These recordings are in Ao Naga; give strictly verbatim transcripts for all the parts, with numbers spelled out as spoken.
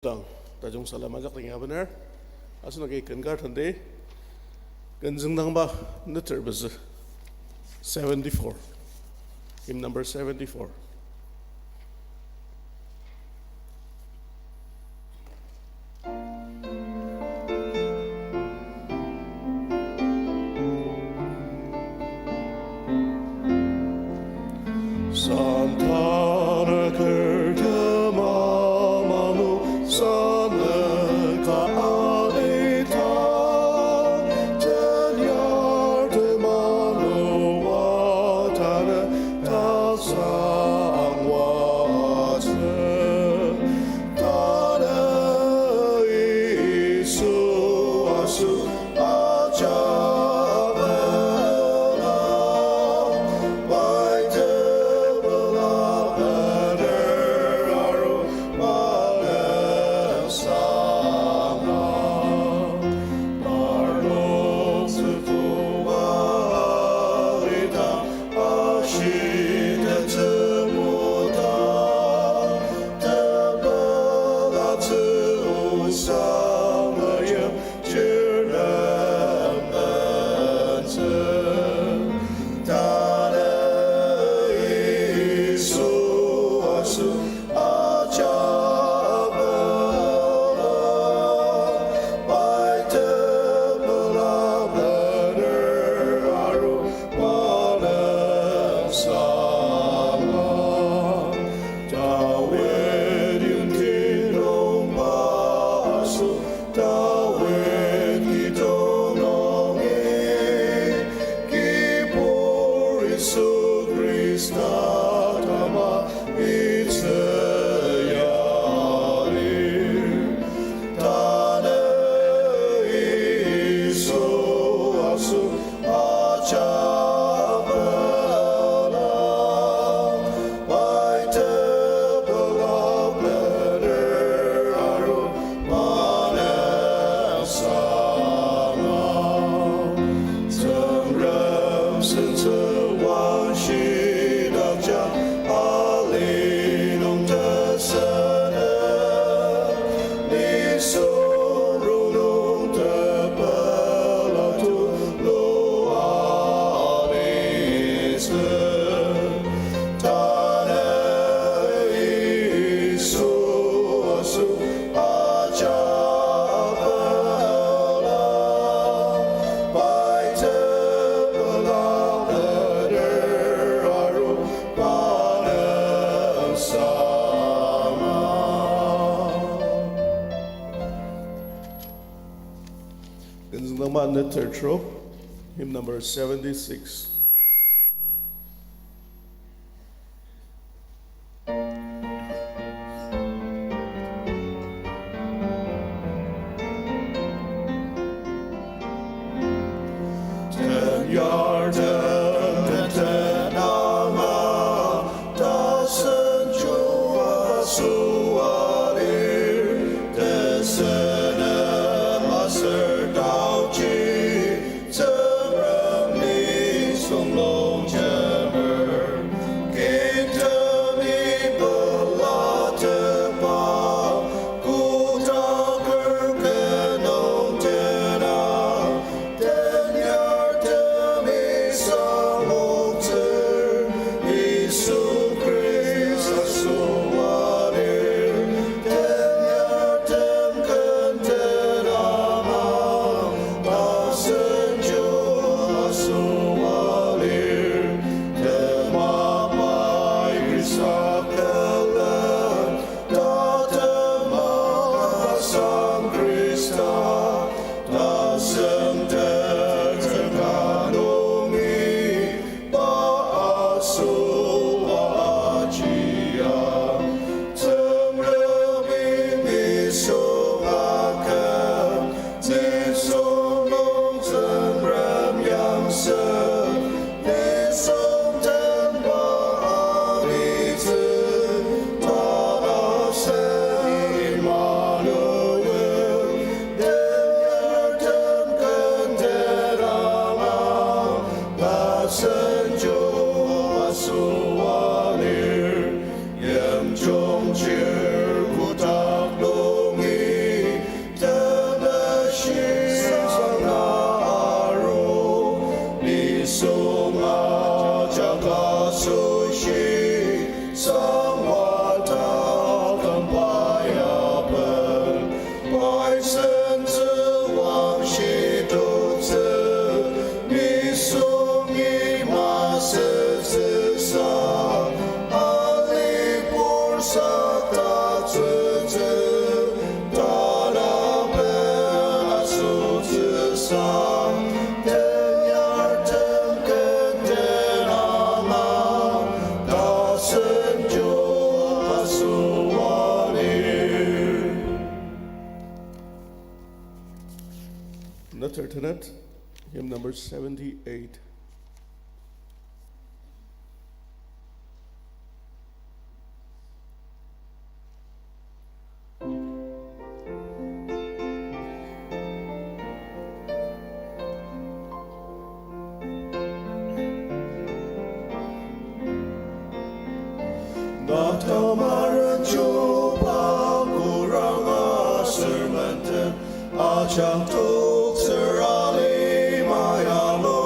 Dang, tajung salem ajak dang ya bener. Asenoki ken kar tenti, ken züngdangba neter pezü, seventy-four. Hymn number seventy-four. Santana kertema manu sana ka alita, tenyar temanu watana tasang watsü. Tana Yisu asu ajabela, pai tepela bener aru malesanga. Parnok tsükua alita, ashitetsü muta, tepela tsü osang ayim chirem bentsü. Tana Yisu asu ajabela, pai tepela bener aru malesanga. Dawid yimti nungba asu, Dawid kidong nungi, Kibur Yisu Khrista tama itsü yalir. Tana Yisu asu ajabela, pai tepela bener aru malesanga. Tsüngrem sentsü wangshidakja ali nung tesene, nisung rongnung tepela tulu alitsü. Tana Yisu asu ajabela, pai tepela bener aru malesanga. Ken züngdangba neter trok, hymn number seventy-six. Tenyartem tentenama tasen Chuba süalir, tesenem aser taochi, Tsüngrem nisung longjemer, kitemi pelatepa, kotaker kenong tena, tenyartemi sangoktsür, Yisu Khrista süalir, tenyartem ken tenama, tasen Chuba süalir, tema pai Khrista külen, tatema asang Khrista, tasen tetsüng ka nungi, pa asüa achia, Tsüngremi nisung aken, nisung nung Tsüngrem yangsen, nisung tenba alitsü, pa asem Emmanuel, Another tenet, hymn number seventy-eight. Na tamaren chuba kurang aser menden ajak toktsür alima yalo.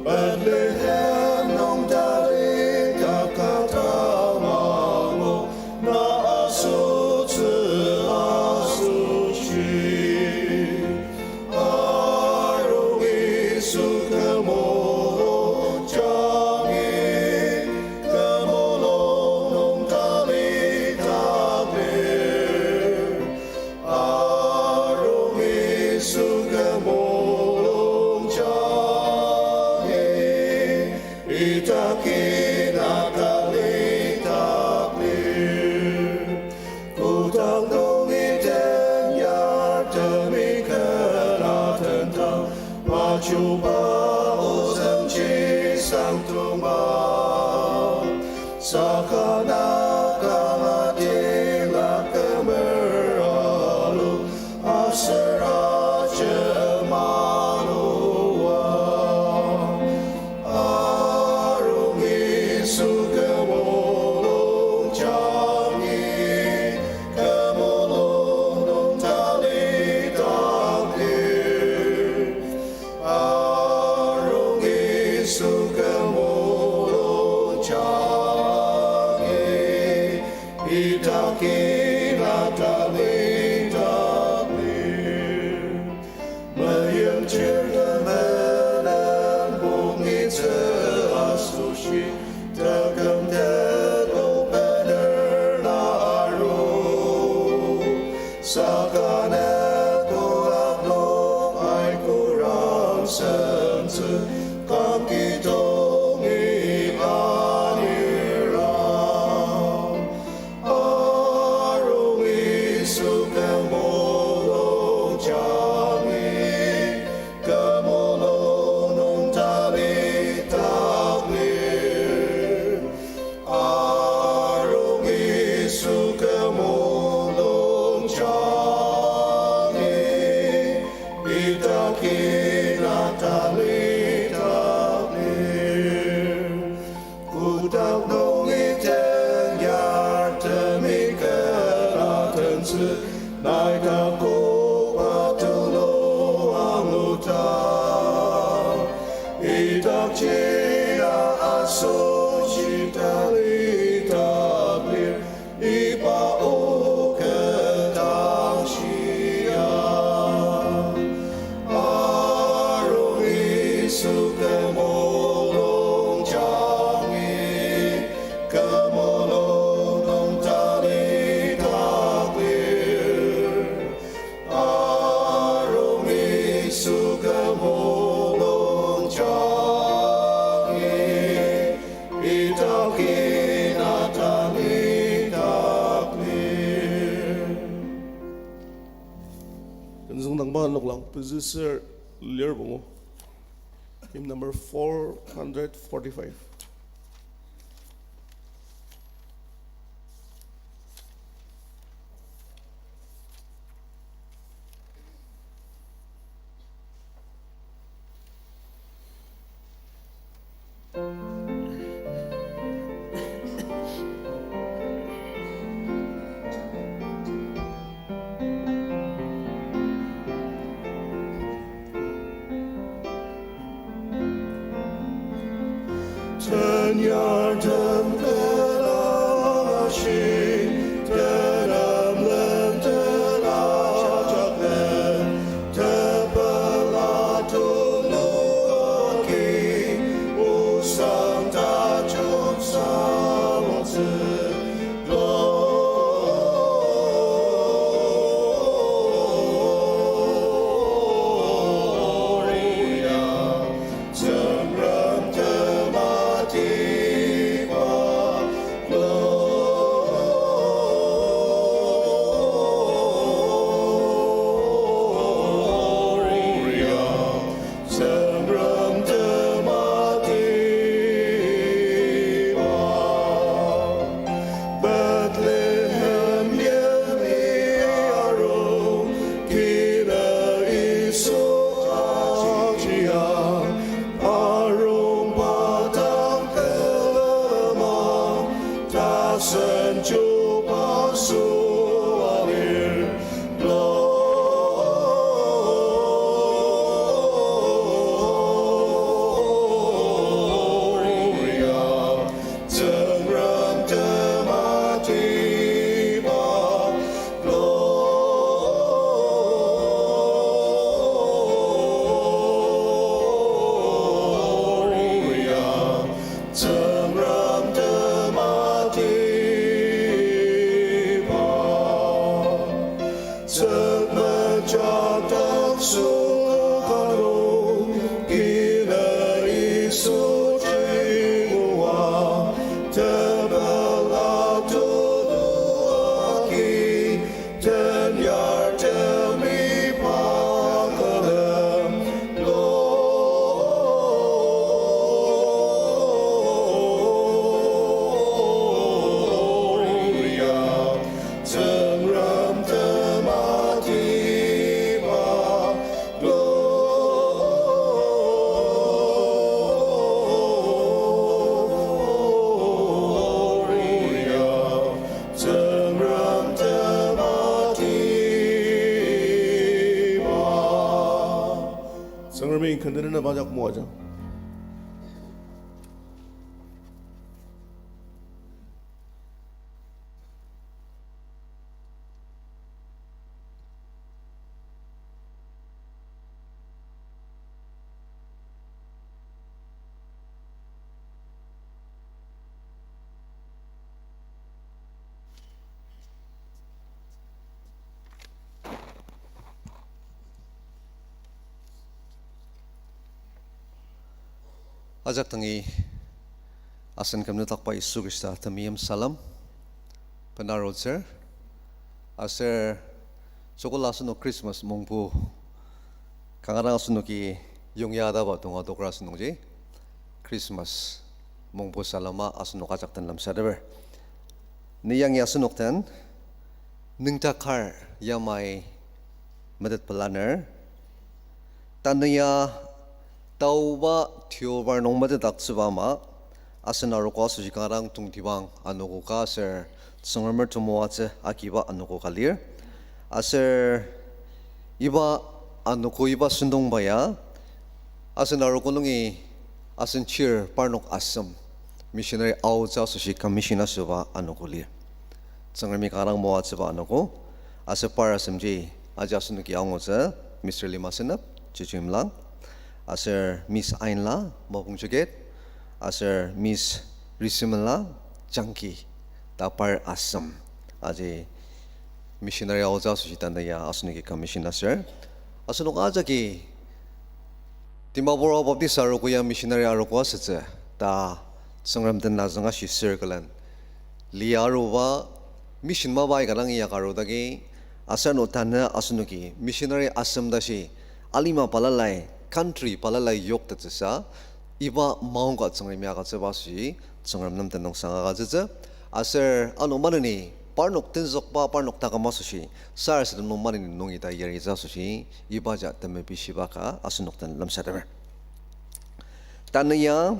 Bethlehem nung tali takata mangu na asotsü asoshi. Arung Yisu kümulung jangi, kümulung nung tali taklir. Arung Yisu kümulung jangi, idaki na tali taklir. Kodang nungi den yartemi kena tentang, pa chuba ozüngji sangtongma. Saka na kanga tila kümer alu, aser ajemanuang. Arung Yisu kümulung jangi, kümulung nung tali taklir. Arung Yisu kümulung jangi, idaki na tali taklir. Meimchir temenen pungitsü asoshi, taküm telo bener na aru. Saka ne koak nung aikurang sentsü, kangki tongi anira. Arung Yisu kümulung jangi, kümulung nung tali taklir. Arung Yisu kümulung jangi, idaki na tali taklir. Kotak nungi ten yartemi kena tentsü, nai takoba tulu anguta. Idakji na asoshi tali taklir, iba o ketang shia. Arung Yisu kümulung jangi, kümulung nung tali taklir. Arung Yisu kümulung jangi, idaki na tali taklir. Tenzüngdangba noklang pezü ser lir pungu. Hymn number four hundred forty-five. Tenyartem pela ashi, tenemlen tela jaklen, tepela tulu aki, osang tajung samotsü. Gloria, Tsüngrem temati Sema jadak sukano, kina Yisu jingua, tebela tudu aki, tenyar temi pakalem, Gloria. Tsüngrem tematiba, Gloria, Tsüngrem tematiba. Tsüngremi kendenena bajak moajang. Ajak dangi asen kümnüdakba Yisu Khrista temeim salem benarutsür. Aser joko la asenok Christmas mongpu kanga dang asenoki yongyataba tonga tokra asünungji Christmas mongpu salema asenok ajak den lemsateper. Ni yangi asenok den nüngdak kar yamai metet pelaner. Tanü ya taoba tiobar nung metetdaktsüba ama, asen arogo asoshi kanga dang tongtibang anogo ka aser Tsüngremer temoatsü agiba anogo ka lir. Aser iba anogo iba sentongba ya, asen arogo nungi asen chir parnok asem, missionary aotsü asoshi commission asüba anogo lir. Tsüngremi kanga dang moatsüba anogo, aser par asemji aji asenoki angutsü, Mister Lima Senep, Chichimlang, aser Miss Ainla, Mapungcheket, aser Miss Risimela, Changki, ta par asem, aji missionary aotsü asoshi tanü ya asenoki commission aser. Asenok ajaki Dimapur Ao Baptist arogo ya missionary arogo asütsü ta Tsüngrem den azünga shi circle-en lia aruba mission mapa aika dang inyaka arudagi, aser ano tanü asenoki missionary asem tashi alima balalai, country balalai yoktettsüsa, iba maongka Tsüngremi agütsüba asoshi Tsüngrem nem tenüngsang agütsütsü. Aser ano maneni parnok tenzükba parnok taküm asoshi sarasadem nung maneni nungi ta yaritsü asoshi ibaji temepishiba ka asenok den lemsateper. Tanü ya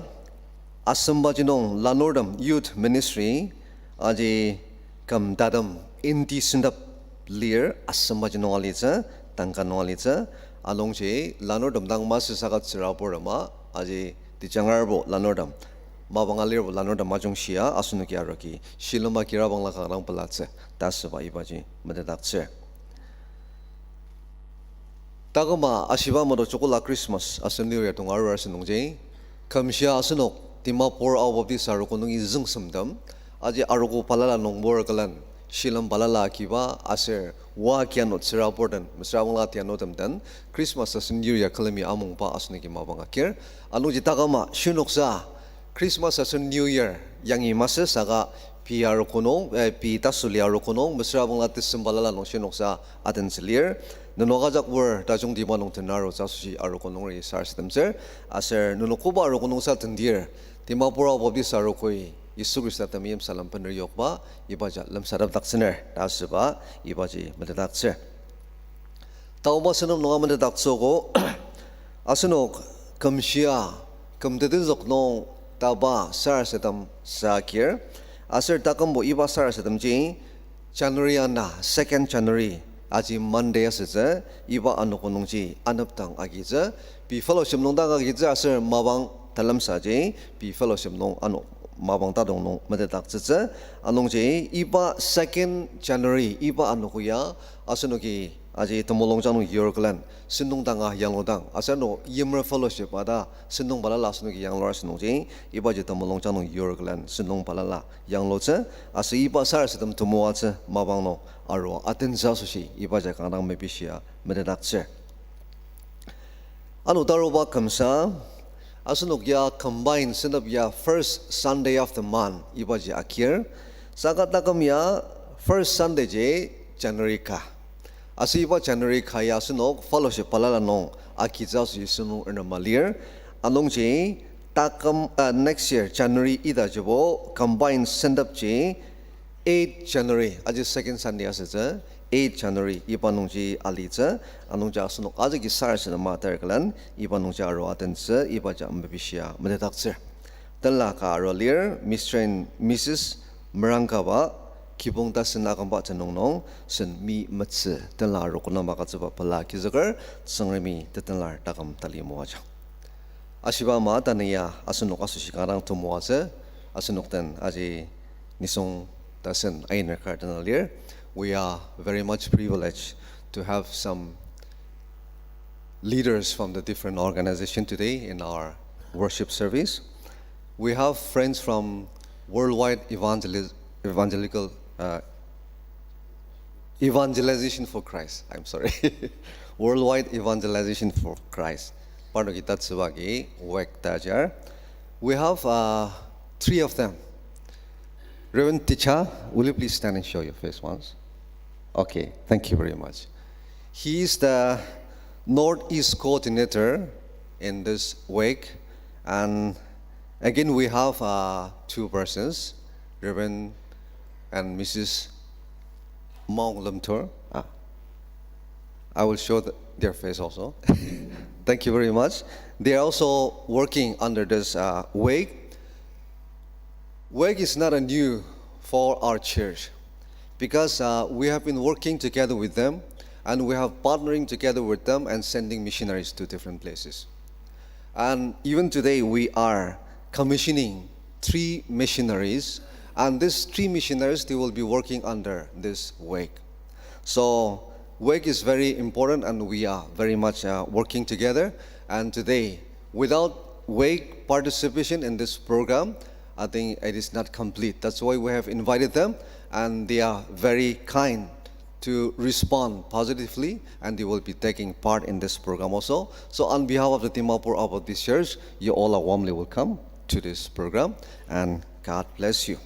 asembaji nung lanurtem Youth Ministry aji küm tatem inti sentep lir, asembaji nung alitsü, tangka nung alitsü, anungji lanurtem dang masü saka tsüraburtema, aji tejangrbo lanurtem, mapang alirbo lanurtem ajungshia asenoki aroki shilem agirabangla kanga dang pelatsü ta asüba ibaji metetdaktsür. Taküma ashiba mato chokola Christmas aser New Year tonga arur asünungji, kümshia asenok Dimapur Ao Baptist arogo nungi züngsemtem, aji arogo balala nungbur külen shilem balala agiba aser oa kiano tsürabur den mesüra bangla tianotem den Christmas aser New Year külemi amungba asenoki mapang agir. Anungji taküma shinoksa Christmas aser New Year yangi masü saka pei arogo nung, eh, pei tasüli arogo nung mesüra bangla tesem balala nung shinoksa adentsü lir. Nenok ajak oar tajungtiba nung tenarutsü asoshi arogo nungri sarasademtsür. Aser nenok koba arogo nungsa tendir, Dimapur Ao Baptist arogoi Yisu Khrista temeim salem bener yokba ibaji lemsatepdaktsüner ta asüba ibaji metetdaktsür. Taoba senem nunga metetdaktsüogo, asenok kümshia, küm tetenzük nung taba sarasadem sa agir, aser takümbo iba sarasademji January ana, second January, aji Monday asütsü, iba anogo nungji anepdang agitsü, pei fellowship nung dang agitsü aser mapang telemsaji pei fellowship nung ano mapang tatong nung metetdaktsütsü. Anungji iba second January, iba anogo ya, asenoki aji temulungjang nung yur külen sentong danga yangludang, aser ano yimer fellowship ata sentong balala asenoki yanglur asünungji, ibaji temulungjang nung yur külen sentong balala yanglutsü, aser iba sarasadem temoatsü mapang nung arua atentsü asoshi ibaji kanga dang mepishia metetdaktsür. Ano taruba kümsa, asenok ya combine sentep ya first Sunday of the month ibaji akir. Saka taküm ya first Sunday ji January ka. Aser iba January ka ya asenok fellowship balala nung akitsü asoshi sentong renema lir. Anungji taküm, uh, next year January ita jibo combine sentep ji eight January, aji second Sunday asütsü, eight January iba nungji alitsü, anungji asenok ajaki sarasadema ter külen iba nungji arua atentsü, ibaji mepishia metetdaktsür. Tenla ka arua lir, Mister and Missus Merangkaba, kibong tasen akümba tenüng nung, sen mi metsü, tenla arua konama katsüba pela kizüker, Tsüngremi tetenlar taküm tali moajang. Ashiba ama tanü ya asenok asoshi kanga dang temoatsü, asenok den aji nisung tasen ainer kar tena lir. We are very much privileged to have some leaders from the different organization today in our worship service. We have friends from Worldwide Evangelis-, Evangelical, uh, Evangelization for Christ. I'm sorry. Worldwide Evangelization for Christ. Parnoki tatsübagi wek tajar. We have, uh, three of them. Reverend Ticha, will you please stand and show your face once? Okay, thank you very much. He is the Northeast coordinator in this wake, and again we have, uh, two persons, Reverend and Missus Maung Lemtur. Ah, I will show the, their face also. Thank you very much. They are also working under this, uh, wake. Wake is not a new for our church because, uh, we have been working together with them and we have partnering together with them and sending missionaries to different places. And even today, we are commissioning three missionaries, and these three missionaries, they will be working under this wake. So, wake is very important, and we are very much, uh, working together. And today, without wake participation in this program, I think it is not complete. That's why we have invited them, and they are very kind to respond positively, and they will be taking part in this program also. So on behalf of the Dimapur Baptist Church, you all are warmly welcome to this program, and God bless you.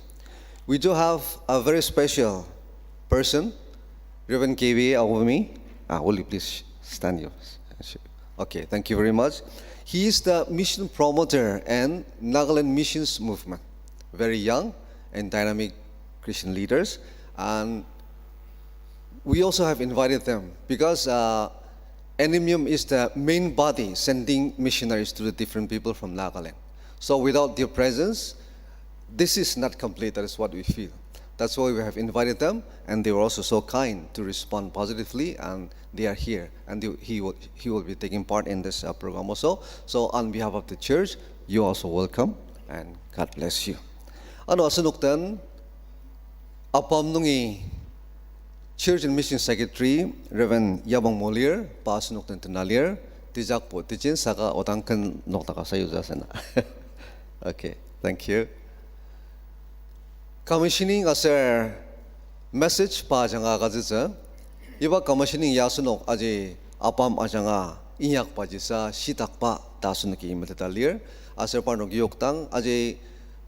We do have a very special person, Reverend K V Awumi. Ah, will you please stand here? Okay, thank you very much. He is the mission promoter and Nagaland Missions Movement. Very young and dynamic Christian leaders. And we also have invited them because, uh, N M M is the main body sending missionaries to the different people from Nagaland. So without their presence, this is not complete. That is what we feel. That's why we have invited them, and they were also so kind to respond positively, and they are here, and they, he will, he will be taking part in this, uh, program also. So on behalf of the church, you also welcome, and God bless you. Ano asenok den ABAM nungi Church and Mission Secretary Reverend Yabang Molir, pa asenok den tena lir, tijakbo tijin saka odang ken nokdaka sayutsü asena. Okay, thank you. Commissioning aser message pa ajanga agütsütsü. Iba commissioning ya asenok aji ABAM ajanga inyakbajisa shitakba ta asenoki meteta lir. Aser parnok yokdang aji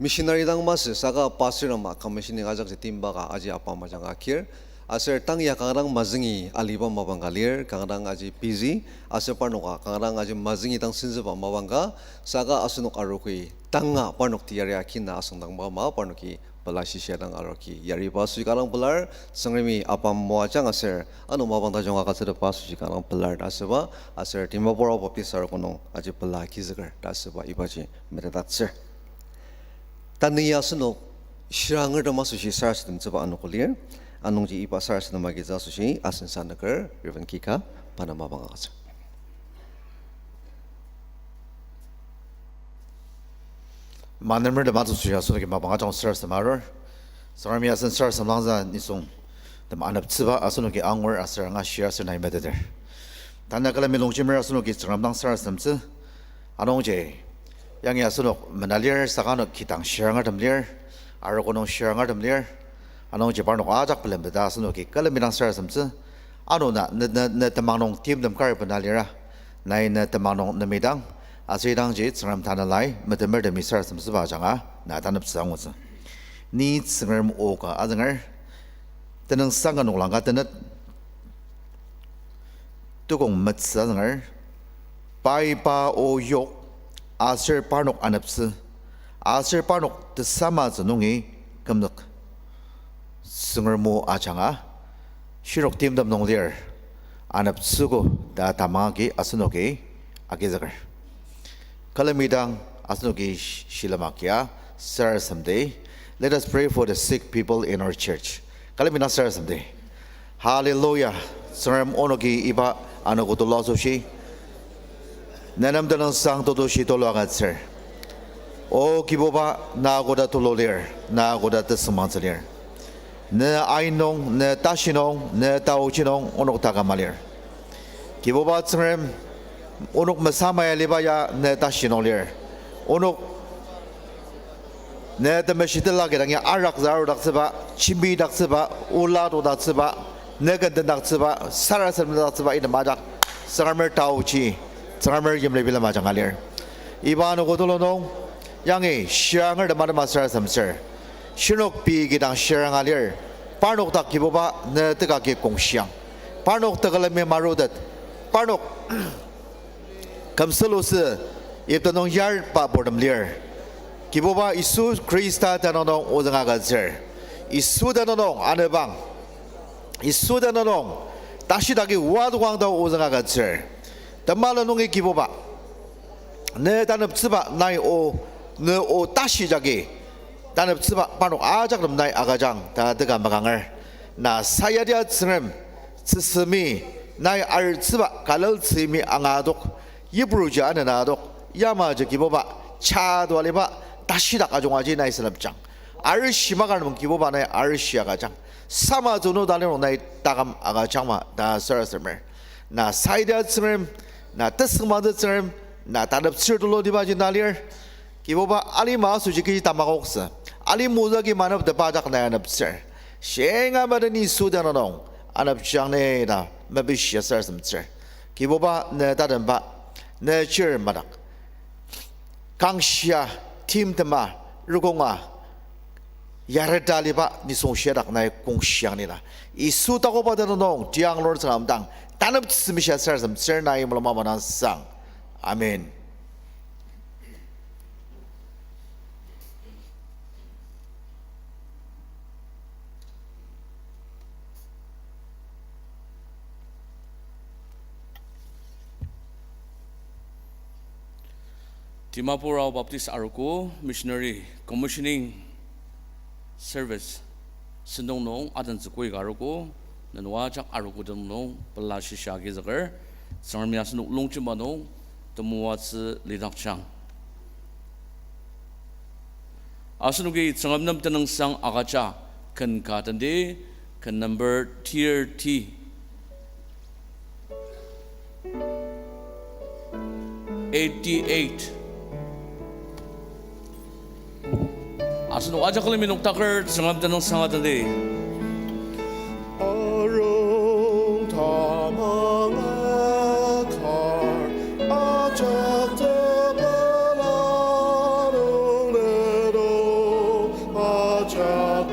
missionary dang masü saka pastor ama commissioning ajakji timba ka aji ABAM ajanga akir. Aser tang ya kanga dang mazüngi aliba mapang ka lir, kanga dang aji busy. Aser parnoka kanga dang aji mazüngi dang senzüba mapang ka, saka asenok aroki tanga parnok teyari akina asüngdangba ama parnoki pela shishia dang aroki yariba asoshi kanga dang pelar. Tsüngremi ABAM moajang aser ano mapang tajung agütsütetba asoshi kanga dang pelar ta asüba, aser Dimapur Baptist arogo nung aji pela agizüker ta asüba ibaji metetdaktsür. Tanü ya asenok shirangertem asoshi sarasademtsüba anogo lir, anungji iba sarasadem agitsü asoshi asen sanüker Reverend Kika pa nem mapang agütsür. Manemer tem atsüsü ya asenoki mapang ajak sarasadem arur. Tsüngremi asen sarasadem langzü nisung tem aneptsüba asenoki angur aser angashir aser nai meteter. Tanü külemi longjemer asenoki Tsüngrem dang sarasademtsü. Anungji, yangi asenok menalir saka ano kidang shirangertem lir, arogo nung shirangertem lir. Anungji parnok ajak bilemteta asenoki külemi dang sarasademtsü. Ano na, ne, ne, ne temang nung timtem kar bena lira. Nai ne temang nung nemidang, aser idangji Tsüngrem Tanelai metemertemi sarasademtsüba ajanga na taneptsü angutsü. Ni Tsüngrem o ka azünger, tenüngsang ka noklang ka tenet, tukong metsü azünger, pai pa o yok, aser parnok aneptsü, aser parnok tesamatsü nungi kümzük. Tsüngrem o ajanga, shirnok timtem nung lir, aneptsüogo ta tamang agi asenoki agizüker. Külemi dang asenoki sh-, shilem agia sarasademdi. Let us pray for the sick people in our church. Külemi dang sarasademdi. Hallelujah. Tsüngrem onoki iba anogo tulu asoshi nenem tenüngsang tetushi tulu agütsür. O Kibuba, na koda tulu lir, na koda tesüngmangtsü lir. Ne ain nung, ne tashi nung, ne taochi nung onok taküm alir. Kibuba Tsüngrem, onok mesamai aliba ya ne tashi nung lir. Onok ne temeshitela kidangi arakzarudaktsüba, jembidaktsüba, ola todaktsüba, ne ken tendaktsüba, sarasademdaktsüba item ajak Tsüngremer taochi, Tsüngremer yimli bilem ajanga lir. Iba anogo tulu nung yangi shirangertem atema sarasademtsür. Shirnok pei kidang shiranga lir. Parnok dak Kibuba ne tekagi kongshiang. Parnok tekülemi marutet. Parnok kümsülusü ipta nung yarba purtem lir. Kibuba Yisu Khrista tenüng nung ozüng agütsür. Yisu tenüng nung anepang. Yisu tenüng nung tashidagi oa tokang ta ozüng agütsür. Temela nungi Kibuba ne taneptsüba nai o, ne o tashi jagi taneptsüba parnok ajak nem nai agüjang ta teka makanger. Na sayadia Tsüngrem, tsüsümi nai artsüba kaleltsümi angadok, yipruji anenadok, yamaji Kibuba, cha tualiba tashidak ajungaji nai senepjang. Arishi maka nem Kibuba nai arishi agüjang. Sama tsünu talinung nai taküm agüjangma ta sarasademer. Na sayadia Tsüngrem, na tesüngmangtsü Tsüngrem, na taneptsür tulutibaji na lir. Kibuba alima asoshi kechi tamakoktsü. Alima ozü agi maneptepa ajak nai aneptsür. Shinga meden Yisu tenüng nung anepjang ni ta mepishia sarasademtsür. Kibuba ne tatemba, ne chir madak kangshia, timtema, rokonga yareta aliba nisung shitak nai kongshiang ni ta. Yisu takoba tenüng nung tiang lur Tsüngrem dang taneptsü mishia sarasademtsür nai mulung mapang dang sang. Amen. Dimapur Ao Baptist Arogo Missionary Commissioning Service sentong nung adentsü koi ka arogo, nenok ajak arogo tenüng nung pela shisa agizüker, Tsüngremi asenok longjema nung temoatsü lidakjang. Asenoki Tsüngrem nem tenüngsang agüja ken ka tendi, ken number thirty, eighty-eight. Asenok ajak külemi noktaker Tsüngrem tenüngsang atendi. Arung tamang akar ajak tepela nung ledo ajak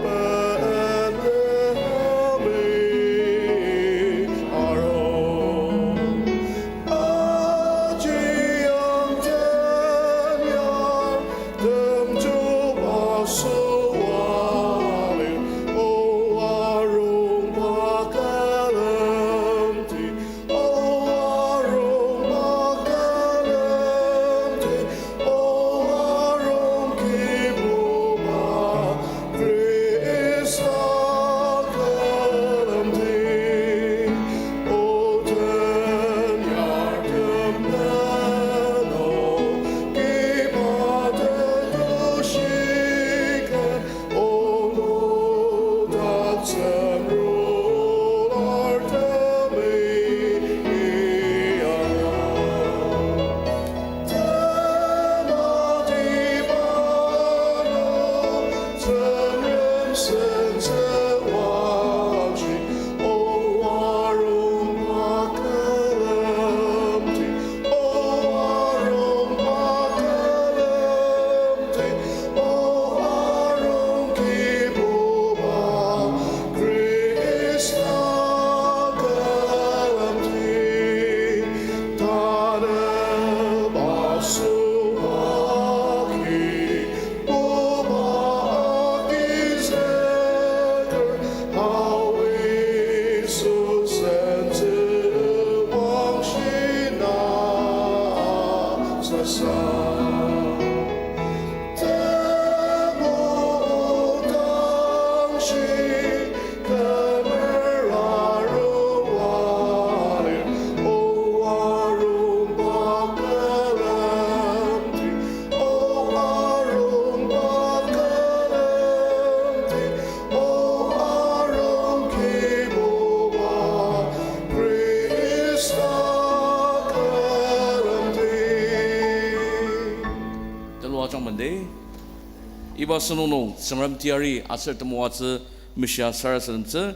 Iba sentong nung Tsüngrem teyari aser temoatsü meshia sarasademtsü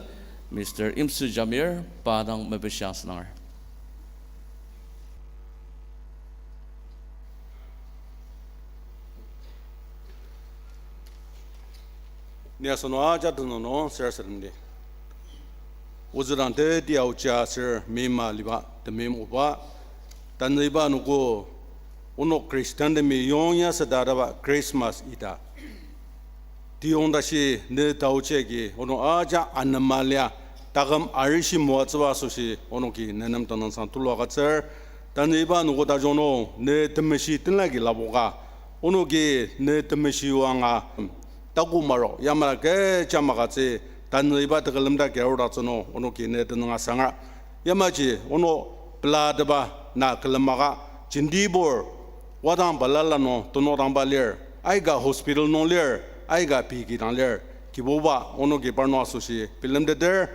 Mister Imsü Jamir pa dang mepishia asünanger. Ni asenok ajak tenüng nung sarasademdi. Ozü dang teti aochi aser meima liba temeim oba, tanü iba anogo onok Christian temi yongya süta taba Christmas ita tiyong tashi ne taochi agi onok ajak anema lia taküm arishi moatsüba asoshi onoki nenem tenüngsang tulu agütsür. Tanü iba anogo tajung nung ne temeshi tenlaki lapoka, onoki ne temeshi oanga taku maru yamala kecha magütsü, tanü iba tekülem daki arudaktsü nung onoki ne tenüng asangra. Yamaji onok pelateba na külemaka, jentibur wadang balala nung tenokdangba lir, aika hospital nung lir, aika pei kidang lir. Kibuba, onoki parnok asoshi bilemteter,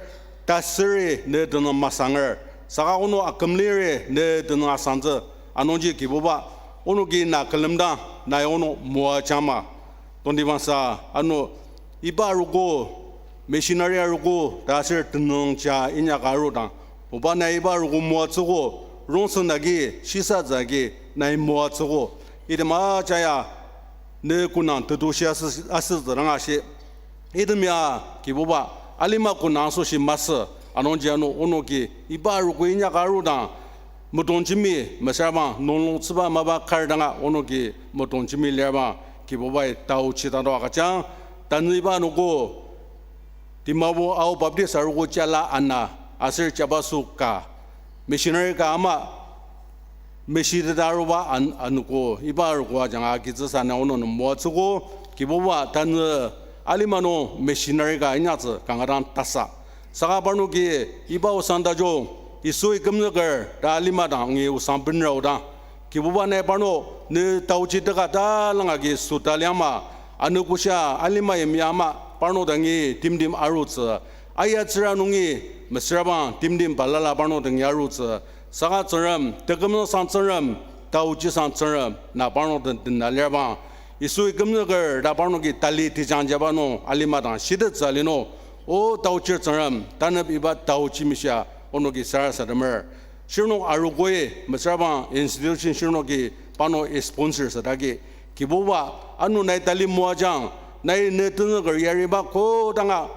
tasüri ne tenüng masanger, saka onok akümliri ne tenüng asangtsü. Anungji Kibuba, onoki na külemdang nai onok moajangma. Tongtibangsa ano iba arogo, missionary arogo ta aser tenüngja inyaka arudang, oba nai iba arogo moatsüogo, rongsen agi, shisatsü agi nai moatsüogo. Item ajak ya ne konang tetushi asü, asütsü dang ashi. Item ya Kibuba, alima konang asoshi masü, anungji ano onoki iba arogo inyaka arudang, metongchimi mesüra bang nungloktsüba mapa kar danga onoki metongchimi lir bang Kibubai taochi tato agüjang. Tanü iba anogo Dimapur Ao Baptist arogo jala ana aser jabaso ka, missionary ka ama meshiteta aruba an-, anogo iba arogo ajanga agitsüsa na onok nem moatsüogo. Kibuba, tanü alima nung missionary ka inyatsü kanga dang tasa. Saka parnoki iba osang tajung, Yisui kümzüker ta alima dangi osang benra odang, Kibuba nai parnok ne taochi teka talangagi süta liangma, anogoshia alima yimya ama parnok dangi timtem arutsü, ayatsüra nungi mesüra bang timtem balala parnok dangi arutsü. Saka Tsüngrem, tekümzüksang Tsüngrem, taochitsüng Tsüngrem na parnok den tena lir bang, Yisui kümzüker ta parnoki tali tejangja ba nung alima dang shitettsü ali nung, O taochir Tsüngrem, tanep iba taochi meshia onoki sarasademer. Shirnok arogoi mesüra bang institution shirnoki parnok sponsor südagi, Kibuba, ano nai tali moajang, nai ne tenzüker yariba kodanga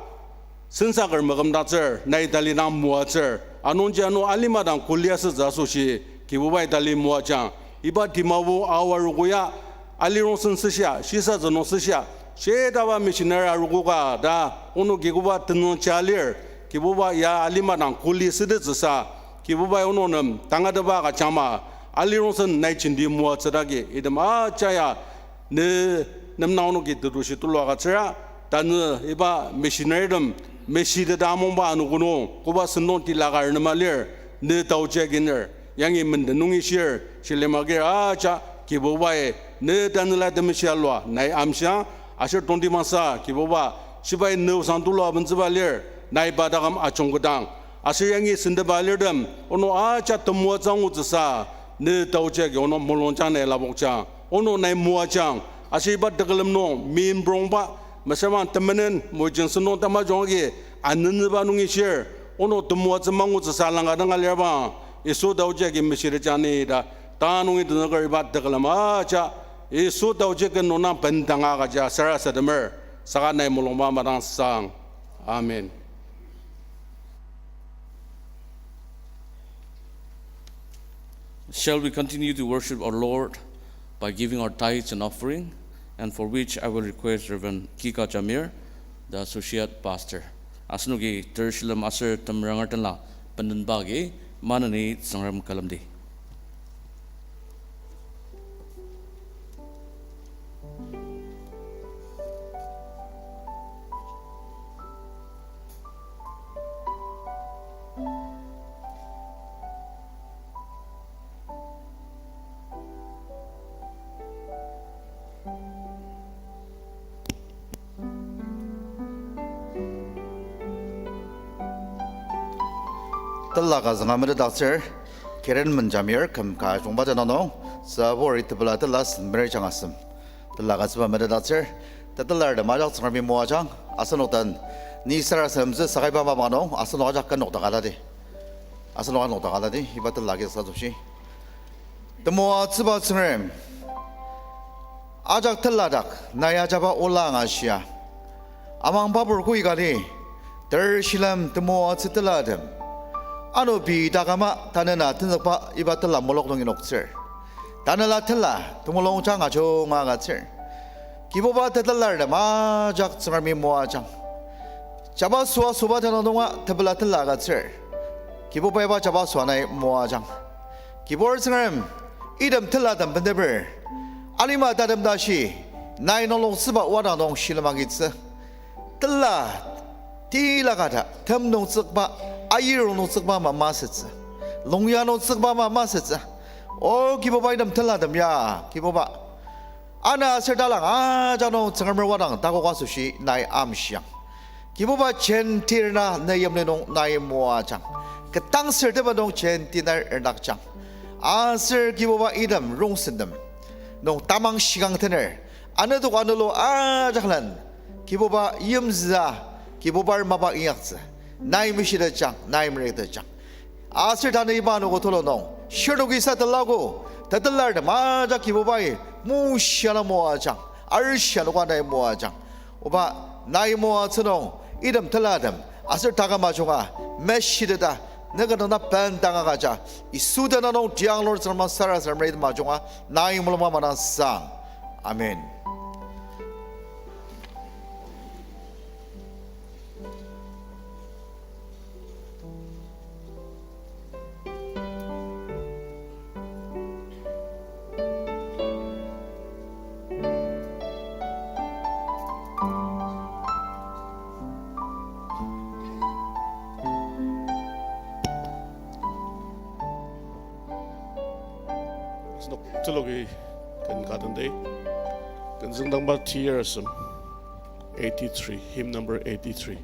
sensaker mekümdaktsür, nai tali dang moatsür. Anungji ano alima dang kuli asütsü asoshi, Kibubai tali moajang. Iba Dimapur Ao arogo ya, alirongsen süshia, shisatsü nung süshia, shitaba missionary arogo ka ta onoki koba tenüngja lir, Kibuba ya alima dang kuli südetsüsa, Kibubai onok nem tangatetba agüjangma, alirongsen nai jenti moatsüdagi, item ajak ya ne nem na onoki tetushi tulu agütsüra. Tanü iba missionary tem meshiteta amungba anogo nung koba sentong tila ka renema lir, ne taochi aginer, yangi menden nungi shir, shilem agir ajak Kibubai ne tanela temeshi alua nai amshiang, aser tongtibangsa Kibuba, shibai ne osang tulu abentsüba lir, nai pa taküm ajungketang, aser yangi sendeba alirtem onok ajak temoatsü angutsüsa, ne taochi agi onok mulungjang nai lapokjang, onok nai moajang, aser iba tekülem nung meimprongba, mesüra bang temenen mojing sentong tamajung agi aneneba nungi shir, onok temoatsü mangutsüsa langka danga lir bang, Yisu taochi agi meshitejang ni ta, ta nungi tenzüker iba tekülem ajak Yisu taochi ken nunang bendanga agüja sarasademer, saka nai mulungba madang sang. Amen. Shall we continue to worship our Lord by giving our tithes and offering, and for which I will request Reverend Kika Jamir, the Associate Pastor. Asenoki ter shilem aser temeranger tenla bendenba agi maneni Tsüngrem külemdi. Tela ka zünga metetdaktsür, Karen Menjamir küm ka jungba tenüng nung, sabur itepela tela senmer jangasem. Tela ka züba metetdaktsür, Tetelartem ajak Tsüngremi moajang, asenok den ni sarasademtsü sakaiba mapang nung, asenok ajak ka nokdaka tadi. Asenok ajak nokdaka tadi, iba tela agi sa asoshi. Temoatsüba Tsüngrem, ajak teladak, nai ajaba ola angashia. Amang babur kui kali, ter shilem temoatsü telatem. Ano pei takama tanü na tenzükba iba tela mulok nung inoktsür. Tanela tela temulungjang ajunga agütsür. Kibuba tetelartem ajak Tsüngremi moajang. Jabaso asüba tenüng nunga tepela tela agütsür. Kibuba iba jabaso nai moajang. Kibur Tsüngrem, item telatem bendeper. Alima tatem tashi, nai nungloktsüba wadang nung shilem agitsü. Tela, tila kata, tem nungtsükba, ayir nungtsükba ama masütsü. Longya nungtsükba ama masütsü. O Kibuba item telatem ya, Kibuba. Ana aser talang ajak nung Tsüngremer wadang takok asoshi nai amshiang. Kibuba Jentir na ne yimli nung nai moajang. Ketdangsür teba nung Jentir na erdakjang. Aser Kibuba item rongsentem nung tamang shikang tener. Anütok anülu ajak len, Kibuba yimzüa, Kibubar mapa inyaktsü. Nai meshitetjang, nai meretetjang. Aser tanü iba anogo tulu nung, shirnoki sa telago, tetelartem ajak Kibubai, mushia na moajang, arishia noka nai moajang. Oba, nai moatsü nung, item telatem, aser taküm ajunga, meshiteta, nüka nung na bendang agüja, Yisu tenüng nung tiang lur Tsüngrem sarasadem rai item ajunga, nai mulung manang sang. Amen. Asenok teloki ken ka den de. Ken züngdangba tiyar asem eighty-three, hymn number eighty-three.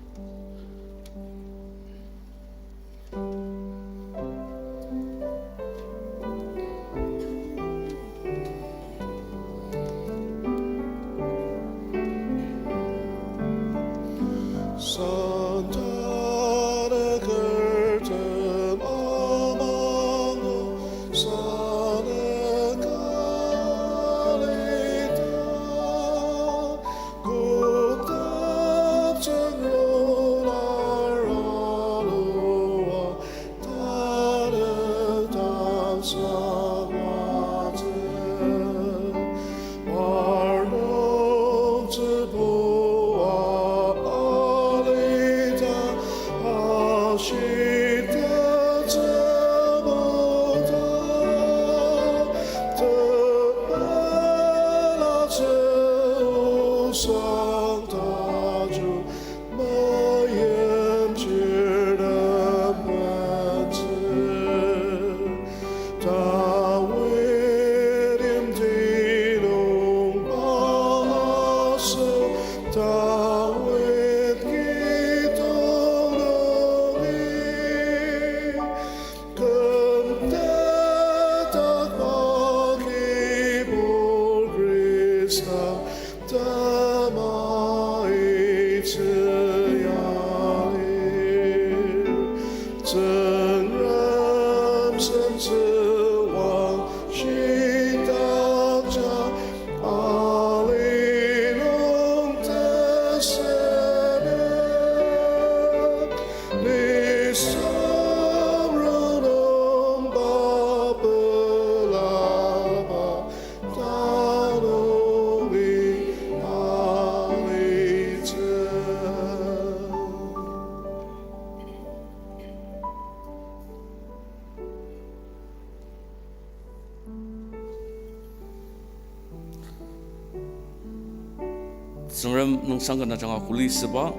Tsüngrem nüngsang ken ajanga kuli süba,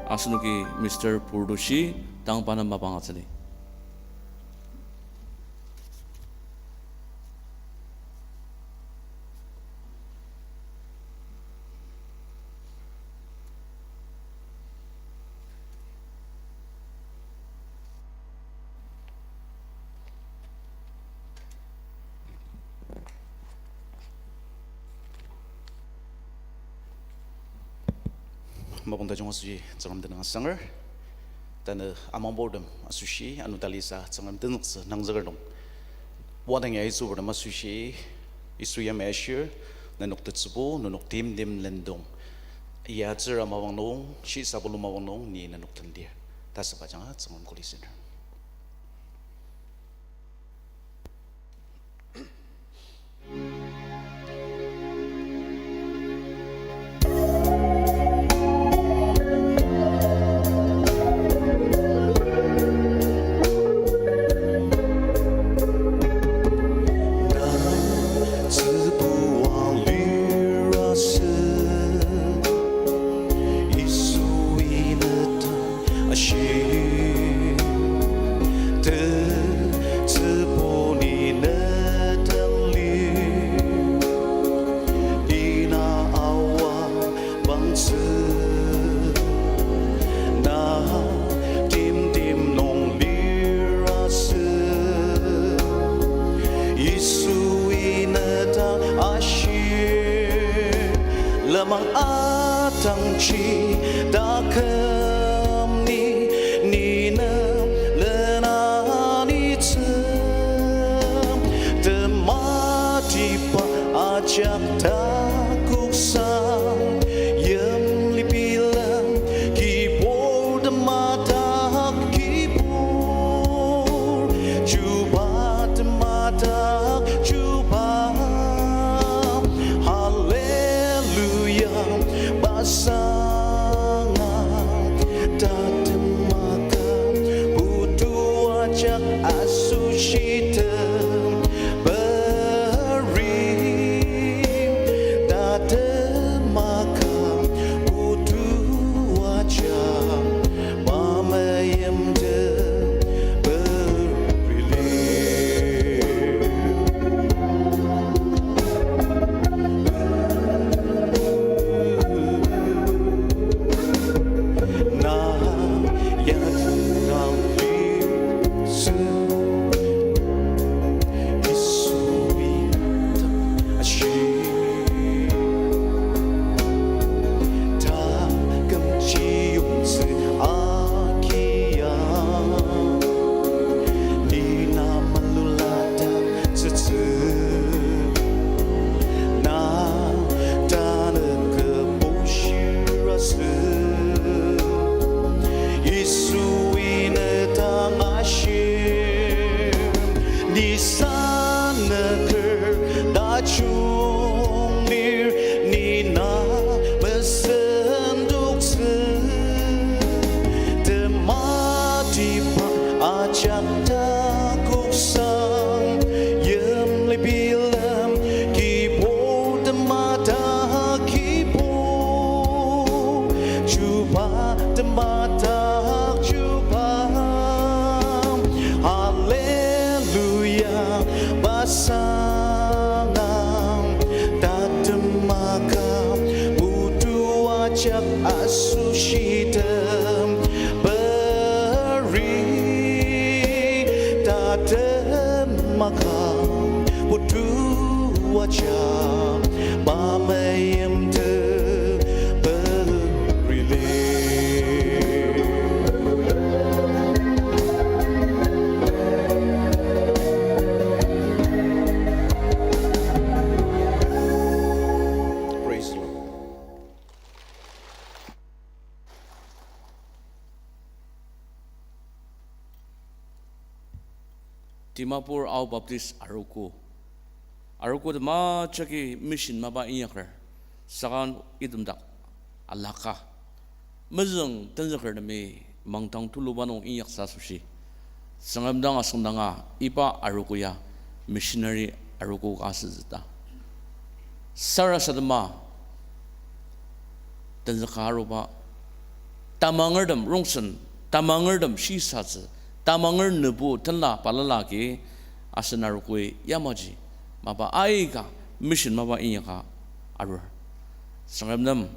asenoki Mister Purdoshi, tang pa nem mapang atsüdi. Mapang tajung asoshi Tsüngrem tenüng asanger. Tanü amangburtem asoshi ano talisa Tsüngrem tenzüktsü nangzüker nung, wadang ya Yisuburtem asoshi, Yisu yamai ashir, nenok tetsübo, nenok timtem lendong, ya tsüra mapang nung, shisa pulu mapang nung ni nenok tendir. Ta süba ajanga Tsüngrem kuli siner. Tsübuang lirasü, Yisui ne dang ashi, tetsübo ni ne dang lir, ina awa bangtsü, na timtem nung lirasü, Yisui ne dang ashi, lenmang atangji taküm ni, ni nem lenanitsü, tematiba ajak takoksang, yimli bilem kibur, temadak kibur, chuba temadak chuba. Hallelujah, basanga tatemaka, putu ajak asoshi temberi, tatemaka, putu ajak, pa meim temberi lir. Na yatang lisü, Yisui ne dang ashi, takümji yongtsü agia, ni na malula ta tsütsü, na tanü kübok shirasü, Yisui ne dang ashi, ni sanüker tajung lir, ni na mesendoktsü, tematiba ajak takoksang, yimli bilem kibur, temadak kibur, chuba temadak chuba. Hallelujah, basanga tatemaka, putu ajak asoshi temberi, tatemaka, putu ajak, pa meim temberi lir. Praise the Lord. Dimapur Ao Baptist Arogo. Arogo tema jagi mission mapa inyaker, saka item dak alaka mezüng tenzüker temi mangdang tuluba nung inyaktsü asoshi, Tsüngrem dang asüngdanga iba arogo ya missionary arogo ka asütsü ta. Sarasadema tenzüka aruba, tamangertem rongsen, tamangertem shisatsü, tamanger nübu tenla balala agi asen arogoi yamaji mapa aika mission mapa inyaka arur. Tsüngrem nem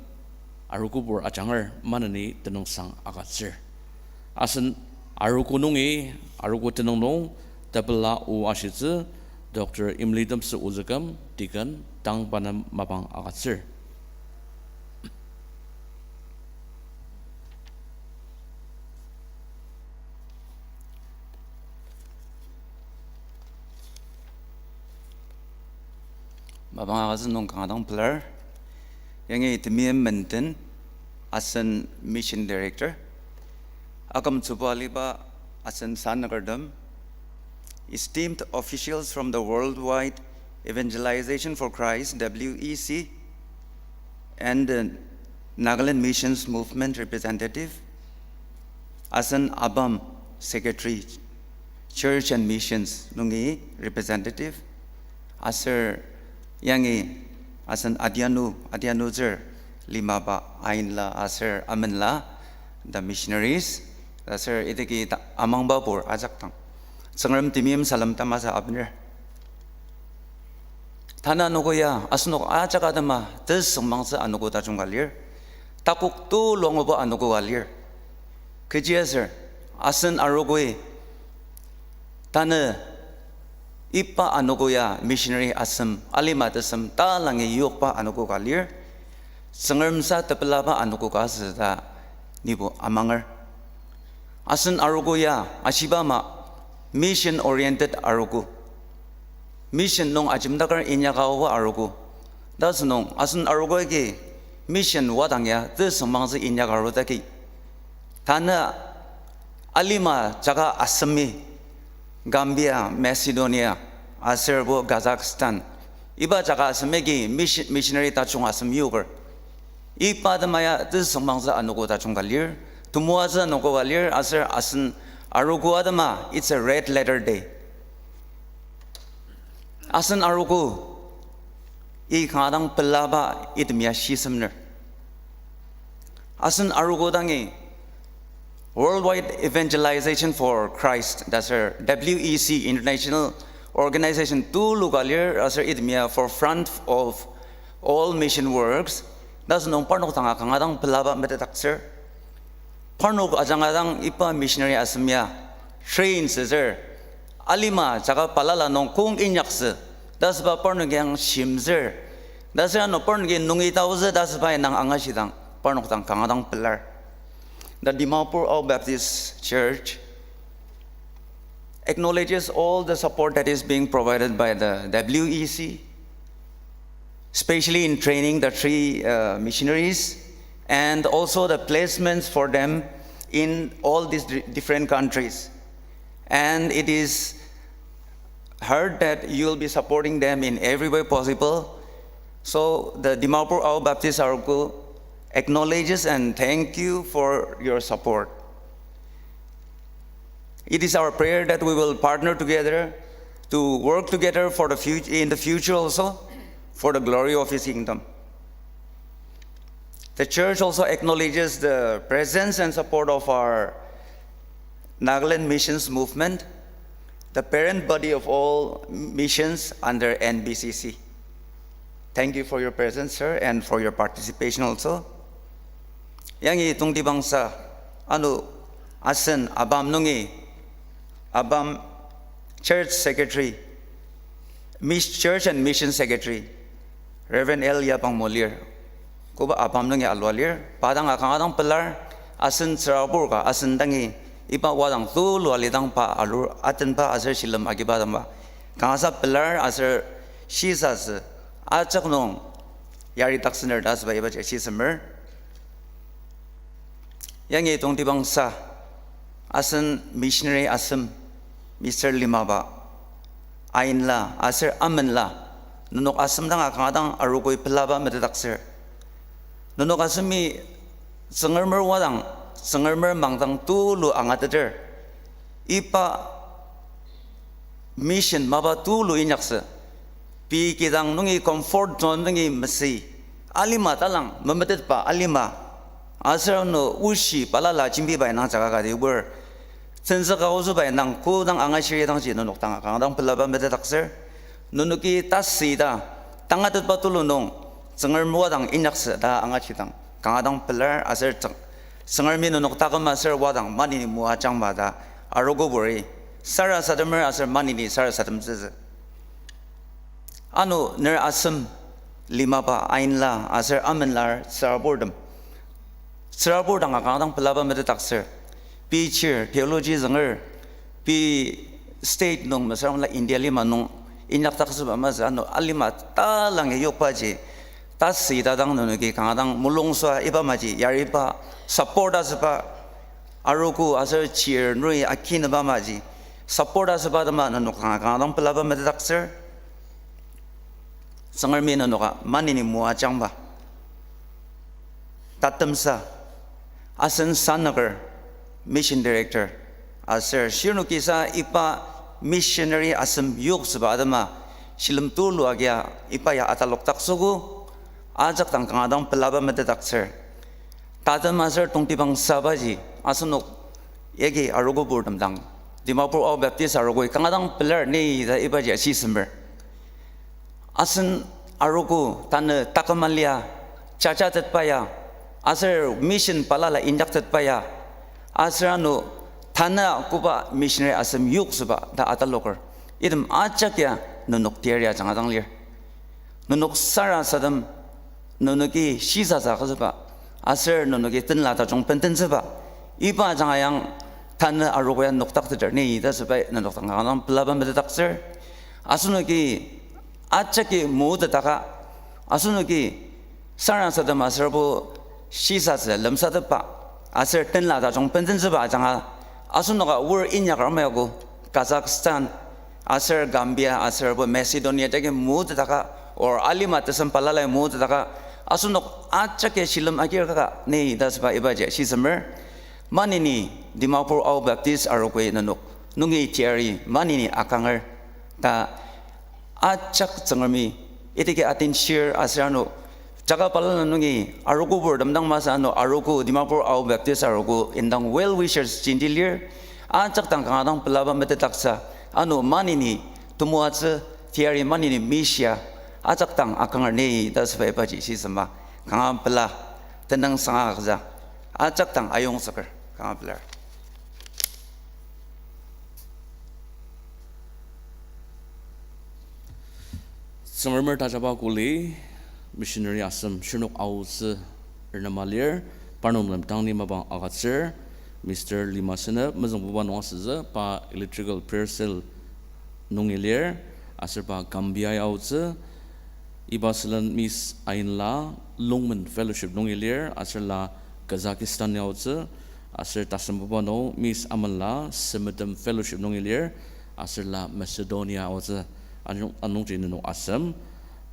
arogobur ajanger maneni tenüngsang agütsür. Asen arogo nungi arogo tenüng nung tepela o ashitsü Doctor Imlitepsü Ozüküm, Deacon, tang pa nem mapang agütsür. Mapang agütsü nung kanga dang pelar. Yangi temeim menden, asen Mission Director. Akümtsüba aliba asen sanükertem, esteemed officials from the Worldwide Evangelization for Christ, W E C, and the Nagaland Missions Movement representative, asen ABAM secretary, Church and Missions nungi representative, aser yangi asen adianu, adianutsür limaba ainla aser amenla, the missionaries, aser idaki ta-, amangbapur ajak dang Tsüngrem temeim salem tamasa abener. Tanü anogo ya asenok ajak atema tesüngmangtsü anogo tajung ka lir. Takok tulu anguba anogo ka lir. Kechiaser asen arogoi tanü iba anogo ya missionary asem alima tesem talangi yokba anogo ka lir. Tsüngrem sa tepelaba anogo ka asü ta nibo amanger. Asen arogo ya ashiba ama mission oriented arogo. Mission nung ajemdaker inyaka aoba arogo. Tasünung asen arogo agi mission wadang ya tesüngmangtsü inyaka arudaki, tanü alima jaga asemi, Gambia, Macedonia, aserbo Kazakhstan, iba jaga asemi agi mission, missionary tajung asem yoker. Iba atema ya tesüngmangtsü anogo tajung ka lir, temoatsü anogo ka lir, aser asen arogo atema, it's a red letter day. Asen arogo, i kanga dang pelaba item ya shisemner. Asen arogo dangi Worldwide Evangelization for Christ, ta aser W E C International Organization tulu ka lir, aser item ya forefront of all mission works, ta asünung parnok danga kanga dang pelaba metetdaktsür. Parnok ajanga dang iba missionary asem ya train sütsür, alima jaga balala nung kong inyaktsü, ta asüba parnok yang shimtsür, ta aser ano parnoki nungi taotsü ta asüba indang angashidang parnok dang kanga dang pelar. The Dimapur Ao Baptist Church acknowledges all the support that is being provided by the W E C, especially in training the three, uh, missionaries and also the placements for them in all these di-, different countries. And it is heard that you will be supporting them in every way possible. So the Dimapur Ao Baptist Arogo acknowledges and thank you for your support. It is our prayer that we will partner together to work together for the fut-, in the future also for the glory of His kingdom. The church also acknowledges the presence and support of our Nagaland Missions Movement, the parent body of all missions under N B C C. Thank you for your presence, sir, and for your participation also. Yangi tongtibangsa, ano asen ABAM nungi, ABAM Church Secretary, Mis-, Church and Mission Secretary, Reverend L Yapangmo lir, koba ABAM nungi alua lir, pa dang akanga dang pelar, asen tsürabur ka, asen dangi, iba wadang tulu alidang pa alur atenba aser shilem agiba dangba kangasa pelar aser shisatsü ajak nung yari taksener ta asüba ibaji shisemer. Yangi tongtibangsa, asen missionary asem, Mister Limaba, ainla aser amenla, nenok asem dang akanga dang arogoi pelaba metetdaktsür. Nenok asemi Tsüngremer wadang, Tsüngremer mangdang tulu angateter, iba mission mapa tulu inyaktsü. Pei kidang nungi comfort zone nungi mesü, alima talang memetetba alima, aser ano oshi balala jembiba indang jaga kati obur, tenzüka ozüba indang kodang angashiri dangji nenok dang akanga dang pelaba metetdaktsür. Nenoki tasü ita tangatetba tulu nung Tsüngremer wadang inyaktsü ta angashidang kanga dang pelar aser Tsüng-, Tsüngremi nenok taküm aser wadang maneni moajangma ta arogoburi sarasademer aser maneni sarasademtsütsü. Ano ner asem Limaba, ainla aser amenlar tsüraburtem, tsürabur dang akanga dang pelaba metetdaktsür. Pei chir theology zünger, pei state nung mesüra mala India lima nung inyakdaktsüba masü ano alima talangi yokbaji, tasüta dang nenoki kanga dang mulungsua iba maji yariba, support asüba, arogo aser chir nuri akinüba maji support asüba atema nenok kanga kanga dang pelaba metetdaktsür. Tsüngremi nenoka maneni moajangba tatemsa, asen sanaker mission director aser shirnokisa iba missionary asem yoktsüba atema shilem tulu agia iba ya atalokdaktsüogo, ajak dang kanga dang pelaba metetdaktsür. Tatem aser tongtibang sabaji asenok yagi arogo purtem dang, Dimapur Ao Baptist arogoi kanga dang pelar ni ta ibaji ashisemer. Asen arogo tanü taküm alia, jajatetba ya, aser mission balala inyaktetba ya, aser ano tanü koba missionary asem yoktsüba ta ataloker. Item ajak ya nenok teyari ajanga dang lir. Nenok sarasadem, nenoki shisatsü agütsüba, aser nenoki tenla tajung bendentsüba, iba ajanga yang tanü arogo ya nokdakteter ni ta asübai nenok dang kanga dang pelaba metetdaktsür. Asenoki ajaki motetdaka, asenoki sarasadem aserbo shisatsü lemsatepba, aser tenla tajung bendentsüba ajanga asenoka wor inyaker ama yako, Kazakhstan, aser Gambia, aserbo Macedonia jagi motetdaka, or alima tesem balalai motetdaka, asenok ajaki shilem agir kaka ni ta asüba ibaji shisemer. Maneni Dimapur Ao Baptist arogoi nenok nungi teyari maneni akanger ta ajak Tsüngremi itiki atin shir aser ano jaka balala nungi arogo purtem dang masü ano arogo Dimapur Ao Baptist arogo indang well wishers jenti lir. Ajak dang kanga dang pelaba metetdaktsü, ano maneni temoatsü teyari maneni mishia ajak dang akanger ni ta asüba ibaji shisema kanga pela tenüngsanga agütsü ajak dang ayongzüker kanga pelar. Tsüngremer tajaba kuli, missionary asem shirnok aotsü renema lir, parnok nem tang ni mapang agütsür, Mister Lima Senep, mezüngbuba nung asütsü, pa electrical prayer cell nungi lir, aser pa Gambia aotsü, iba sülen Miss Ainla, Lungmen Fellowship nungi lir, aser la Kazakhstan aotsü, aser tasembuba nung Miss Amenla, Semetem Fellowship nungi lir, aser la Macedonia aotsü, anung, anungji nenok asem,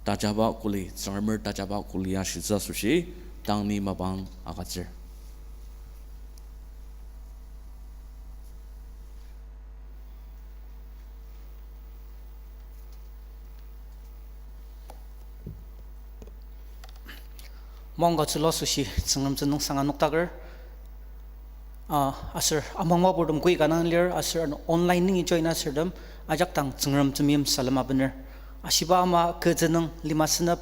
tajaba kuli, Tsüngremer tajaba kuli ashitsü asoshi, tang ni mapang agütsür. Maongka tsülu asoshi Tsüngrem tsünung sanga noktaker. Ah, aser amangba purtem koi kanang lir, aser ano online nungi join asürtem, ajak dang Tsüngrem temeim salem abener. Ashiba ama kü tsünung Lima Senep,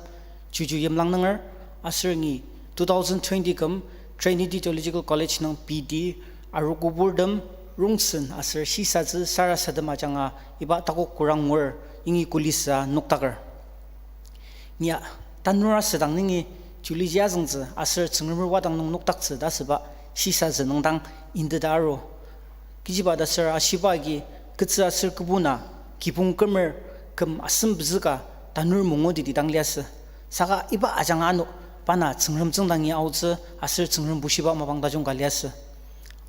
Chuchu Yimlang nunger, aser ngi two thousand twenty küm Trinity Theological College nung B D, arogo purtem, rongsen aser shisatsü sarasadem ajanga iba takok kurang ngur ingi kulisa noktaker. Nia tanur asüdang nungi juliji azüngtsü aser Tsüngremer wadang nung nokdaktsü ta asüba shisatsü nüngdang indita aru. Kechiba ta aser ashiba agi ketsü aser kübuna kibong kümer küm asem pezüka tanur mongotiti dang liasü. Saka iba ajanga ano bana Tsüngrem tsüngdangi aotsü aser Tsüngrem bushiba mapang tajung ka liasü.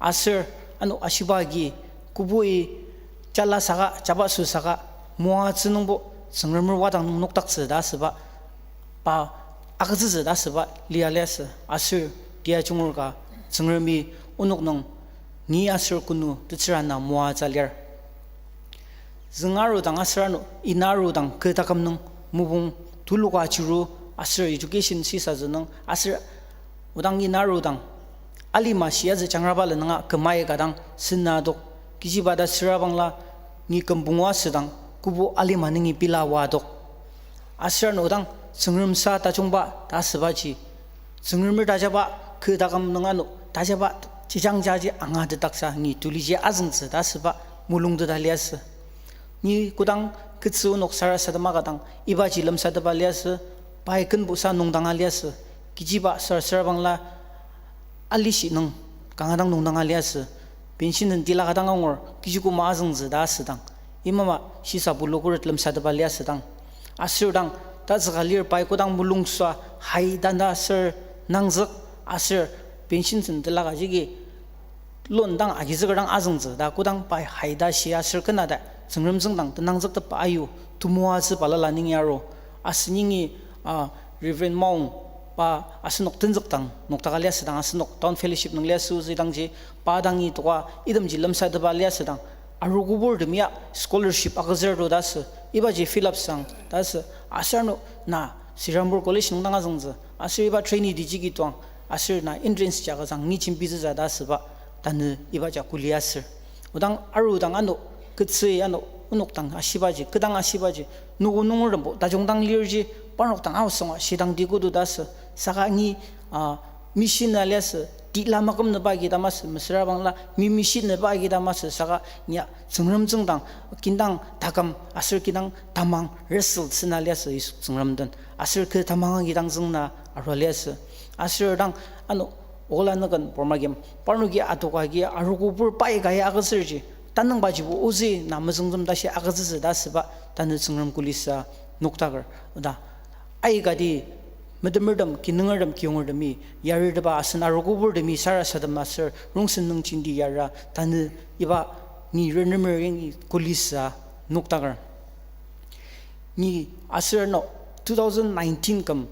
Aser ano ashiba agi kübui jala saka, jabaso saka, moatsü nungbo Tsüngremer wadang nung nokdaktsü ta asüba, pa agütsütsü ta asüba lia liasü. Aser tia jungur ka Tsüngremi onok nung ni aser kunu tetsürana moatsü lir. Zünga arudang aser ano ina arudang kü taküm nung mopung tuluka chiru aser education shisatsü nung aser odang ina arudang alima shiatsü jangraba lenanga kümai ka dang sena adok, kechiba ta süra bangla ni küm pungu asüdang kübu alima nungi pela oa adok. Aser ano odang Tsüngrem sa tajungba ta asübaji Tsüngremer tajaba kü taküm nung ano tajaba jijangjaji angatetaksa ni tuliji azüngtsü ta asüba mulungteta liasü. Ni kodang ketsü onok sarasadema ka dang ibaji lemsatepa liasü, pai kenbusa nüngdanga liasü, kechiba sarasadema bangla alishi nung kanga dang nüngdanga liasü, pension den tila ka dang angur, kechi koma azüngtsü ta asüdang, Imama shisa pulu khuret lemsatepa liasüdang. Aser dang, tazüka lir pai kodang mulungsua, hai dana ser nangzük, aser pension sen telaka jigi loan dang agizüker dang azüngtsü ta kodang pai haita shi aser kena ta Tsüngrem tsüngdang tenangzüktepba ayu temoatsü balala ning yaro. Aser nungi, ah, Reverend Maung pa asenok tenzükdang noktaka liasüdang asenok Town Fellowship nung liasü ozüdangji pa dangi toka itemji lemsatepa liasüdang arogoburtemi ya scholarship agütsür to ta asü ibaji fill up sang ta asü aser ano na Serampore College nung dang azüngtsü aser iba trainee di jigi tuang aser na entrance ji agütsüang ni jembitsütsü ta asüba tanü ibaji kuli aser. Odang arudang ano, ketsü ano, onok dang ashibaji, kü dang ashibaji, nuku nungertembo tajung dang lirji, parnok dang aosanga shidang di kodu ta asü, saka ni, ah, mission aliasü, tila maküm nüba agi ta masü, mesüra bangla, mi mission nüba agi ta masü, saka ni ya, Tsüngrem tsüngdang, kindang taküm, aser kindang tamang, result sena aliasü, Yisu Tsüngrem den. Aser kü tamang agi dang züngna arua liasü. Aser dang ano ola nüken Burma Kim parnoki adoka agi arogobur pai ka ya agütsürji tanüngbajibo ozü na mezüngzüm tashi agütsütsü ta asüba tanü Tsüngrem kulisa noktaker. Oda aikati metemertem, kinungertem, kiyongertemi yaritepa asen arogoburtemi sarasadem aser rongsen nung jenti yara tanü iba ni renemer yangi kulisa noktaker. Ni aser ano two thousand nineteen küm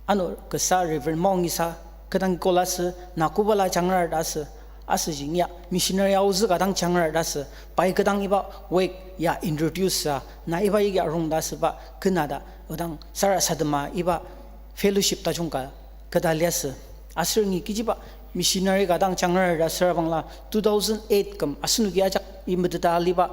ano kasa Reverend Maung-i sa kü dang call asü na koba la jangrar ta asü, asüji ni ya missionary aozü ka dang jangrar ta asü, pai kü dang iba work ya introduce sa na iba yagi arung ta asüba kü na ta odang sarasadema iba fellowship tajung ka kü ta liasü. Aser ni kechiba missionary ka dang jangrar ta asüra bangla two thousand eight küm asenoki ajak imeteta aliba,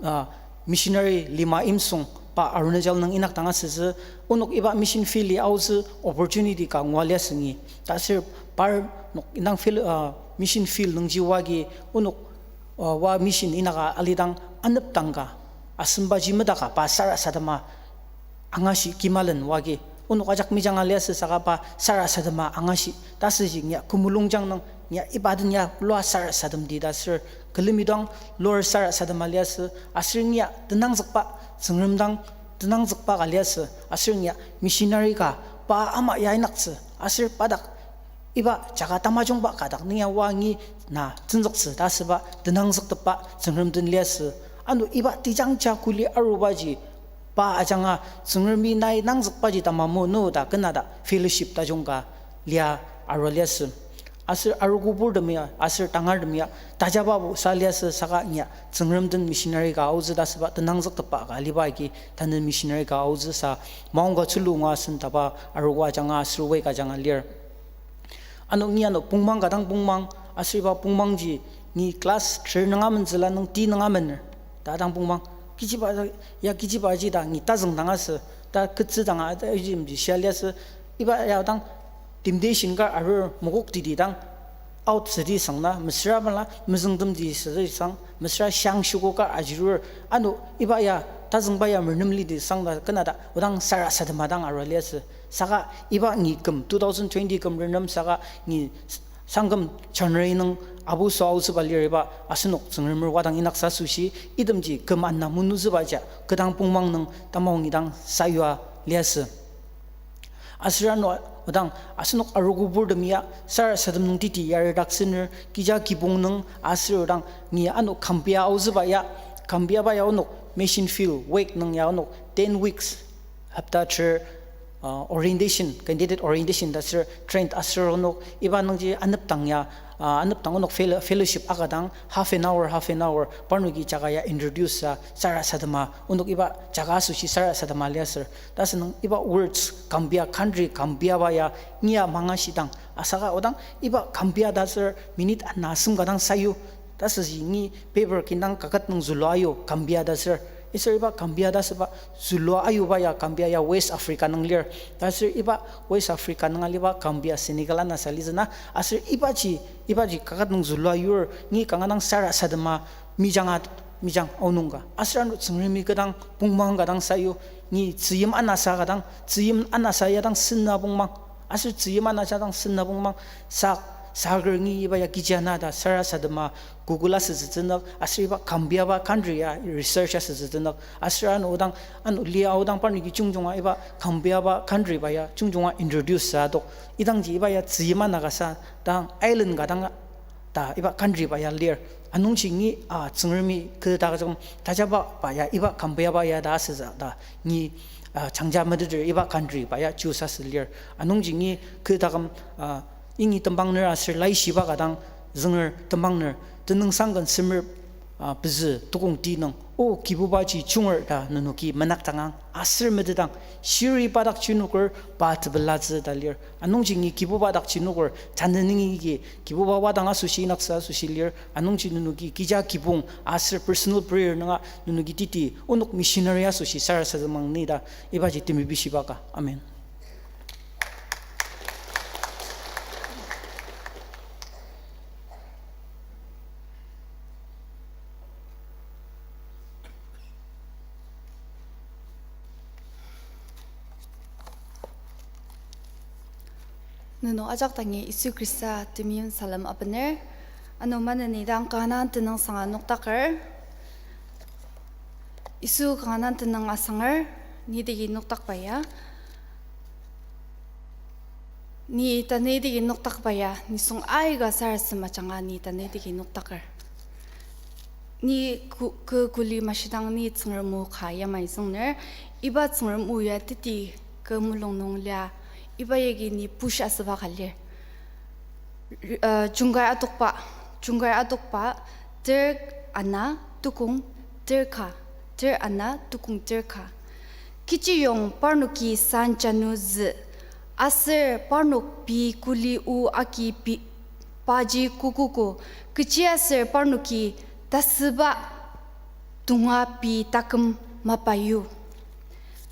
ah, missionary Lima Imsung pa Arunachal nung inyakdang asütsü, onok iba mission field-i aotsü opportunity ka ngua liasü ni. Ta aser parnok indang field, ah, mission field nungji oa agi onok, ah, oa mission inyaka alidang anepdang ka asembaji medaka pa sarasadema angashi kimalen oa agi onok ajak mejanga liasü saka pa sarasadema angashi ta asüji ni ya kü mulungjang nung ni ya iba den ya lua sarasademdi ta aser külemi dang lur sarasadema liasü aser ni ya tenangzükba Tsüngrem dang tenangzükba ka liasü aser ni ya missionary ka pa ama ya inyaktsü aser pa dak iba jaka tamajungba ka dak ni ya oa ni na tenzüktsü ta asüba tenangzüktepba Tsüngrem den liasü. Ano iba tejangja kuli arubaji pa ajanga Tsüngremi nai nangzükbaji tamamo no ta kü na ta fellowship tajung ka lia arua liasü. Aser arogoburtemi ya aser tangartemi ya tajababo sa liasü saka ni ya Tsüngrem den missionary ka aotsü ta asüba tenangzüktepba ka aliba agi tanü missionary ka aotsü sa maongka tsülu ngua asen taba arogo ajanga aser work ajanga lir. Ano ni ano pongmang ka dang pongmang aser iba pongmangji ni class three nung amentsüla nung ti nung amener ta dang pongmang. Kechiba ya kechibaji ta ni tazüngdang asü ta ketsü danga ta ijimji shia liasü iba ya dang temptation ka arur mokok titi dang out südi sang na mesüra bala mezüngtemdi südi sang mesüra shang shuko ka ajirur ano iba ya tazüngba ya menemlidi sang ta kü na ta odang sarasadema dang arua liasü. Saka iba ni küm two thousand twenty küm renem saka ni sangküm January nung abu süa aotsüba lir iba asenok Tsüngremer wadang inyaksa asoshi itemji küm ana munutsübaja kü dang pongmang nung tamang idang sayua liasü. Aser ano odang asenok arogoburtemi ya sarasadem nung titi yaridaktsüner kecha kibong nung aser odang ni ano Gambia aotsüba ya Gambia ba ya onok mission field work nung ya onok ten weeks hopta ter, uh, orientation, candidate orientation ta aser trained aser onok iba nungji anepdang ya, uh, anepdang onok fellow-, fellowship akadang half an hour, half an hour parnoki jaka ya introduce sa sarasadema onok iba jaka asoshi sarasadema liasür ta asünung iba words Gambia country Gambia ba ya ni ya mangashidang asaka odang iba Gambia ta aser minute ana asem ka dang sayu ta asüji ni paper kindang kaket nung zülua ayu Gambia ta aser. Aser iba Gambia ta asüba zülua ayuba ya Gambia ya West Africa nung lir. Ta aser iba West Africa nung aliba Gambia Senegal ana sa litsü na aser ibaji, ibaji kaket nung zülua yur ni kanga dang sarasadema mijanga, mijang aonung ka. Aser ano Tsüngremi kü dang pongmang ka dang sayu ni tzüyim ana sa ka dang, tzüyim ana sa ya dang sena pongmang. Aser tzüyim ana sa dang sena pongmang sak Saker ngi iba ya kechi ana ta sarasadema Google asütsü tenük, aser iba kambiaba country ya research asütsü tenük, aser ano odang, ano lia odang parnoki jungjunga iba kambiaba country ba ya jungjunga introduce sa adok. Idangji iba ya tzüyima nagasa dang island ka dang ta iba country ba ya lir. Anungji ngi, a, Tsüngremi kü taküm tajaba ba ya iba kambiaba ya ta asütsü ta ngi, a, jangja meteter iba country ba ya choose asü lir. Anungji ngi kü taküm, a, ingi tembangner aser laishiba ka dang zünger tembangner, tenüngsang ken semer, a, pezü tukong ti nung, O Kibubaji junger ta nenoki menaktangang aser metetang, shiri pa dak jenoker pa tepelatsü ta lir. Anungji ngi Kibuba dak jenoker, tanü nungi agi Kibuba wadang asoshi inaksa asoshi lir. Anungji nenoki kecha kibong aser personal prayer nunga nenoki teti onok missionary asoshi sarasademang ni ta ibaji temepishiba ka. Amen. Nenok ajak dangi Yisu Khrista temeim salem abener. Ano maneni dang kanga tenüngsanga nokdaker. Yisu kanga tenüng asanger, ni teki nokdakba ya. Ni tanü teki nokdakba ya, nisung aika sarasadem ajanga ni tanü teki nokdaker. Ni ku-, kü kuli mashidang ni Tsüngrem o ka yamai züngner, iba Tsüngrem o ya teti kü mulung nung lia, iba yagi ni push asüba ka lir. Uh, Jungkai adokba, Jungkai adokba, ter ana, tukong ter ka, ter ana, tukong ter ka. Kechiyong parnoki san janu zü, aser parnok pei kuli o agi pei, paji kokogo, kechiaser parnoki tasüba tonga pei taküm mapayu.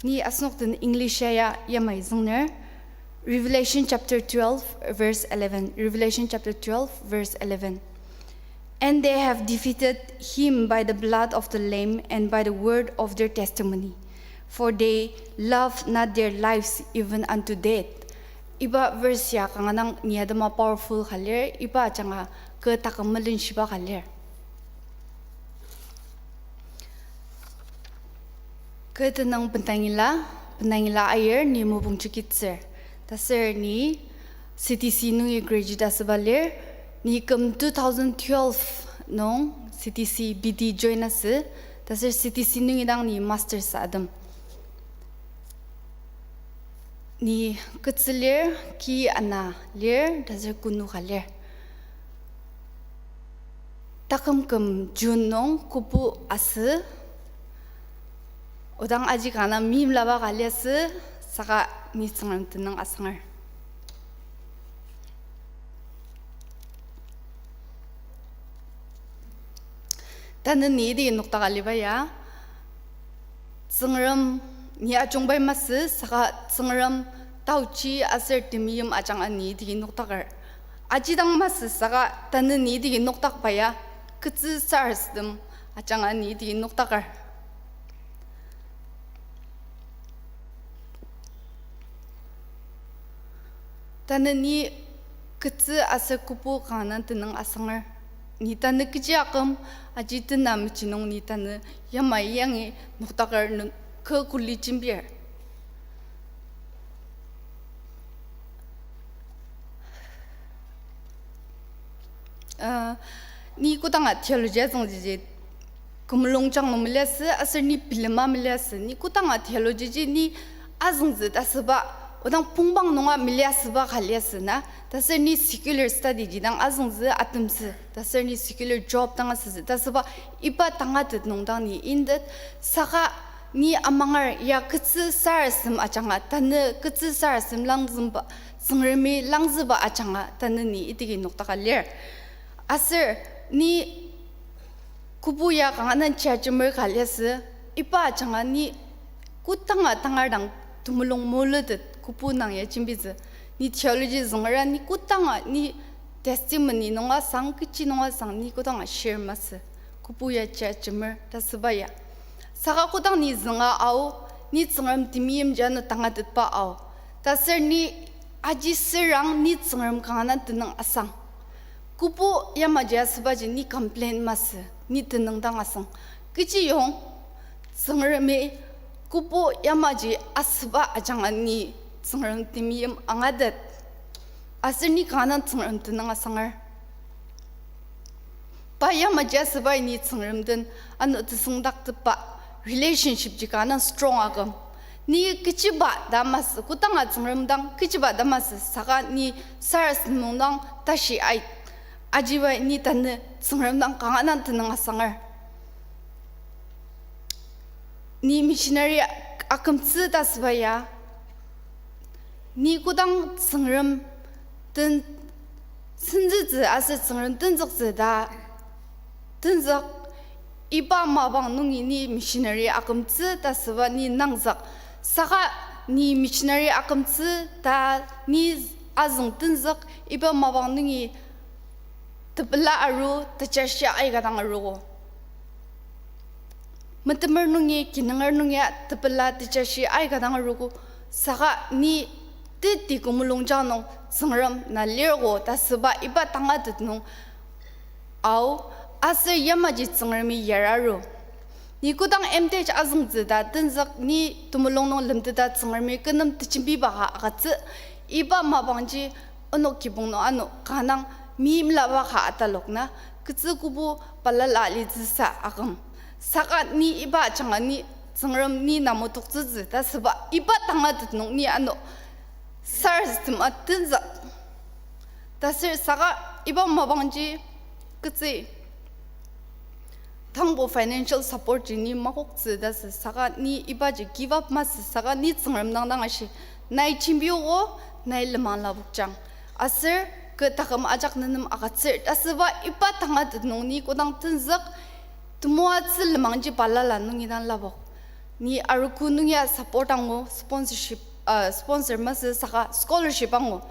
Ni asenok den English ya yamai züngner. Revelation chapter twelve, verse eleven. Revelation chapter twelve, verse eleven. And they have defeated him by the blood of the Lamb and by the word of their testimony, for they loved not their lives even unto death. Iba verse ya kanga dang ni atema powerful ka lir, iba ajanga kü taküm melenshiba ka lir. Kü tenüng bendangila, bendangila ayir ni mopung chikitsür. Taser ni C T C nungi graduate asüba lir, ni küm two thousand twelve nung C T C B D join asü, taser C T C nungi dang ni masters atem. Ni ketsü lir, ki ana lir, taser kunu ka lir. Taküm küm June nung kübu asü, odang aji kanga meimlaba ka liasü, saka ni Tsüngrem tenüng asanger. Tanü ni teki nokdaka liba ya, Tsüngrem ni ajungbai masü, saka Tsüngrem taochi aser temeim ajanga ni teki nokdaker. Aji dang masü saka tanü ni teki nokdakba ya, ketsü sarasadem ajanga ni teki nokdaker. Tanü ni ketsü aser kübu kanga tenüng asanger. Ni tanü kechi aküm aji tena mechi nung ni tanü yamai yangi nokdaker nung kü kuli jembir. Uh, ni kodanga theology azüngji ji kümulung jang nung meliasü, aser ni bilema meliasü, ni kodanga theology ji ni azüngtsü ta asüba, odang pungbang nunga meliasüba ka liasü na, taser ni secular study ji dang azüngtsü atemtsü, taser ni secular job dang asütsü ta asüba, iba tangatet nung dang ni intet, saka ni amanger ya ketsü sarasadem ajanga, tanü ketsü sarasadem langzüba, Tsüngremi langzüba ajanga, tanü ni iteki nokdaka lir. Aser ni kübu ya kanga dang chajemer ka liasü, iba ajanga ni kodanga tangar dang temulung molutet kübu nung ya jembitsü. Ni theology züngera ni kodanga ni testimony nunga sang, kechi nunga sang ni kodanga share masü. Kübu ya chajemer ta asüba ya. Saka kodang ni zünga ao, ni Tsüngrem temeim ji ano tangatetba ao. Taser ni aji sürang ni Tsüngrem kanga tenüng asang. Kübu yamaji asübaji ni complain masü, ni tenüng dang asüng. Kechiyong Tsüngremi kübu yamaji asüba ajanga ni Tsüngrem temeim angatet. Aser ni kanga dang Tsüngrem tenüng asanger. Pa yamaji asübai ni Tsüngrem den ano tesüngdaktetba relationship ji kanga dang strong aküm. Ni kechiba ta masü, kodanga Tsüngrem dang kechiba ta masü, saka ni sarasadem nung dang tashi ait. Ajibai ni tanü Tsüngrem dang kanga dang tenüng asanger. Ni missionary akümtsü ta asüba ya, ni kodang Tsüngrem den senzütsü aser Tsüngrem tenzüktsü ta tenzük, iba mapang nungi ni missionary akümtsü ta asüba ni nangzük. Saka ni missionary akümtsü ta ni azüng tenzük, iba mapang nungi tepela aru, tejashi aika dang aruogo. Metemer nungi, kinunger nungi tepela tejashi aika dang aruogo. Saka ni teti kü mulungjang nung Tsüngrem na lirgo ta asüba iba tangatet nung ao, aser yamaji Tsüngremi yararu. Ni kodang M.Th azüngtsü ta tenzük, ni temulung nung lemteta Tsüngremi kü nem tejembiba ka agütsü, iba mapangji onok kibong nung ano kanga dang meimlaba ka atalok na, ketsü kübu balala alitsüsa aküm. Saka ni iba ajanga ni Tsüngrem ni na metoktsütsü ta asüba iba tangatet nung ni ano sarasadema tenzük. Taser saka iba mapangji ketsü tangbo financial support ji ni makoktsü ta asü, saka ni ibaji give up masü, saka ni Tsüngrem dang dang ashi, nai jembiogo, nai lenmang lapokjang. Aser kü taküm ajak nenem agütsür ta asüba iba tangatet nung ni kodang tenzük, temoatsü lenmangji balala nungi dang lapok. Ni arogo nungi ya support angu, sponsorship, uh, sponsor masü, saka scholarship angu.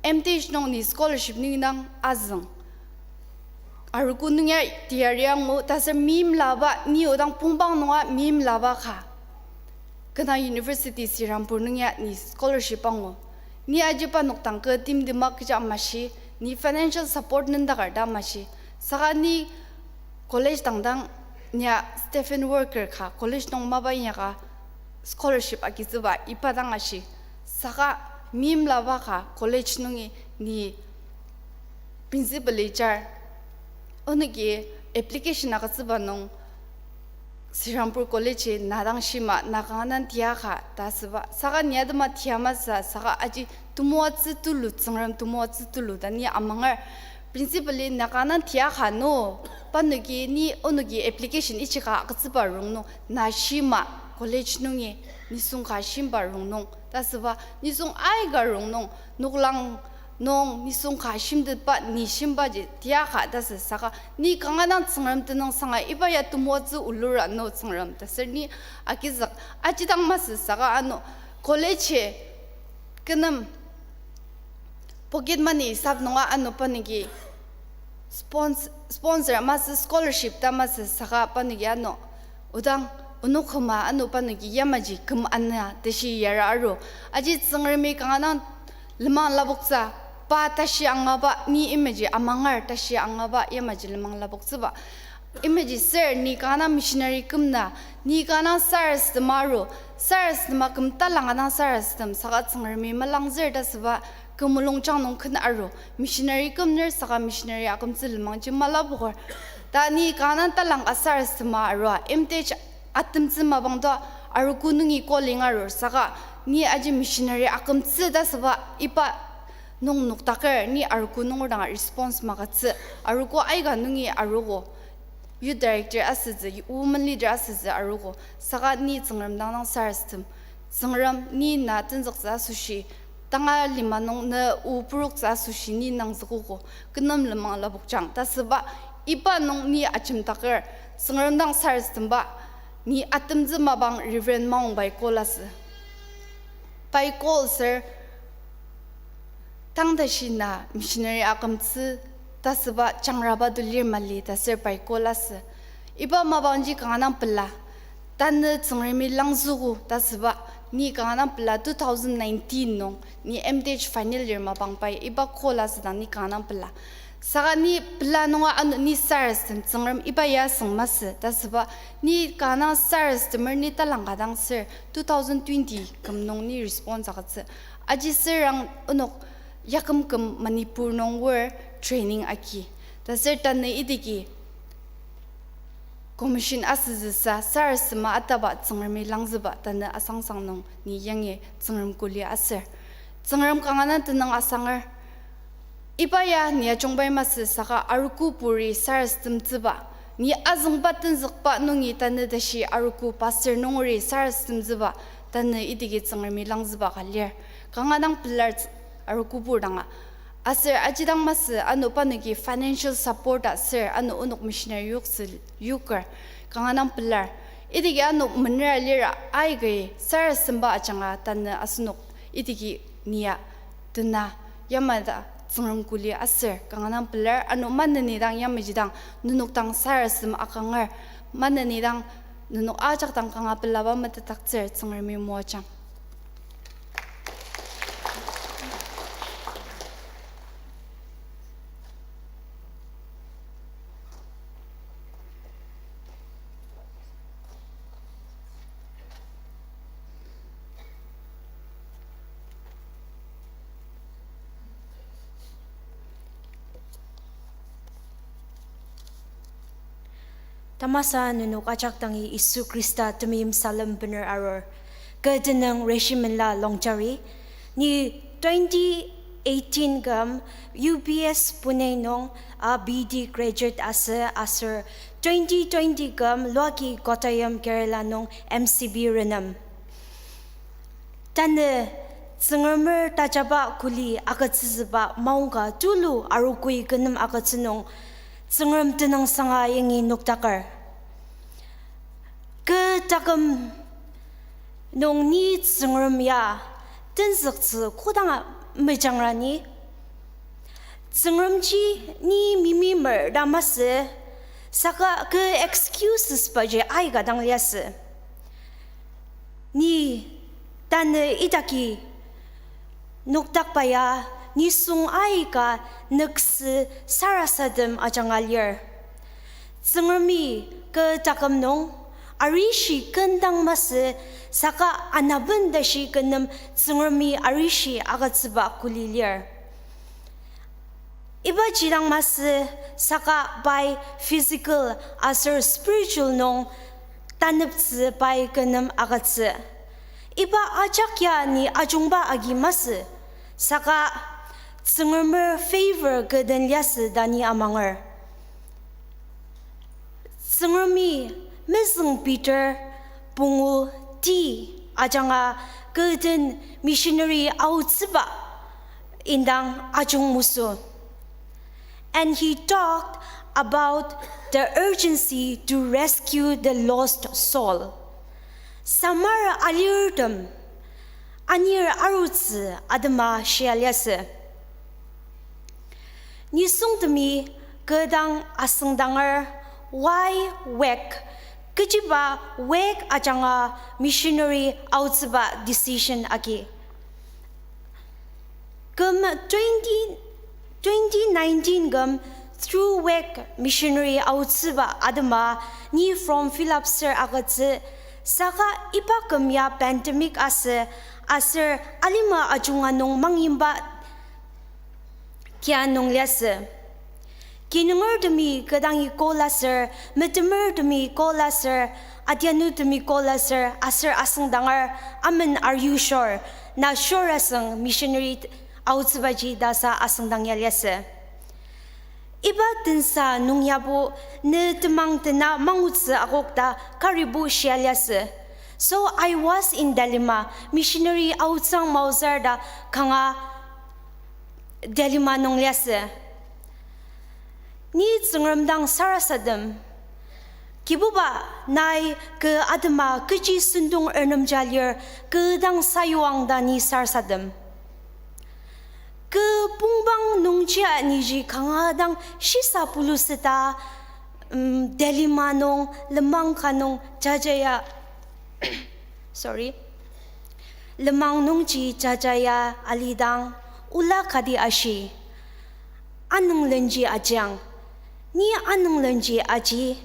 M.Th nung ni scholarship nungi dang azüng. Arogo nungi ya teyari angu, taser meimlaba, ni odang pongpang nunga meimlaba ka kü dang university Serampore nungi ya ni scholarship angu. Ni aji parnok dang kü timtema kecha mashi, ni financial support nüngdaker ta mashi. Saka ni college dang dang ni ya Stephen Worker ka college nung mapa inyaka scholarship agitsüba iba dang ashi. Saka meimlaba ka college nungi ni principal-i jar, onoki application agütsüba nung Serampore College-i na dang shima, na kanga dang tiaka ta asüba. Saka ni atema tia masü, saka aji temoatsü tulu, Tsüngrem temoatsü tulu ta ni amanger. Principal-i na kanga dang tiaka no, parnoki ni onoki application ichika agütsüba rongnung, na shima college nungi nisung ka shimba rongnung ta asüba, nisung aika rongnung, noklang nung nisung ka shimtetba ni shimbaji tiaka ta asü, saka ni kanga dang Tsüngrem tenüng sanga iba ya temoatsü ulura no Tsüngrem ta aser ni agizük aji dang masü, saka ano college-i kü nem pocket money hisap nunga ano parnoki spons-, sponsor masü, scholarship ta masü, saka parnoki ano odang onok küma ano parnoki yamaji küm ana tashi yara aru. Aji Tsüngremi kanga dang lenmang lapoktsü, pa tashi angaba ni imaji amanger tashi angaba yamaji lenmang lapoktsüba. Imaji sür ni kanga dang missionary küm na, ni kanga dang sarasadema aru, sarasadema küm talang kanga dang sarasadem, saka Tsüngremi melangzür ta asüba kü mulungjang nung ken aru, missionary küm lir saka missionary akümtsü lenmangji malapoker. Ta ni kanga dang talang ka sarasadema arua, M.Th atemtsü mapang to arogo nungi calling arur, saka ni aji missionary akümtsü ta asüba iba nung nokdaker ni arogo nunger dang response magütsü, arogo aika nungi arogo youth director asütsü, women leader asütsü arogo, saka ni Tsüngrem dang dang sarasadem. Tsüngrem ni na tenzüktsü asoshi, tanga lima nung na o puroktsü asoshi ni nangzükogo, kü nem lenmang lapokjang ta asüba iba nung ni ajemdaker, Tsüngrem dang sarasademba, ni atemtsü mapang Reverend Maongbai call asü. Pai call ser, tang tashi na missionary akümtsü ta asüba jangraba to lir mali ta ser pai call asü. Iba mapangji kanga dang pela, tanü Tsüngremi langzüogo ta asüba, ni kanga dang pela two thousand nineteen nung ni M.Th final year mapang pai iba call asüdang ni kanga dang pela. Saka ni pela nunga ano ni sarasadem Tsüngrem iba ya süng masü ta süba, ni kanga sarasademer ni talangka dang ser two thousand twenty küm nung ni response agütsü. Aji sürang onok yaküm küm Manipur nung wor training agi. Ta ser tanü idigi commission asütsüsa sarasadema ataba Tsüngremi langzüba tanü asangsang nung ni yangi Tsüngrem kuli aser. Tsüngrem kanga dang tenüng asanger. Iba ya ni ajungbai masü saka arogo puri sarasademtsüba. Ni azüngba tenzükba nungi tanü tashi arogo pastor nungeri sarasademtsüba tanü idigi Tsüngremi langzüba ka lir. Kanga dang pelar ts-, arogo pur danga. Aser aji dang masü ano parnoki financial support aser ano onok missionary yoktsü yoker. Kanga dang pelar. Idigi ano mener alira aika sarasademba ajanga tanü asenok idigi nia tena yamai ta Tsüngrem kuli aser kanga dang pelar ano maneni dang yamaji dang nenok dang sarasadem akanger maneni dang nenok ajak dang kanga pelaba metetdaktsür Tsüngremi moajang. Tamasa nenok ajak dangi Yisu Khrista temeim salem bener arur. Kü tenüng Reshimenla Longchari, ni twenty eighteen küm U B S Pune nung a B D graduate asü aser twenty twenty küm Luaki Kottayam Kerala nung M C B renem. Tanü Tsüngremer tajaba kuli agütsütsüba maongka tulu arogoi kü nem agütsü nung Tsüngrem tenüngsanga yangi nokdaker. Kü taküm nung ni Tsüngrem ya tenzüktsü kodanga mejangra ni? Tsüngremji ni mimimer ta masü, saka kü excuses baji aika dang liasü. Ni tanü idaki nokdakba ya nisung aika nüksü sarasadem ajanga lir. Tsüngremi kü taküm nung arishi kü indang masü, saka anaben tashi kü nem Tsüngremi arishi agütsüba kuli lir. Ibaji dang masü, saka pai physical aser spiritual nung taneptsü pai kü nem agütsü. Iba ajak ya ni ajungba agi masü, saka Tsüngremer favor kü den liasü ta ni amanger. Tsüngremi mezüng Peter pungu ti ajanga kü den missionary aotsüba indang ajungmesü. And he talked about the urgency to rescue the lost soul. Samar alirtem anir arutsü atema shia liasü. Nisungtemi kü dang asüngdanger, why WAC, kechiba WAC ajanga missionary aotsüba decision agi. Küm twenty, twenty nineteen küm through WAC missionary aotsüba atema ni form fill up ser agütsü, saka iba küm ya pandemic asü, aser alima ajunga nung mangyimba kia nung liasü. Kinungertemi kü dangi call aser, metemertemi call aser, adianutemi call aser, aser asüngdanger, amen, are you sure? Na sure asüng missionary aotsübaji ta sa asüngdang ya liasü. Iba tensa nung yabo ne temang tena mangutsü akok ta karibo shia liasü. So I was in dilemma, missionary aotsüang maozür ta kanga dilemma nung liasü. Ni Tsüngrem dang sarasadem. Kibuba, nai kü atema kechi sentong ernemja lir, kü dang sayuang ta ni sarasadem. Kü pungbang nungjia niji kanga dang shisa puluseta, mm, dilemma nung, lenmang ka nung jaja ya, sorry, lenmang nungji jaja ya alidang, ola kati ashi. Anünglenji ajang. Ni anünglenji aji,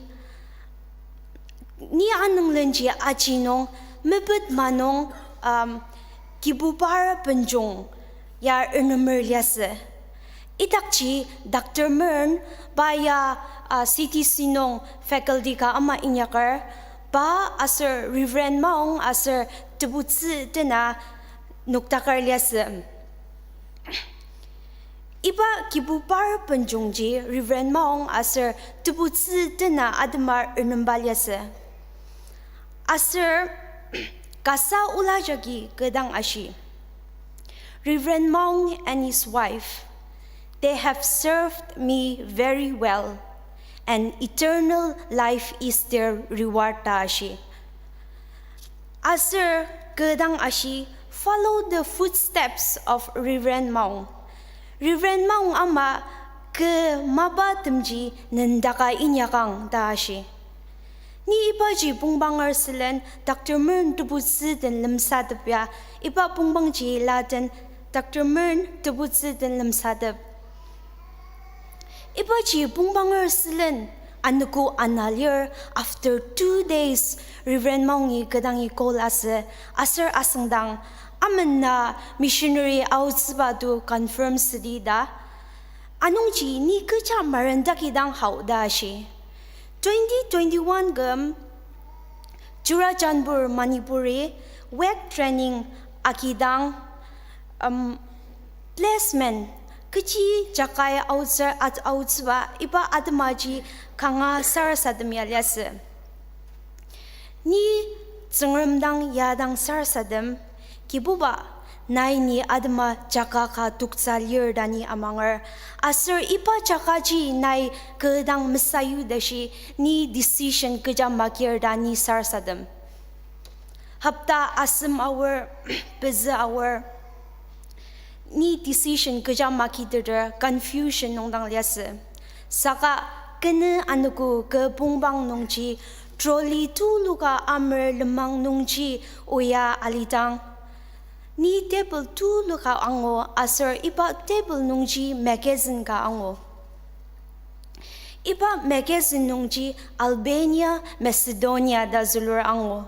ni anünglenji aji nung mepet ma nung, um, Kibubar benjong ya renemer liasü. Idakji Doctor Mern pa ya, uh, C T C nung faculty ka ama inyaker, pa aser Reverend Maung aser tebutsü tena noktaker liasü. Iba Kibubar benjongji Reverend Maung aser tebutsü tena atema renemba liasü. Aser kasa ola jagi kü dang ashi, Reverend Maung and his wife, they have served me very well, and eternal life is their reward ta ashi. Aser kü dang ashi, follow the footsteps of Reverend Maung. Reverend Maung ama kü mapa temji nendaka inyakang ta ashi. Ni ibaji pongbanger sülen Doctor Mern tebutsü den lemsatep ya, iba pongbangji la den Doctor Mern tebutsü den lemsatep. Ibaji pongbanger sülen anogo ana lir, after two days, Reverend Maungi kü dangi call asü, aser asüngdang, amena missionary aotsüba to confirm südi ta. Anungji ni kecha marendaki dang hao ta ashi. Twenty twenty-one küm Churachandpur, Manipuri, work training agidang, um, placement, kechi jakai aotsü-, at-, aotsüba, iba atemaji kanga sarasadem ya liasü. Ni Tsüngrem dang ya dang sarasadem, Kibuba, nai ni atema jaka ka toksa lir ta ni amanger, aser iba jakaji nai kü dang mesayudashi ni decision kecha makir ta ni sarasadem. Hopta asem aor, pezü aor, ni decision kecha makiteter confusion nung dang liasü. Saka kenü anogo kü pongbang nungji trolley tuluka amer lenmang nungji oya alidang, ni table tuluka angu aser iba table nungji magazine ka angu. Iba magazine nungji Albania, Macedonia ta zülur angu.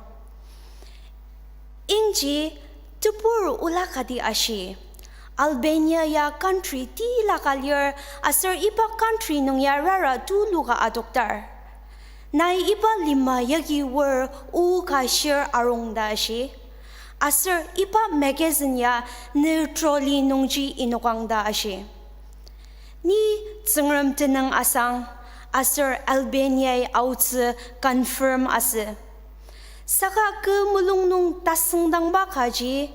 Ingji tebur ola kati ashi, Albania ya country tila ka lir, aser iba country nung ya rara tuluka adoktar. Nai iba lima yagi wor o ka shir arung ta ashi. Aser iba magazine ya ne trolley nungji inokang ta ashi. Ni Tsüngrem tenüng asang, aser Albania-i aotsü confirm asü. Saka kü mulung nung tasüngdangba kaji,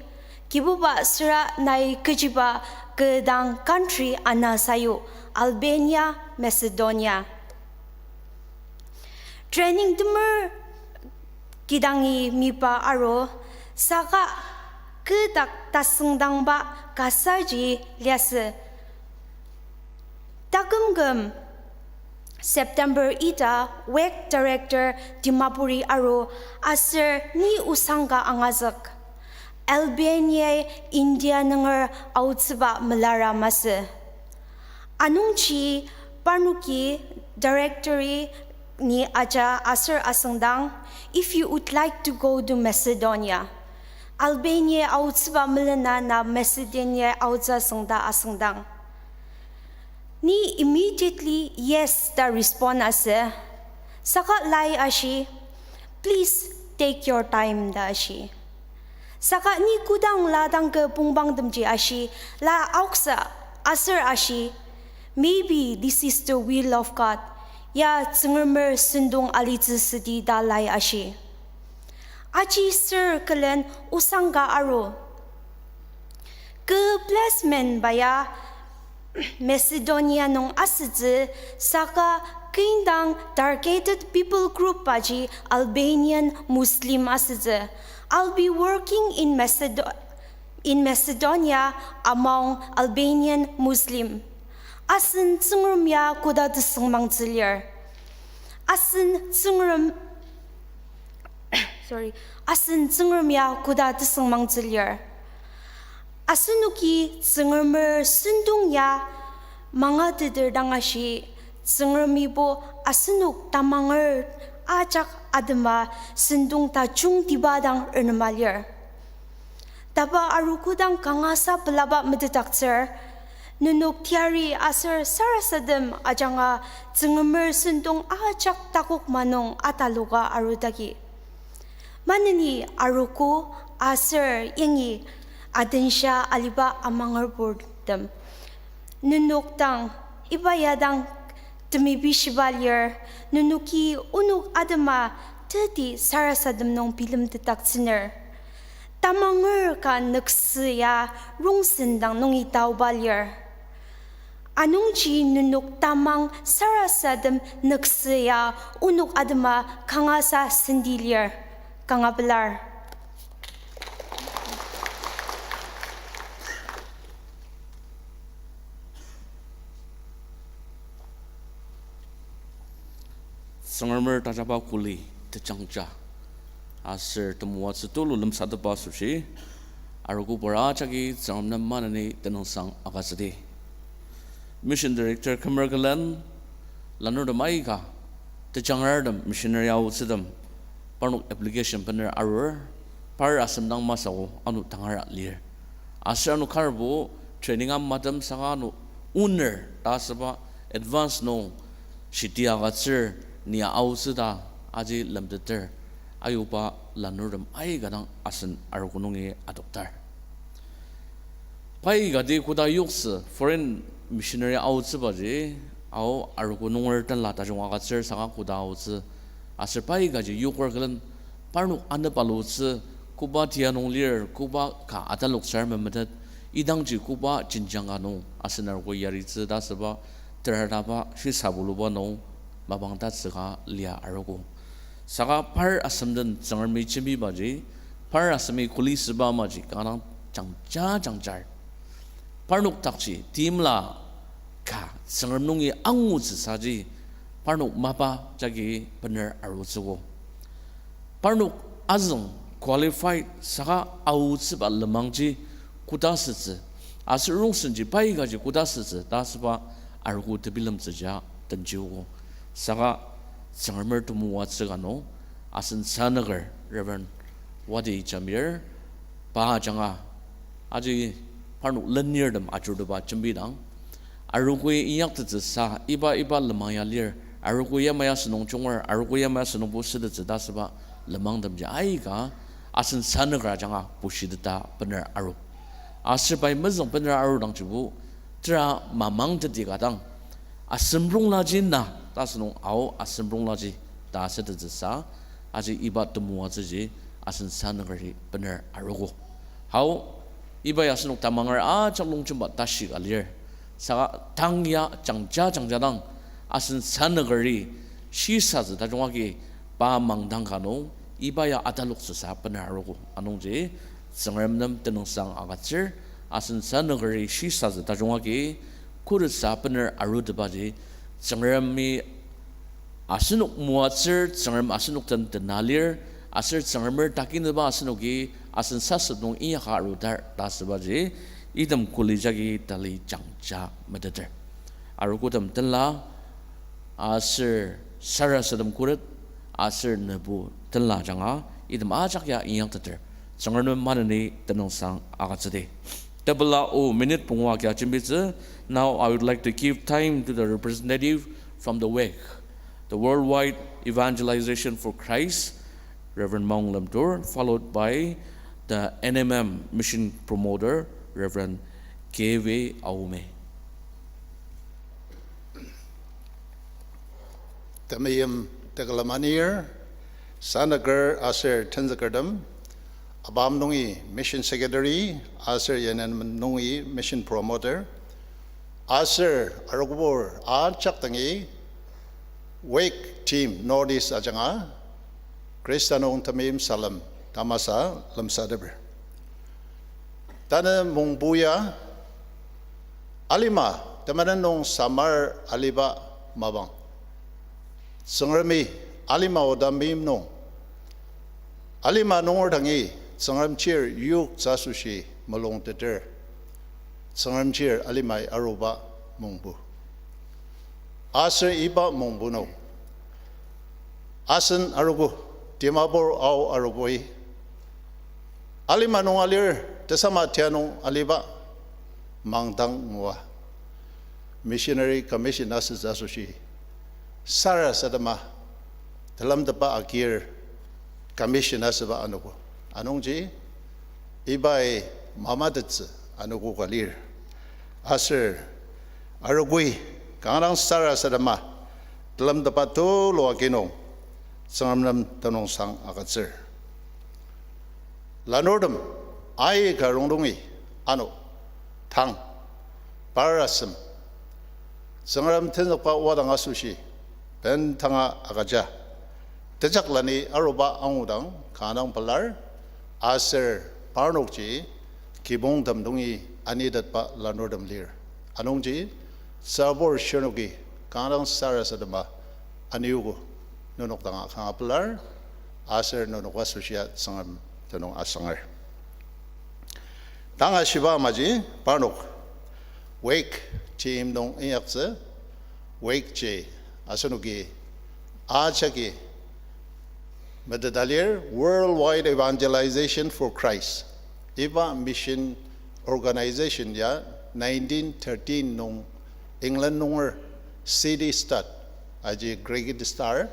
Kibuba süra nai kechiba kü dang country ana sayu, Albania, Macedonia. Training temer kidangi mipa aru, saka kü dak tasüngdangba kasaji liasü. Taküm küm September ita work director Dimapur-i aru aser ni osang ka angazük, Albania-i India nunger aotsüba melara masü. Anungji parnoki director-i ni aja aser asüngdang, if you would like to go to Macedonia, Albania aotsüba melena na Macedonia aotsü asüngda asüngdang. Ni immediately yes ta respond asü. Saka lai ashi, please take your time ta ashi. Saka ni kodang la dang kü pungbangtemji ashi, la aoksa aser ashi, maybe this is the will of God. Ya Tsüngremer sentong alitsü südi ta lai ashi. Aji sür külen osang ka aru. Kü placement ba ya Macedonia nung asütsü, saka kü indang targeted people group baji Albanian Muslim asütsü. I'll be working in Macedo-, in Macedonia among Albanian Muslim. Asen Tsüngrem ya koda tesüngmangtsü lir. Asen Tsüngrem, sorry, asen Tsüngrem ya koda tesüngmangtsü lir. Asenoki Tsüngremer sentong ya Mangateter dang ashi, Tsüngremibo asenok tamanger ajak atema sentong tajungtiba dang renema lir. Taba arogo dang kangasa pelaba metetdaktsür, nenok teyari aser sarasadem ajanga Tsüngremer sentong ajak takok manung ataloka arudagi. Maneni arogo aser yangi adenshia aliba amangerburtem, nenok dang, iba ya dang temepishiba lir, nenoki onok atema teti sarasadem nung bilemtetdaktsüner. Tamanger ka nüksü ya rongsen dang nungi taoba lir. Anungji nenok tamang sarasadem nüksü ya onok atema kangasa senti lir. Kanga pelar. Tsüngremer tajaba kuli tejangja aser temoatsü tulu lemsatepba asoshi, arogobur ajaki Tsüngrem nem maneni tenüngsang agütsüdi. Mission Director kümer külen, lanurtem aika, tejangrartem, missionary aotsütem, parnok application bener arur, par asem dang masü ano tangara lir. Aser ano karbo training amatem saka ano owner ta asüba advance nung shiti agütsür ni aotsü ta aji lemteter ayuba lanurtem aika dang asen arogo nungi adoktar. Pai kati koda yoktsü foreign missionary aotsübaji, ao arogo nunger tenla tajung agütsür saka koda aotsü, aser pai kaji yoker külen parnok anep alutsü, koba tia nung lir, koba ka ataloktsür memetet, idangji koba jenjang ka nung asen arogo yaritsü ta asüba, terataba shisabuluba nung mapang tatsüka lia arogo. Saka par asem den Tsüngremi jembibaji, par asemi kuli süba amaji kanga dang jangja jangjar. Parnok dakji timla ka Tsüngrem nungi angutsüsaji parnok mapa jagi bener arutsüogo. Parnok azüng qualified saka aotsüba lenmangji koda sütsü, aser rongsenji pai kaji koda sütsü ta asüba arogo tebilemtsüja tenjiogo. Saka Tsüngremer temoatsü ka nung asen sanüker Reverend Wadi Jamir, pa ajanga aji parnok lenirtem ajuruteba jembidang, arogoi inyaktettsüsa iba iba lenmang ya lir, arogo yamai asünung junger, arogo yamai asünungbo sütettsü ta asüba lenmangtemji aika asen sanüker ajanga bushiteta bener aru. Aser pai mezüng bener arudangjibo tera mamang teti ka dang, asemronglaji na ta asünung ao asemronglaji ta asütettsüsa, aji iba temoatsüji asen sanükeri bener arogo. Hao, iba ya asenok tamanger ajak longjemba tashi ka lir. Saka tang ya jangja jangja dang asen sanükeri shisatsü tajung agi pa mangdang ka nung iba ya ataloktsüsa bener arogo. Anungji Tsüngrem nem tenüngsang agütsür, asen sanükeri shisatsü tajung agi khuretsa bener arutebaji Tsüngremi asenok moatsür, Tsüngrem asenok den tena lir, aser Tsüngremer takineba asenoki asen sasep nung inyaka arudar ta asübaji, item kuli jagi tali jangja meteter. Arogotem tenla, aser sarasadem khuret, aser nebu tenla ajanga, item ajak ya inyakteter. Tsüngrem nem maneni tenüngsang agütsüdi. Tepela o minute pungu agia jembitsü. Now I would like to give time to the representative from the WEC, the Worldwide Evangelization for Christ, Reverend Maung Lemtur, followed by the N M M Mission Promoter, Reverend K V Aomi. Temeim tekülem anir, sanüker aser tenzükertem, abam nungi Mission Secretary, aser yenen nungi Mission Promoter, aser arogobur ajak dangi, WEC Team Northeast ajanga, Khrista nung temeim salem tamasa lemsateper. Tanü mungbu ya, alima temenen nung samar aliba mapang, Tsüngremi alima oda meim nung, alima nunger dangi Tsüngrem chir yoktsü asoshi mulungteter, Tsüngrem chir alimai aruba mungbu. Aser iba mungbu nung, asen arogo, Dimapur Ao arogoi, alima nung alir, tesama tia nung aliba, mangdang ngua, Missionary Commission asütsü asoshi sarasadema telemtetba agir commission asüba anogo. Anungji ibai mamatettsü anogo ka lir. Aser arogoi kanga dang sarasadema telemtetba tulu agi nung Tsüngrem nem tenüngsang agütsür. Lanurtem aika rongnungi ano, tang, par asem, Tsüngrem tenzükba wadang asoshi bendanga agüja, tejakleni aruba angudang kanga dang pelar, aser parnokji kibongtem nungi anitetba lanurtem lir. Anungji tsübur shirnoki kanga dang sarasadema aniogo, nenok danga kanga pelar, aser nenok asoshia Tsüngrem tenüng asanger. Tanga shiba amaji parnok Wake team nung inyaktsü, Wake ji asenoki ajaki meteta lir Worldwide Evangelization for Christ. Iba mission organization ya nineteen thirteen nung England nunger C D Studd, aji Gregory Studd,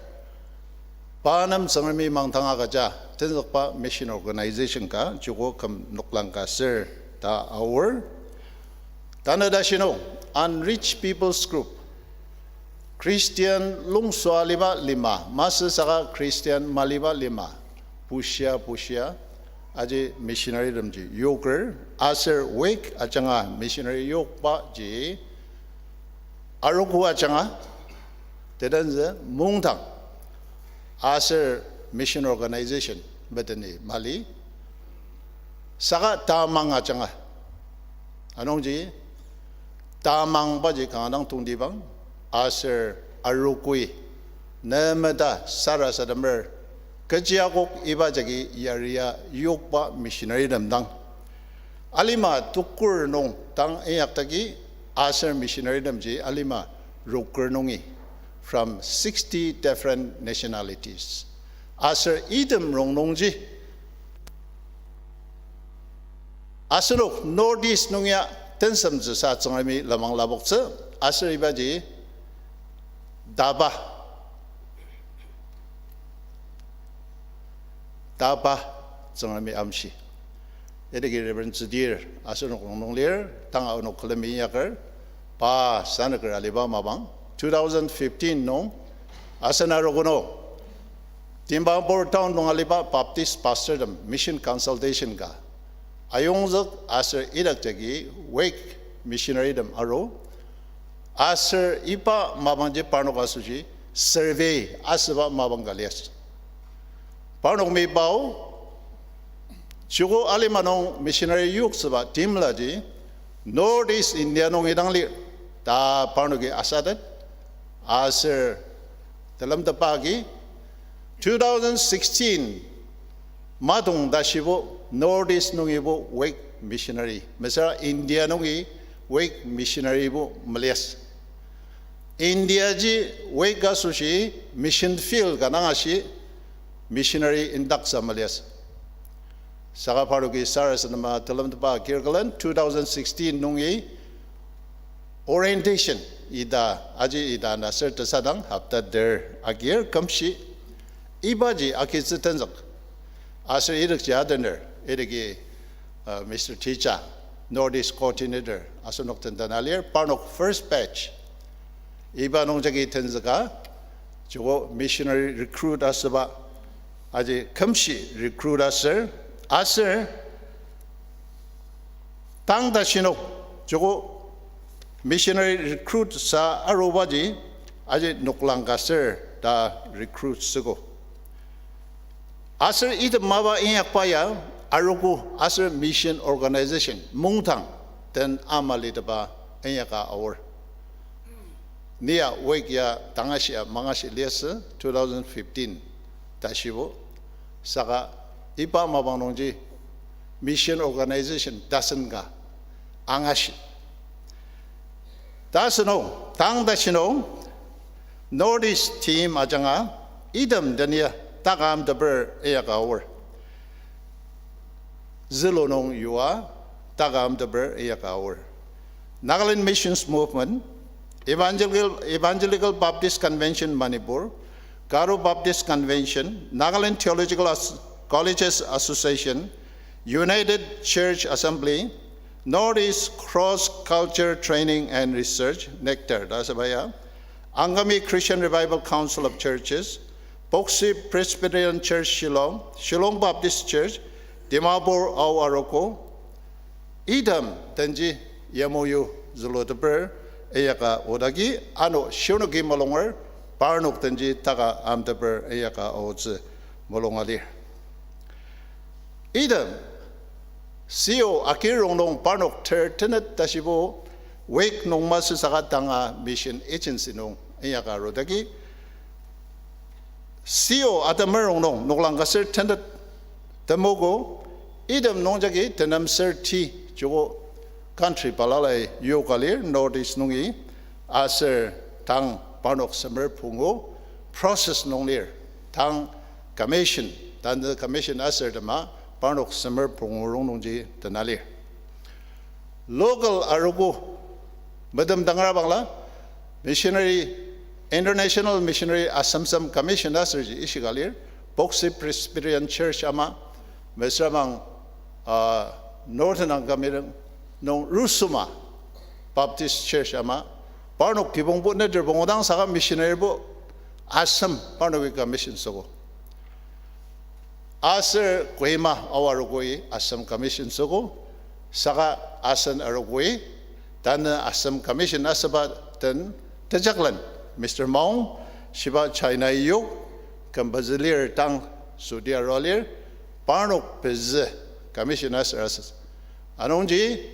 pa nem Tsüngremi mangdang agüja tenzükba mission organization ka joko küm noklang ka ser ta aor. Tanü tashi nung, unreached peoples group, Christian lungsua aliba lima, masü saka Christian maliba lima, pushia pushia, aji missionary temji yoker, aser Wake ajanga missionary yokbaji arogo ajanga, tedentsü mungdang, aser mission organization meteni mali, saka tamang ajanga. Anungji tamangbaji kanga dang tongtibang, aser arogoi ne meta sarasademer, kechi akok iba jagi yaria yokba missionary tem dang. Alima tukur nung dang inyaktaki aser missionary temji alima roker nungi, from sixty different nationalities. Aser item rongnungji asenok North East nung ya tensemtsüsa Tsüngremi lenmang lapoktsü, aser ibaji tapa, tapa Tsüngremi amshi. Idaki Reverend Tsüdir asenok rongnung lir, tanga onok külemi inyaker, pa sanüker aliba mapang, two thousand fifteen nung, asen arogo nung, Dimapur town nung aliba Baptist pastor tem mission consultation ka ayongzük aser idakjagi Wake missionary tem aru, aser iba mapangji parnok asoshi survey asüba mapang ka liasü. Parnok mipao, joko alima nung missionary yoktsüba timlaji North East India nung idang lir ta parnoki asatet, aser telemtepba agi two thousand sixteen matong tashibo North East nungibo Wake missionary, mesüra India nungi Wake missionarybo melias. India ji Wake asoshi mission field ka dang ashi missionary indaksa melias. Saka parnoki sarasadema telemtepba agir külen two thousand sixteen nungi orientation ita, aji ita na ser tesadang hopta ter agir kümshi ibaji agitsü tenzük. Aser idakji adener, idaki, uh, Mister Teacher, North East Coordinator, asenok tendena lir, parnok first batch. Iba nungjagi tenzüka, joko missionary recruit asüba, aji kümshi recruit aser, aser tang tashinok, joko missionary recruit sa arubaji, aji noklang ka ser ta recruit süogo. Aser item mapa inyakba ya, arogo aser mission organization mungdang den ama litepa inyaka aor. Nia Wake ya tangashia mangashi liasü two thousand fifteen tashibo. Saka iba mapang nungji mission organization tasen ka angashi. Ta asünung, tang ta shinung, North East team ajanga, item tenia takam teper inyaka aor. Zülu nung yua takam teper inyaka aor. Nagaland Missions Movement, Evangelical, Evangelical Baptist Convention Manipur, Garo Baptist Convention, Nagaland Theological As-, Colleges Association, United Church Assembly, Northeast Cross Culture Training and Research, nectar, ta asüba ya, Angami Christian Revival Council of Churches, Boxi Presbyterian Church Shillong, Shillong Baptist Church, Dimapur Ao Arogo, item denji yamuyu züluteper inyaka odagi ano shirnoki mulunger parnok denji taka amteper inyaka aotsü mulunga lir. Item, seo akirong nung parnok ter tenet tashibo, wake nung masü saka tanga mission agency nung inyaka arudagi, seo atemerong nung noklang ka ser tenet temogo, item nung jagi tenem ser ti joko country balalai yoka lir Northeast nungi, aser tang parnok semer pungu process nung lir, tang commission, tanü commission aser tema parnok semer pungu rongnungji tena lir. Local arogo, medem dangra bangla, missionary, International Missionary Asemsem Commission aserji ishika lir, Boxi Presbyterian Church ama, mesüra mang, ah, Northern Angami nung Rusuma Baptist Church ama, parnok kibongbo neter bongdang saka missionarybo asem parnoki commission süogo. Aser Kohima Ao Arogoi asem commission süogo, saka asen arogoi, tanü asem commission asüba den tejaklen, Mister Maung, shiba China yok, kembezü lir tang sudi arua lir, parnok pezü commission aser asü. Anungji,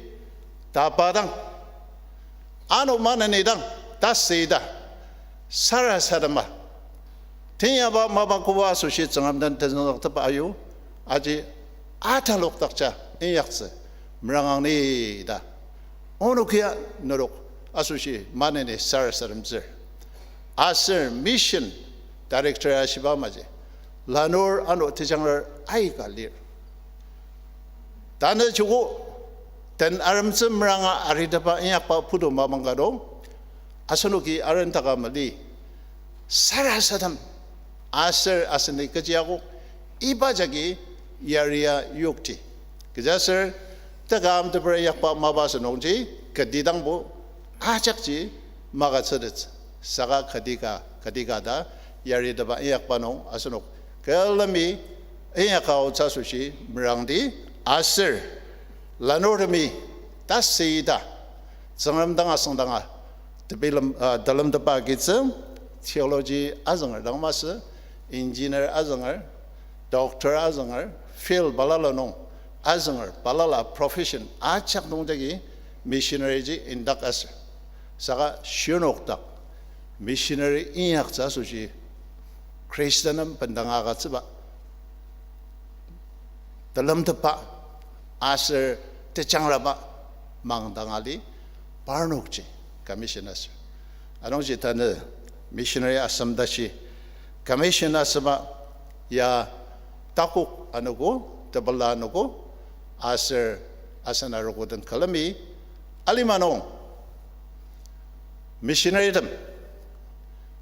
tapa dang, ano maneni dang, tasüi ta, sarasadema. Teinyaba mapa koba asoshi Tsüngrem den tenzüngdaktepa ayu, aji atalokdakja inyaktsü, merangang ni ta. Onokia nerok asoshi maneni sarasademtsür. Aser mission director ashiba amaji, lanur ano tejangrar aika lir. Tanü joko, den aremtsü meranga aritepa inyakba putu mapang ka do, asenoki arendaka mali, sarasadem, aser aseni kechi akok, iba jagi yaria yokti. Kechiaser, tekam teper inyakba mapa asünungji, kati dangbo, ajakji, makatsütetsü, saka kati ka, kati ka ta, yaritepa inyakba nung asenok külemi inyaka aotsü asoshi merangdi aser lanurtemi tasüi ta Tsüngrem dang asüngdanga tebilem, ah, telemtepa agitsü, theology azünger dang masü, engineer azünger, doctor azünger, field balala nung azünger, balala profession ajak nung jagi missionary ji indak aser. Saka shirnok dak missionary inyaktsü asoshi Khristanem bendanga agütsüba telemtepa aser tejangraba mangdang ali parnokji commission aser. Anungji tanü missionary asem tashi commission asüba ya takok anogo, tepela anogo, aser asen arogo den külemi alima nung missionary tem,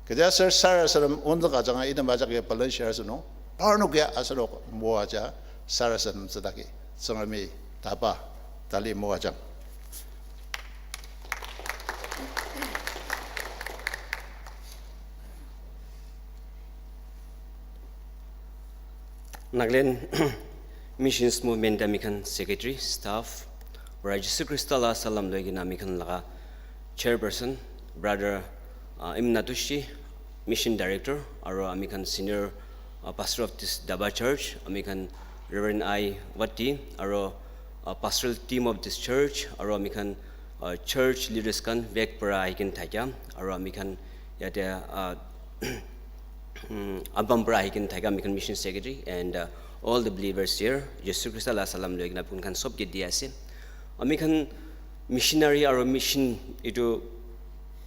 kechiaser sarasadem onzük ajanga item ajak ya pelen share asünung, parnok ya asenok moaja sarasadem tsüdaki, Tsüngremi tapa tali moajang. Nagaland Missions Movement amikhan secretary, staff, ora Jisu Khrista la salam loikena amikhan laga chairperson, brother, uh, Imnatushi, mission director, aro amikhan senior, uh, pastor of this Daba Church, amikhan Reverend I Wati, aro, uh, pastoral team of this church, aro amikhan, uh, church leaders khan vek para ahiken thakya, aro amikhan yate, uh, mm, abam para ahiken thakya amikhan mission secretary and, uh, all the believers here, Jisu Khrista la salam loikena apun khan sob ke di ase. Amikhan missionary aro mission itu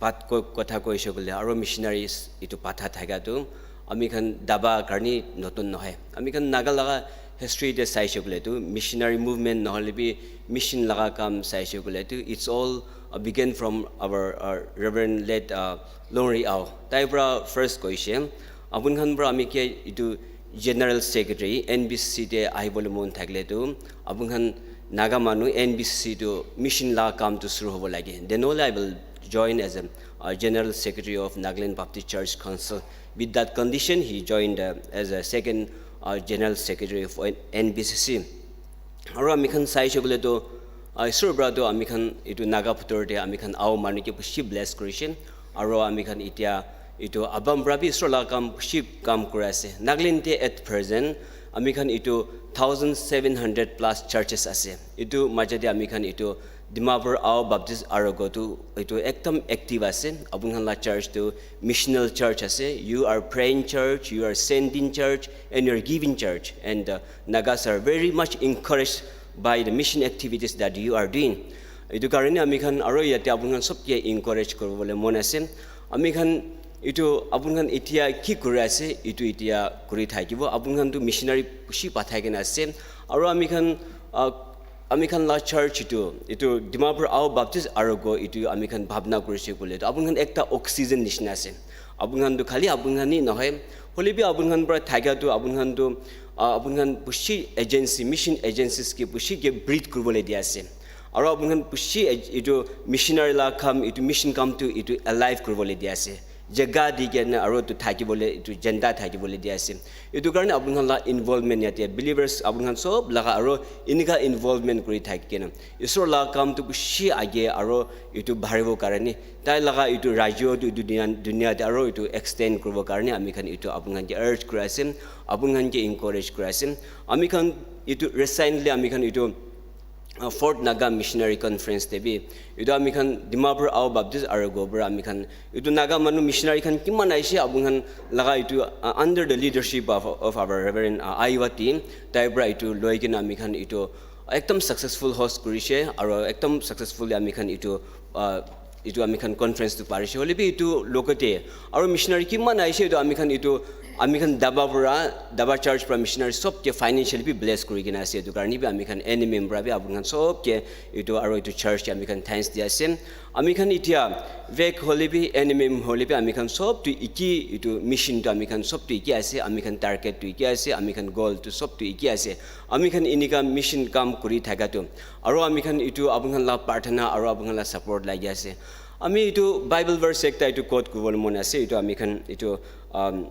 pat ko-, kota koishe koile, aro missionaries itu pata thaka tu, amikhan daba karni notun nohoi. Amikhan Naga laga history te saishe koile tu, missionary movement nohoi lebi mission laga kam saishe koile tu, it's all, uh, began from our, uh, Reverend late, uh, Longri Ao. Tai pora first koishe, abun khan pora ami ke itu General Secretary N B C C te ahibole mon thakile tu, abun khan Naga manu N B C C tu mission la kam tu suru hobo lage. Then only I will join as a, uh, General Secretary of Nagaland Baptist Church Council. With that condition, he joined, uh, as a second, uh, General Secretary of N B C C. Aro amikhan saishe koile tu, ah, Isor pora tu amikhan itu Naga putor te amikhan Ao manu ke bishi bless kurishe. Aro amikhan itia itu abam pora bi Isor la kam bishi kam kuri ase. Nagaland te at present amikhan itu thousand seven hundred plus churches ase. Itu maja te amikhan itu Dimapur Ao Baptist Arogo tu itu ekdom active ase. Abun khan la church tu missional church ase. You are praying church, you are sending church, and you are giving church. And, uh, Nagas are very much encouraged by the mission activities that you are doing. Itu karni amikhan aro yate abun khan sob ke encourage kuribole mon ase. Amikhan itu abun khan itia ki kuri ase, itu itia kuri thakibo. Abun khan tu missionary bishi pathai kena ase. Aro amikhan, uh, amikhan la church itu, itu Dimapur Ao Baptist Arogo itu amikhan bhabna kurishe koile tu abun khan ekta oxygen nishina ase. Abun khan tu khali abun khan ni nohoi. Hoilebi abun khan pora thakia tu abun khan tu, ah, abun khan bishi agency, mission agencies ke bishi ke breed kuribole di ase. Aro abun khan bishi ag-, itu missionary la kam, itu mission kam tu itu alive kuribole di ase. Jaga di kena aro tu thakibole, itu jenda thakibole di ase. Itu karni abun khan la involvement yate believers abun khan sob laga aro inika involvement kuri thaki kena Isor la kam tu bishi agi aro itu baribo karni, tai laga itu rajyo tu itu dunia, dunia te aro itu extend kuribo karni amikhan itu abun khan ke urge kuri ase, abun khan ke encourage kuri ase. Amikhan itu recently amikhan itu, uh, Fourth Naga Missionary Conference te bi, itu amikhan Dimapur Ao Baptist Arogo pora amikhan itu Naga manu missionary khan kiman aishe abun khan laga itu, uh, under the leadership of, of our Reverend, uh, Aiwati, tai pora itu loi kena amikhan itu ekdom successful host kurishe, aro ekdom successfully amikhan itu, uh, itu amikhan conference tu parishe. Hoilebi itu lokoti, aro missionary kiman aishe itu amikhan itu, amikhan daba pora, daba church pora missionary sob ke financially bi bless kuri kena ase. Itu karni bi amikhan N M M pora bi abun khan sob ke itu, aro itu church ke amikhan thanks di ase. Amikhan itia vek hoilebi, N M M hoilebi amikhan sob tu iki, itu mission tu amikhan sob tu iki ase, amikhan target tu iki ase, amikhan goal tu sob tu iki ase. Amikhan inika mission kam kuri thaka tu. Aro amikhan itu abun khan la prarthana, aro abun khan la support lagi ase. Ami itu Bible verse ekta itu quote kuribole mon ase, itu amikhan itu, um,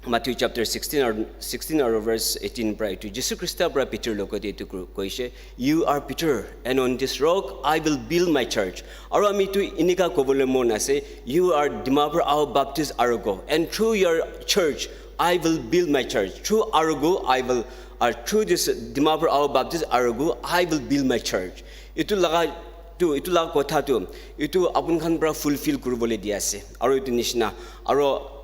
Matthew chapter sixteen or sixteen or verse eighteen pora itu Jisu Khrista pora Peter lokoti itu ku-, koishe, "You are Peter, and on this rock I will build my church." Aro ami itu inika kobole mon ase, "You are Dimapur Ao Baptist Arogo, and through your church I will build my church. Through Arogo I will, uh, through this Dimapur Ao Baptist Arogo I will build my church." Itu laga tu, itu laga kotha tu, itu abun khan pora fulfill kuribole di ase. Aro itu nishina, aro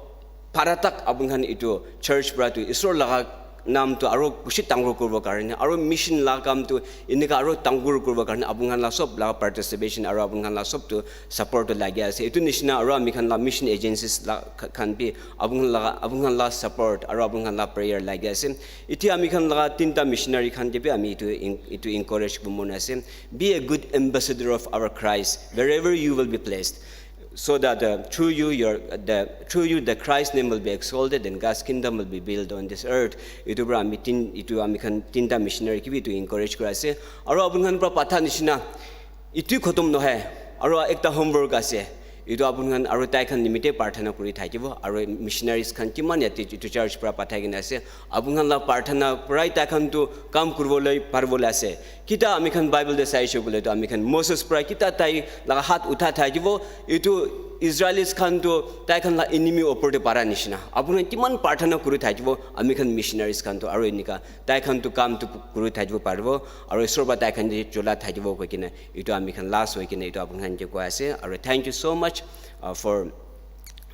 paratak abun khan itu church pora tu Isor laga nam tu aro kushi tangur kuribo karni, aro mission la kam tu inika aro tangur kuribo karni, abun khan la sob laga participation aro abun khan la sob tu support tu lagi ase. Itu nishina aro ami khan la mission agencies la kha-, khan bi abun khan la, abun khan la support aro abun khan la prayer lagi ase. Iti ami khan laga tinta missionary khan ke bi ami itu in-, itu encourage bo mon ase. Be a good ambassador of our Christ wherever you will be placed, so that, uh, through you, your, the, through you, the Christ name will be exalted and God's kingdom will be built on this earth. Itu pora ami tin, itu ami khan tinta missionary kibi itu encourage kura ase. Aro abun khan pora patha nishina, itu khotom nohoi. Aro ekta homework ase. Itu abun khan aro tai khan nimite prarthana kuri thakibo. Aro missionaries khan kiman yate itu church pora pathai kena ase. Abun khan la prarthana kurai tai khan tu kam kuribole paribole ase. Kita ami khan Bible te saishe koile tu ami khan Moses pora kita tai laga hat utha thakibo, itu Israelis khan tu tai khan la enemy opor te para nishina. Abun khan kiman prarthana kuri thakibo, ami khan missionaries khan tu aro inika tai khan tu kam tu kuri thakibo paribo, aro Isor pora tai khan te jola thakibo koi kena, itu ami khan last hoi kena, itu abun khan ke koi ase, aro thank you so much, uh, for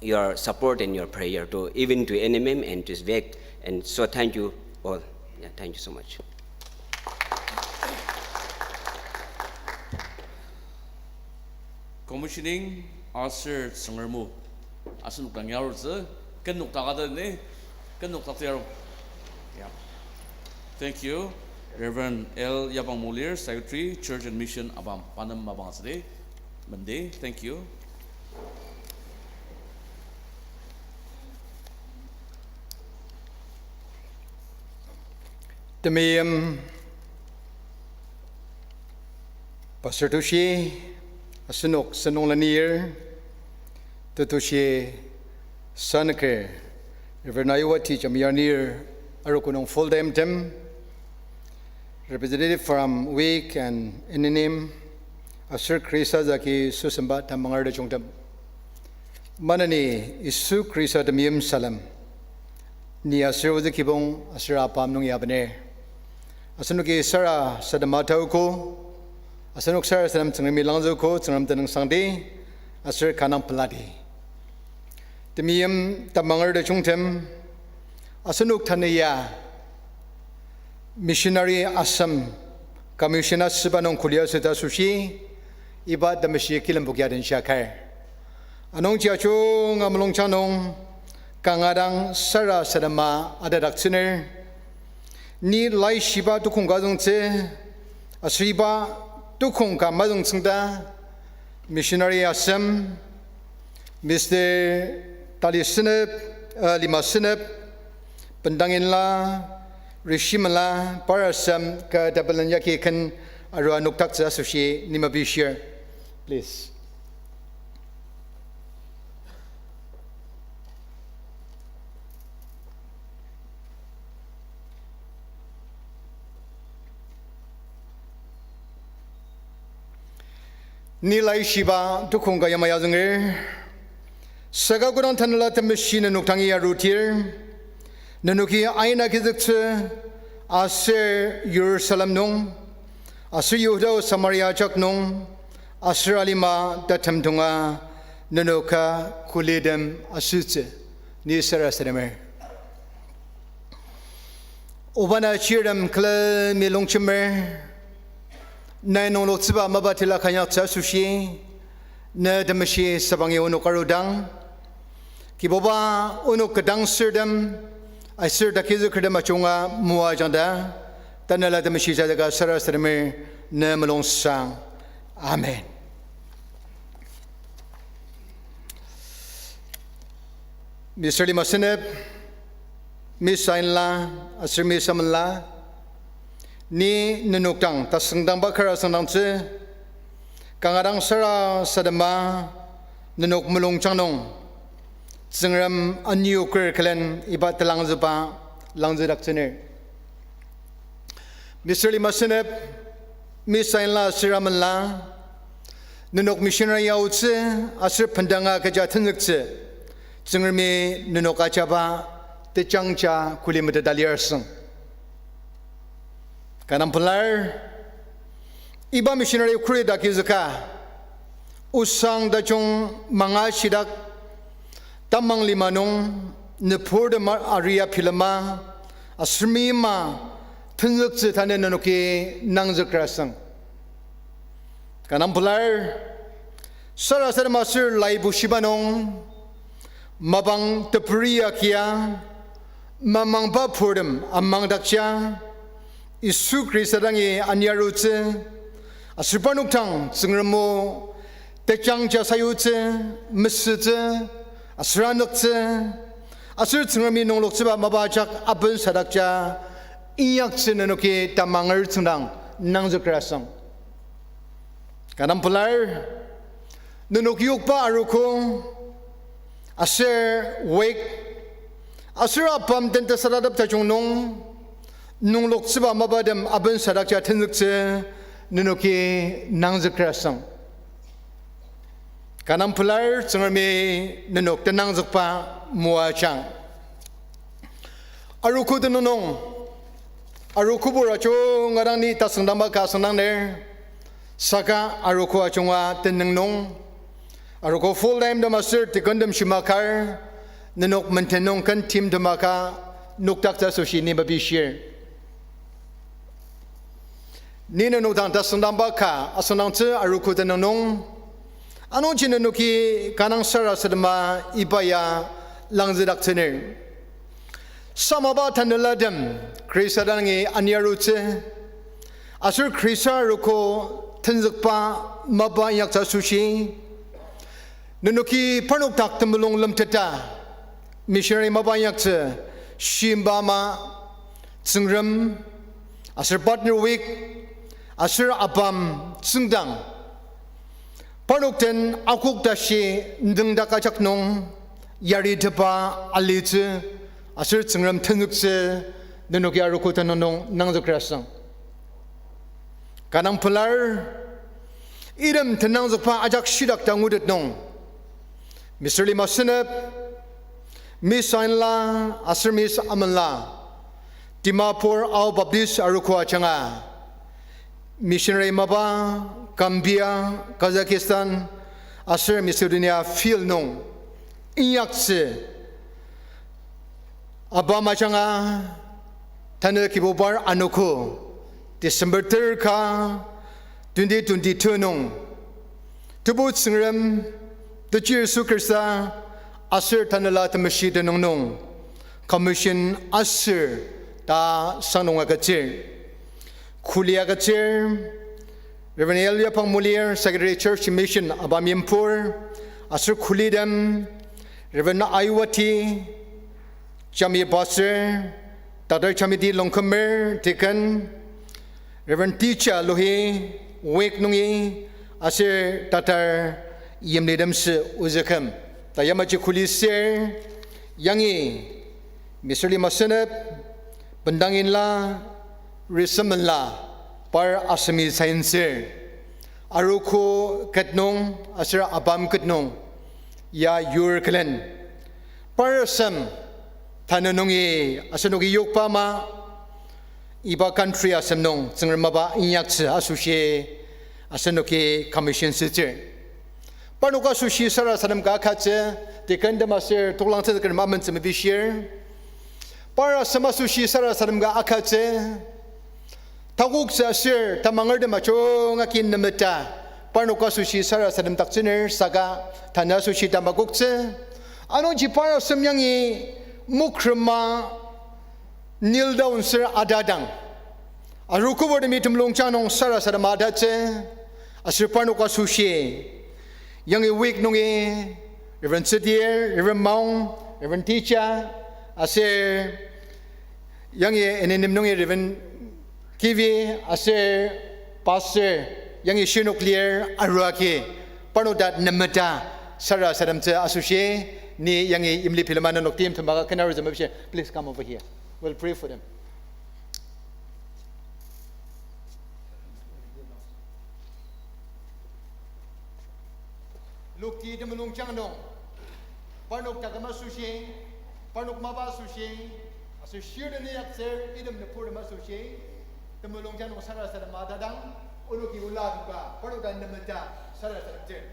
your support and your prayer to even to N M M and to Svek. And so thank you all. Yeah, thank you so much. Commissioning Aser Tsüngrem o asenok dang arutsü, ken nokdaka ta ni, ken nokdaktsü arung. Yeah. Thank you, Reverend L Yapang Molir, Secretary, Church and Mission, ABAM, pa nem mapang asüdi. Mendi, thank you. Temeim Pastor Tushi, asenok senung lenir, tetushi sanüker, Reverend Ayuwati Jamiyar nir, arogo nung full time tem, representative from WIC and N N M, aser Khrista jagi süsemba tamangertejungtem. Maneni Yisu Khrista temeim salem. Ni aser ozü kibong aser apam nungi abener. Asenoki sarasadema taogo, asenok sarasadem Tsüngremi langzüogo, Tsüngrem tenüngsangdi, aser kanga peladi. Temeim tamangertejungtem, asenok tanü ya missionary asem, commission asüba nung kulia süta asoshi, iba temeshi kilemboki adenshia kar. Anungji ajunga mulungjang nung kanga dang sarasadema atadaktsüner. Ni laishiba tukong ka züngtsü, aser iba tukong ka mazüngtsüngda, missionary asem, Mister Tali Senep, uh, Lima Senep, Bendang Inla, Rishi Mela, par asem ka tepelen yagi ken arua nokdaktsü asoshi ni mepishir. Please. Ni laishiba tukong ka yamai azünger, saka kodang Tanela Temeshi nenok dangi arudir, nenoki aina kizüktsü aser Jerusalem nung, aser Yihuda o Samaria ajak nung, aser alima tatem tonga nenoka kulitem asütsü, ni sarasademer. Obana chirtem külemi longjemer, nai nungloktsüba mapa tila kanyaktsü asoshi, ne temeshi sabangi onok arudang, Kibuba, onok kadangsürtem, aser takizükertem ajunga moajangda, Tanela Temeshi jajaka sarasademer ne mulungsang. Amen. Mister Lima Senep, Miss Ainla, aser Miss Amela, ni nenok dang tasüngdangba kar asüngdangtsü, kanga dang sarasadema nenok mulungjang nung, Tsüngrem anioker külen iba telangzüba langzüdaktsüner. Mister Lima Senep, Miss Ainla aser Amela, nenok missionary aotsü aser bendanga kecha tenzüktsü, Tsüngremi nenok ajaba tejangja kuli meteta lir asüng. Kanga pelar, iba missionary kuri takizüka, osang tajung manga shidak, tamang lima nung, nüburtem aria bilema, aser mima, tenzüktsü tanü nenoki nangzüker asüng. Kanga pelar, sarasadema aser laibushiba nung, mapang teperi akia, mamangba purtem amangdakja, Yisu Khrista dangi aniarutsü, aser parnok dang Tsüngrem o tejangja sayutsü, mesütsü, aser anüktsü, aser Tsüngremi nungloktsüba mapa ajak abensadakja inyaktsü nenoki tamanger tsüngdang nangzüker asüng. Kanga pelar, nenok yokba arogo, aser wek, aser apam den tesadatep tajung nung, nungloktsüba mapatem abensadakja tenzüktsü nenoki nangzüker asüng. Kanga pelar, Tsüngremi nenok tenangzükba moajang. Arogo tenüng nung, arogobur ajunga dang ni tasüngdangba ka asüngdangner, saka arogo ajunga tenüng nung, arogo full time tem aser deacontem shimakar, nenok menden nung ken timtem aka nokdaktsü asoshi ni mepishir. Ni nenok dang tasüngdangba ka asüngdangtsü arogo tenüng nung, Anungji nenoki kanga sarasadema iba ya langzüdaktsüner. Samaba tanelatem Khrista dangi aniarutsü, aser Khrista arogo tenzükba mapa inyaktsü asoshi, nenoki parnok dak temulung lemteta, missionary mapa inyaktsü shimba ama Tsüngrem, aser Partner Week, aser ABAM tsüngdang parnok den akok tashi nüngdak ajak nung yaritepa alitsü, aser Tsüngrem tenzüktsü, nenoki arogo tenüng nung nangzüker asang. Kanga pelar, item tenangzükba ajak shidak ta ngutet nung, Mister Lima Senep, Miss Ainla, aser Miss Amenla, Dimapur Ao Baptist arogo ajanga missionary mapa, Gambia, Kazakhstan, aser Macedonia field nung inyaktsü ABAM ajanga tanü Kibubar anogo December ter ka twenty twenty-two nung, Tebu Tsüngrem, Teji Yisu Khrista, aser Tanela Temeshi tenüng nung commission asür ta sangdong agütsür. Kuli agütsür, Reverend L. Yapang Mulir, Secretary Church Mission, ABAM impur, aser kulitem, Reverend Aiwati, Jami Pastor, Doctor Jamidi Longkumer, Deacon, Reverend Teacher Lohi, Wake nungi, aser tatar yimlitemsü ozüküm. Ta yamaji kuli ser, yangi, Mister Lima Senep, Bendang Inla, Risemenla, par asemi saintsür. Arogo ket nung, aser ABAM ket nung, ya yur külen. Par asem, tanü nungi, asenoki yokba ama, iba country asem nung, Tsüngrem mapa inyaktsü asoshi, asenoki commission sütsür. Parnok asoshi sarasadem ka akatsü, deacontem aser toklangtsü deacontem amentsü mepishir. Par asem asoshi sarasadem ka akatsü, takoktsü aser tamangertem ajunga kin nemeta, parnok asoshi sarasadem daktsüner saka tanü asoshi tamakoktsü. Anungji par asem yangi mokrema kneel down ser atadang, arogo temulungjang nung sarasadema atatsü, aser parnok asoshi, yangi Wake nungi, Reverend Tsüdir, Reverend Maung, Reverend Teja, aser yangi N N M nungi Reverend Kivi, aser Pastor, yangi shinok lir aruagi, parnok dak nemeta sarasademtsü asoshi, ni yangi imli bilema nenok tim temaka kenaru zema bishi, please come over here. We'll pray for them. Lokti temulungjang nung, parnok taküm asoshi, parnok mapa asoshi, aser shirden yaktsür item nüburtem asoshi, temulungjang nung sarasadema atadang, onoki ola adoka, parnok dak nemeta sarasademtsür.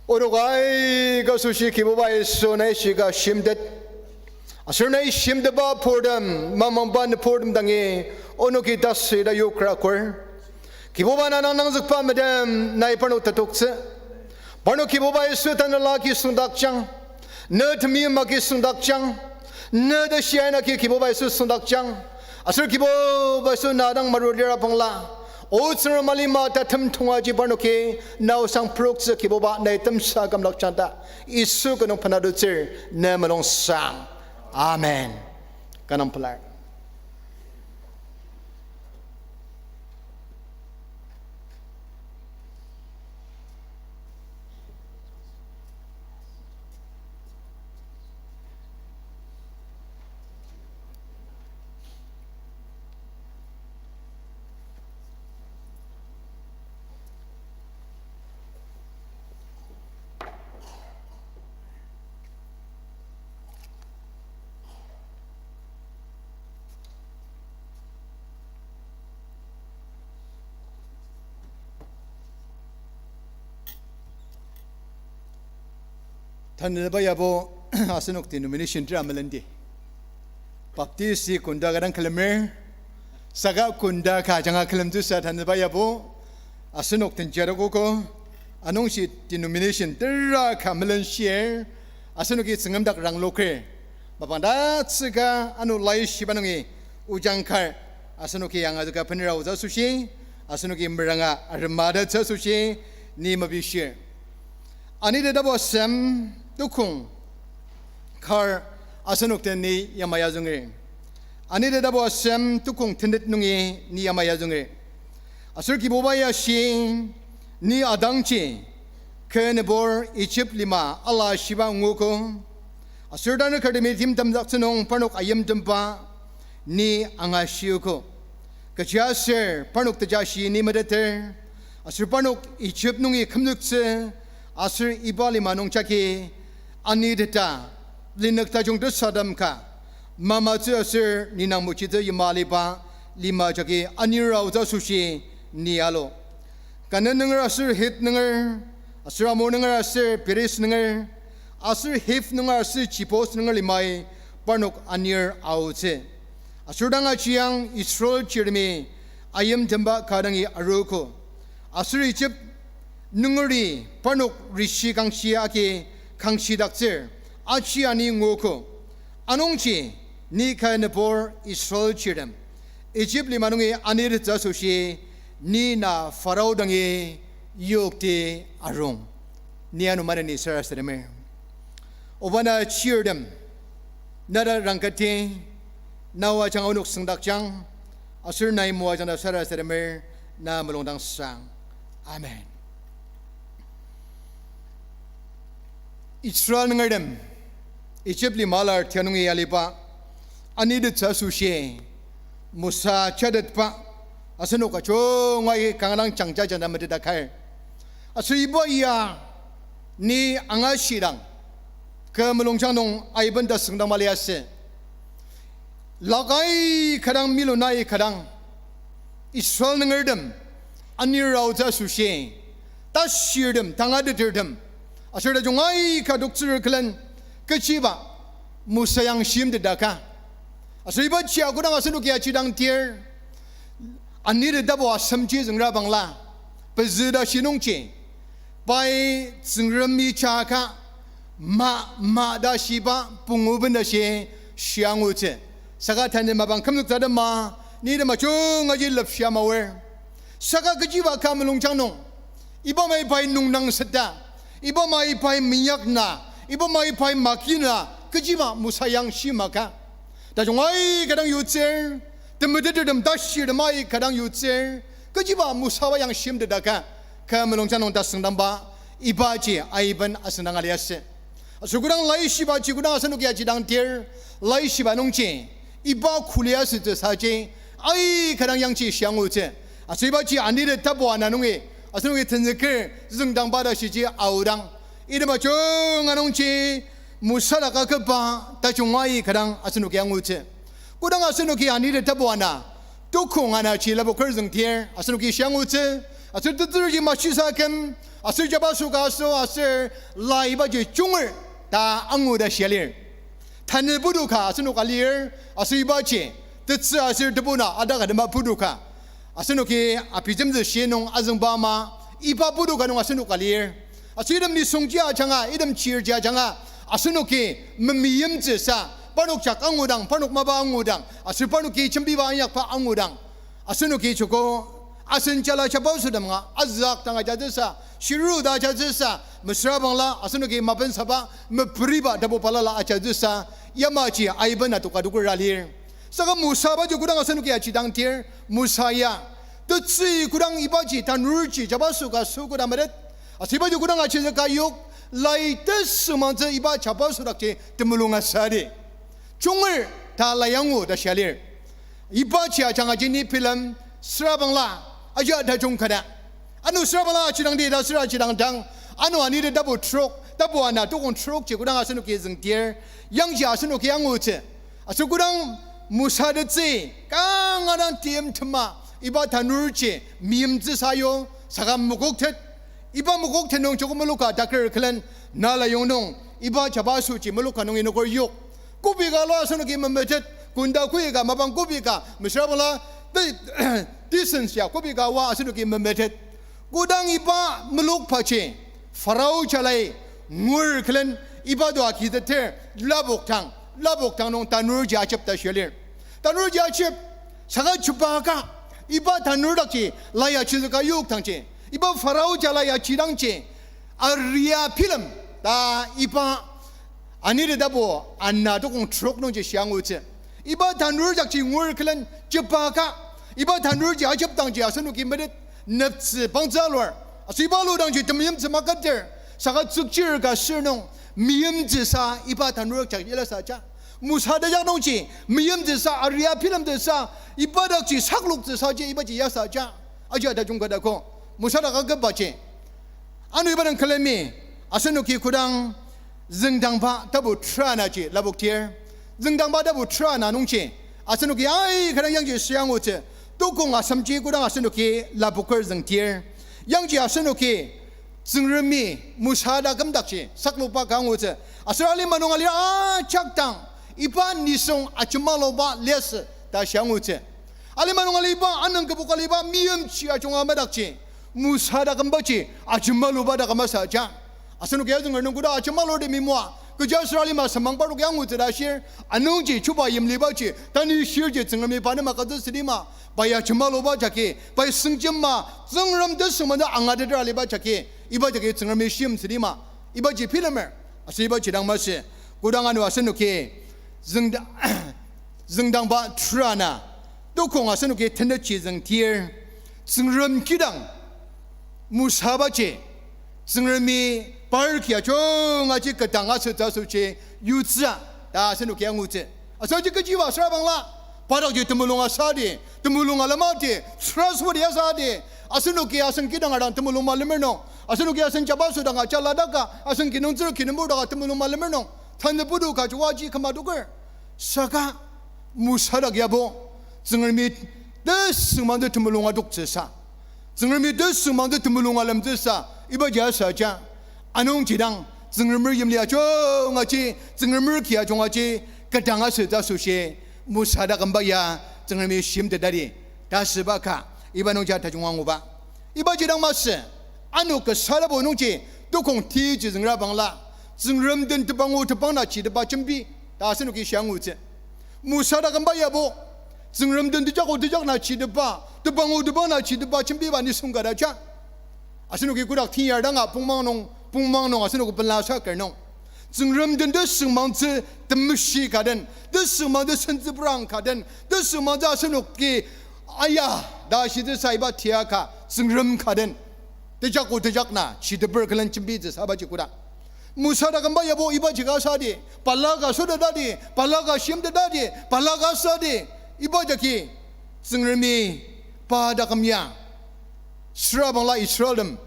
Onok aika asoshi Kibuba Yisu nai shika shimtet. Aser nai shimtetba purtem, mamangba nüburtem dangi, onoki tasü ta yokra kur. Kibuba na dang nangzükba metem nai parnok tatoktsü. Parnok Kibuba Yisu tanela ki süngdakjang. Ne temeim agi süngdakjang. Ne tashi aina ki Kibuba Yisu süngdakjang. Aser Kibuba Yisu na dang marulir abangla, O Tsüngrem alima tatem tongaji parnoki na osang proktsü Kibuba nai temsa kümdakjang ta Yisu kü nung benadoktsür, ne mulungsang. Amen. Kü nung pelar. Tanüba yabo, asenok denomination tera melendi. Baptist-i kunda ka dang külemer, saka kunda ka ajanga külemtsüsa tanüba yabo, asenok tenjarogogo, anungji denomination tera ka melenshir, asenoki Tsüngrem dak rangloker. Mapang tatsüka ano laishiba nungi ojang kar, asenoki yangazüka benera aotsü asoshi, asenoki meranga arematatsü asoshi, ni mepishir. Anidi tapu asem tukong kar asenok den ni yamai azünger. Anidi tapu asem tukong tenet nungi ni yamai azünger. Aser Kibubai ashi, ni adangji, kü nübur Egypt lima ala shiba nguogo. Aser tanü kürtemi timtemdaktsü nung parnok ayimtemba ni angashiogo. Kechiaser parnok tejashi ni meteter, aser parnok Egypt nungi kümzüktsü, aser iba lima nung jagi aniteta, linük tajung tesadem ka, mamatsü aser ninang mechitsü yima aliba lima jagi anir aotsü asoshi ni alo. Kanan nunger aser Hit nunger, aser Amor nunger aser Periz nunger, aser Hiv nunger aser Jebus nunger limai parnok anir aotsü. Aser dang ajiang Israel chirtemi ayimtemba ka dangi arogo. Aser Egypt nungeri parnok rishi kangshi agi kangshidaktsür, aji ani nguogo. Anungji ni kü nübur Israel chirtem, Egypt lima nungi anitettsü asoshi, ni na Pharaoh dangi yokti arung. Ni ano maneni sarasademer. Oba na chirtem, nada rangkati, na o ajanga onok süngdakjang, aser nai moajang ta sarasademer, na mulungdang sang. Amen. Israel nungertem, Egypt lima alar tia nungi aliba, anitettsü asoshi, Mosa jatetba, asenok ajungai kanga dang jangja jangja meteta kar. Aser iba ya ni angashidang, kü mulungjang nung aiben ta süngdang mali ase. Lakai kadang milunai kadang, Israel nungertem, anir aotsü asoshi, tashirtem, tangatetertem, aser tajung aika toktsür külen, kechiba, Mosa yang shimtetdaka. Aser ibaji a kodang asenoki ajidang tir, anir tabo asemji züngra bangla, pezü ta shinungji, pai Tsüngremi jaka, ma, ma ta shiba, punguben ta shi, shiangutsü. Saka tanü mapang kümzüktsü tema, ni tema jungaji lepshia mawer. Saka kechiba ka mulungjang nung, iba mai pai nungnang seta, iba mai pai minyakna, iba mai pai makina, kechiba Mosa yang shimaka. Tajung aika dang yutsür, temetetertem tashirtem aika dang yutsür, kechiba Mosa ba yang shimtetdaka, ka mulungjang nung tasüngdangba, ibaji aiben asüngdang aliasü. Aser kodang laishibaji kodang asenoki ajidang tir, laishiba nungji, iba kuli asütsü saji, aika dang yangji shiangutsü. Aser ibaji anir tabo ana nungi, asenoki tenzüker züngdangba ta shiji aodang. Item ajunga nungji, Mosa dak akaba tajung aika dang asenoki angutsü. Kodang asenoki anir tabo ana, Tukong anaji lapoker züngdir, asenoki shia angutsü, aser tetsürji mashisa küm, aser jabaso ka aso, aser la ibaji junger ta angu ta shia lir. Tanü putu ka asenok alir, aser ibaji, tetsü aser tebuna adaka tema putu ka. Asenoki abijemtsü shi nung azüngba ama, iba putu ka nung asenok alir. Aser item nisungji ajanga, item chirji ajanga, asenoki memeimtsüsa, parnok jak angudang, parnok mapa angudang, aser parnoki jembiba inyakba angudang, asenoki joko asen jala jabaso temanga azüak dang ajatsüsa, shiru ta ajatsüsa, mesüra bangla asenoki mapensaba, meperiba tapu balala ajatsüsa, yamaji aiben adoka dokera lir. Saka Mosaba ji kodang asenoki ajidangdir, Mosa ya, tetsü kodang ibaji tanurji jabaso ka aso koda metet, aser ibaji kodang ajizüka yok, lai tesümangtsü iba jabaso dakji temulung asadi. Junger ta la angu ta shia lir. Ibaji ajanga ji ni bilem, süra bangla, aji tajung kada. Ano süra bangla ajidangdi ta süra ajidangdang. Ano Anidi tapu trok, tapu ana tukong trok ji kodang asenoki züngdir, yangji asenoki angutsü. Aser kodang Mosa tetsü, kanga dang timtema, iba tanurji meimtsüsa yo, saka mokoktet, iba mokoktet nung joko meloka taker külen, na la yong nung, iba jabasoji meloka nung inoker yok. Kobi ka lo asenoki memetet, kunda koika mapang kobi ka, mesüra bangla, te-, distance ya kobi ka oa asenoki memetet. Kodang iba melokbaji, Pharao jalai ngur külen iba to agiteter, lapokdang, lapokdang nung tanurji ajep ta shia lir. Tanurji ajep, saka chuba ka, iba tanur dakji la ya chizüka yok dangji, iba Pharao jala ya chidangji, aria bilem ta iba Anidi tapu ana tukong trok nungji shia angutsü. Iba tanur dakji ngur külen chuba ka, iba tanurji ajepdangji asenoki metet, neptsü pangtsü aluar. Aser iba ludangji temeimtsü makater, saka tsükchir ka sür nung, meimtsüsa iba tanur dakji yalasaja. Mosa tejak nungji, meimtsüsa aria bilemtsüsa, iba dakji sakloktsüsaji ibaji yasaja. Aji tajung kadako. Mosa dak akübaji. Ano iba dang külemi, asenoki kodang züngdangba tapu tera naji lapoktir. Züngdangba tapu tera na nungji, asenoki aika dang yangji shia angutsü, tukong asemji kodang asenoki lapoker züngdir. Yangji asenoki Tsüngremi Mosa dak kümdakji saklokba ka angutsü. Aser alima nung alir ajak dang, iba nisung ajemaluba liasü ta shia angutsü. Alima nung aliba, anüng kübok aliba, meimchir ajunga madakji, Mosa dak kümbaji ajemaluba dak kümasaja. Asenoki azünger nung koda ajemalur temi moa, kechiaser alima semang parnok ya angutsü ta shir, anungji chuba yimlibaji, tanü shirji Tsüngremi pa nem agütsü südi ma, pa ya ajemaluba jagi, pai sengjema, Tsüngrem tesüngmangtsü angateter aliba jagi, iba jagi Tsüngremi shim südi ma, ibaji bilemer, aser ibaji dang masü, kodang ano asenoki, züngda-, züngdangba tera na, tukong asenoki tenetji züngdir, Tsüngrem kidang, Mosabaji, Tsüngremi par ki ajungaji kü dang asütsü asoshi yutsü ta asenoki angutsü. Asoshi kechiba süra bangla, pa dakji temulung asadi, temulung alemdi, trustworthy asadi, asenoki asen kidang adang temulung malemer nung, asenoki asen jabaso dang ajaladaka, asen kinungtsür kinungpur daka temulung malemer nung, tanü putu ka jua ji küma adoker. Saka Mosa dak yabo, Tsüngremi tesüngmangtsü temulung adoktsüsa, Tsüngremi tesüngmangtsü temulung alemtsüsa, ibaji asaja. Anungji dang, Tsüngremer yimli ajungaji, Tsüngremer ki ajungaji, kü dang asütsü asoshi, Mosa dak kümba ya, Tsüngremi shimtetdadi, ta asüba ka, iba nungji tajung anguba. Ibaji dang masü, ano kasa tapu nungji, tukong tiji züngra bangla, Tsüngrem den tebang o tebang na chiteba jembi, ta asenoki shia angutsü. Mosa dak kümba yabo, Tsüngrem den tejak o tejak na chiteba, tebang o tebang na chiteba jembiba nisung ka daja. Asenoki kodak tiyar danga pongmang nung, pongmang nung asenoki pela saker nung, Tsüngrem den tesüngmangtsü temeshi ka den, tesüngmangtsü sentsüprang ka den, tesüngmangtsü asenoki aya ta shitsüsa iba tia ka Tsüngrem ka den, tejak o tejak na chiteper külen jembitsüsa ibaji koda. Mosa dak kümba yabo ibaji ka asadi, pela ka sotetadi, pela ka shimtetadi, pela ka asadi, iba jagi Tsüngremi pa dak küm ya, süra bangla Israeltem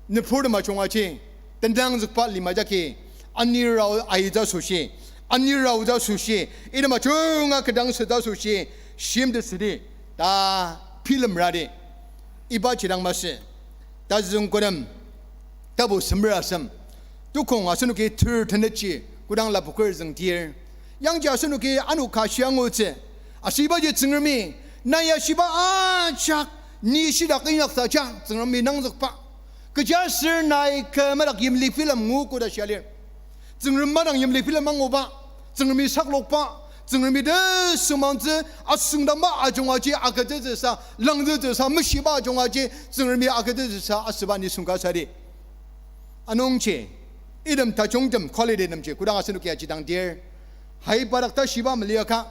nüburtem ajungaji, tendangzükba lima jagi, anirao aitsü asoshi, anirao tsü asoshi, item ajunga kü dang sütsü asoshi, shimtetsüdi, Ta bilemradi, ibaji dang masü. Tazüng Kodem, tapu semer asem. Tukong asenoki ter tenet ji kodang lapoker züngdir, yangji asenoki ano ka shia angutsü. Aser ibaji Tsüngremi, nai ya shiba ajak, ni shidak inyaksa ja, Tsüngremi nangzükba. Kechiaser nai kü madak yimli bilem ngu koda shia lir. Tsüngrem madang yimli bilem anguba, Tsüngremi saklokba, Tsüngremi tesümangtsü asüngdangba ajungaji agütsütsüsa, langzütsüsa, meshiba ajungaji Tsüngremi agütsütsüsa asüba nisung ka sadi. Anungji, item tajungtem quality temji kodang asenoki ajidangdir, hai pa dak ta shiba meliaka,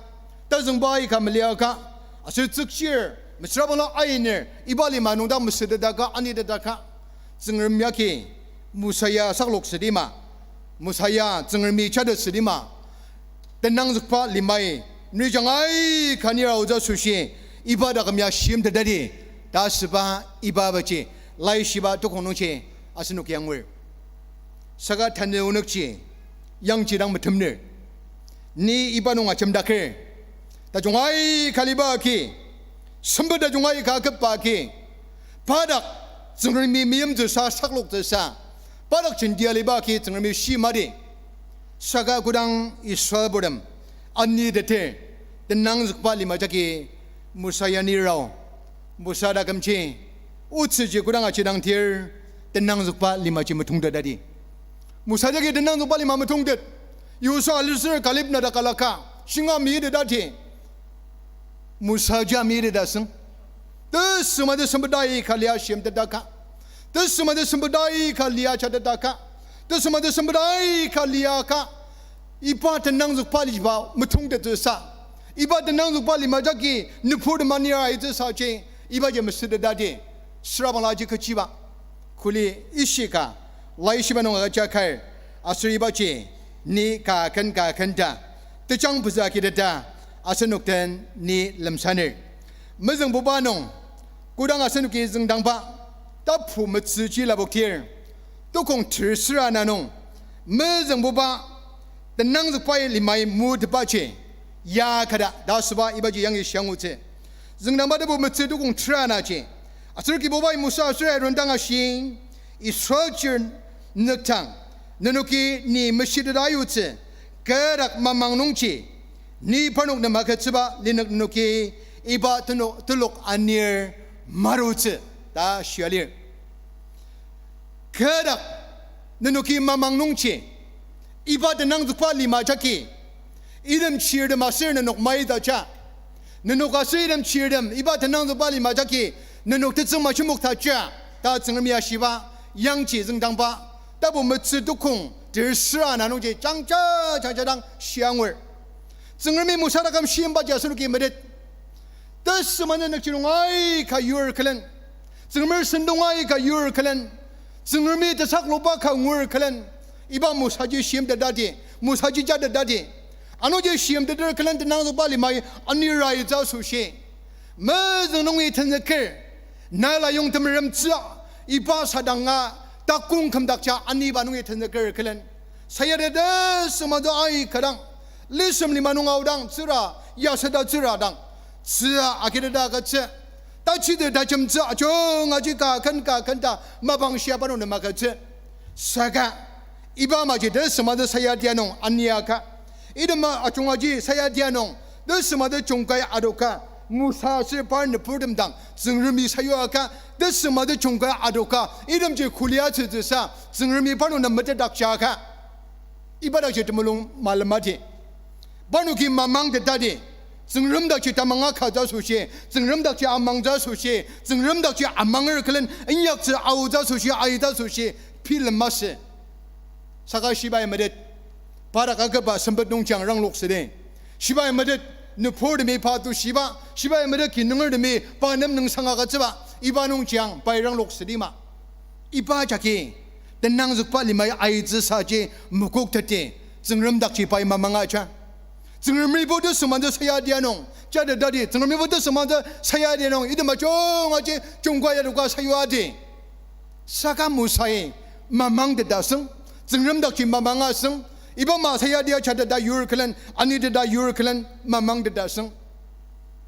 tazüngba aika meliaka, aser tsükchir, mesüra bangla ainer, iba lima nung dang mesütetaka, anitetaka, Tsüngrem yagi Mosa ya saklok südima, Mosa ya Tsüngremi jatet südima, tenangzükba limai, nrijang aika nir aotsü asoshi, iba taküm ya shimtetadi, ta asüba iba baji, Laishiba tukong nungji, asenoki angur. Saka tanü onükji, yangji dang metemner. Ni iba nung ajemdaker. Tajung aika liba agi, sempet tajung aika küba agi, pa dak Tsüngremi meimtsüsa sakloktsüsa, pa dak jentia liba agi Tsüngremi shimadi. Saka kodang Israelburtem aniteter, tenangzükba lima jagi Mosa ya nir ao, Mosa takümji, otsüji kodang ajidangdir, tenangzükba limaji metongtetadi. Mosa jagi tenangzükba lima metongtet. Yosua, alisür Kaleb na dakalaka, shinga mitetati. Mosa ja miteta asüng. Tesüma tesümpeta aika lia shimtetaka. Tesüma tesümpeta aika lia jatetaka. Tesüma tesümpeta aika liaka. Iba tenangzükba liba metongtettsüsa, iba tenangzükba lima jagi nüburtem anir aitsüsaji, ibaji mesütetadi. Süra bangla aji kechiba, kuli ishika, Laishiba nung agüja kar, aser ibaji ni ka ken ka ken ta, tejang pezü agiteta, asenok den ni lemsaner. Mezüngbuba nung, kodang asenoki züngdangba, tapu metsüji lapoktir, tukong tersüra na nung, mezüngbuba, tenangzükba limai mutepaji, ya kada ta asüba ibaji yangi shiangutsü. Züngdangba tapu metsü tukong tera naji, aser Kibubai Mosa aser Aaron dang ashi, Israel chir nüktang, nenoki ni meshiteta ayutsü, kü dak mamang nungji, ni parnok nem agütsüba linük nenoki iba teno-, telok anir marutsü ta shia lir. Kü dak nenoki mamang nungji, iba tenangzükba lima jagi, item chirtem aser nenok maitaja, nenok aser item chirtem iba tenangzükba lima jagi, nenok tetsüng majemoktaja, ta Tsüngremi ashiba, yangji züngdangba, tapu metsü tukong tersüra na nungji jangja, jangja dang shiangur. Tsüngremi Mosa taküm shimbaji asenoki metet. Tesüma nükjidong aika yur külen, Tsüngremer sentong aika yur külen, Tsüngremi tesakloba ka ngur külen, iba Mosaji shimtetadi, Mosaji jatetadi. Anungji shimteter külen tenangzükba limai anir aitsü asoshi, mezüng nungi tenzüker, Nile ayong temeremtsü, iba sadanga takong kümdakja aniba nungi tenzüker külen, sayatete sümatsü aika dang, lisem lima nung aodang tsüra, yasata tsüra dang, tzü agiteta agütsü, tachite tajemtsü ajungaji ka ken ka ken ta mapang shia parnok nem agütsü. Saka iba amaji tesümatsü sayatia nung aniaka, item ajungaji sayatia nung tesümatsü jungkai adoka, Mosa aser par nüburtem dang Tsüngremi sayuaka, tesümatsü jungkai adoka, itemji kulia tsütsüsa Tsüngremi parnok nem metetdakjaka. Iba dakji temulung malemadi. Parnoki mamangtetadi. Tsüngrem dakji tamanga katsü asoshi, Tsüngrem dakji amangtsü asoshi, Tsüngrem dakji amanger külen inyaktsü aotsü asoshi, aitsü asoshi, bilem masü. Saka shibai metet, pa dak akaba sempet nungji ang ranglok südi. Shibai metet, nüburtemi pa to shiba, shibai metet kinungertemi pa nem nüngsang agütsüba, iba nungji ang pai ranglok südi ma. Iba jagi, tenangzükba limai aitsüsaji mokoktetdi, Tsüngrem dakji pai mamangaja. Tsüngremibo tesümatsü sayatia nung jatetadi, Tsüngremibo tesümatsü sayatia nung item ajungaji jungkai adoka sayuadi. Saka Mosai mamangteta asüng, Tsüngrem dakji mamanga asüng, iba ama sayatia jateta yur külen, aniteta yur külen mamangteta asüng.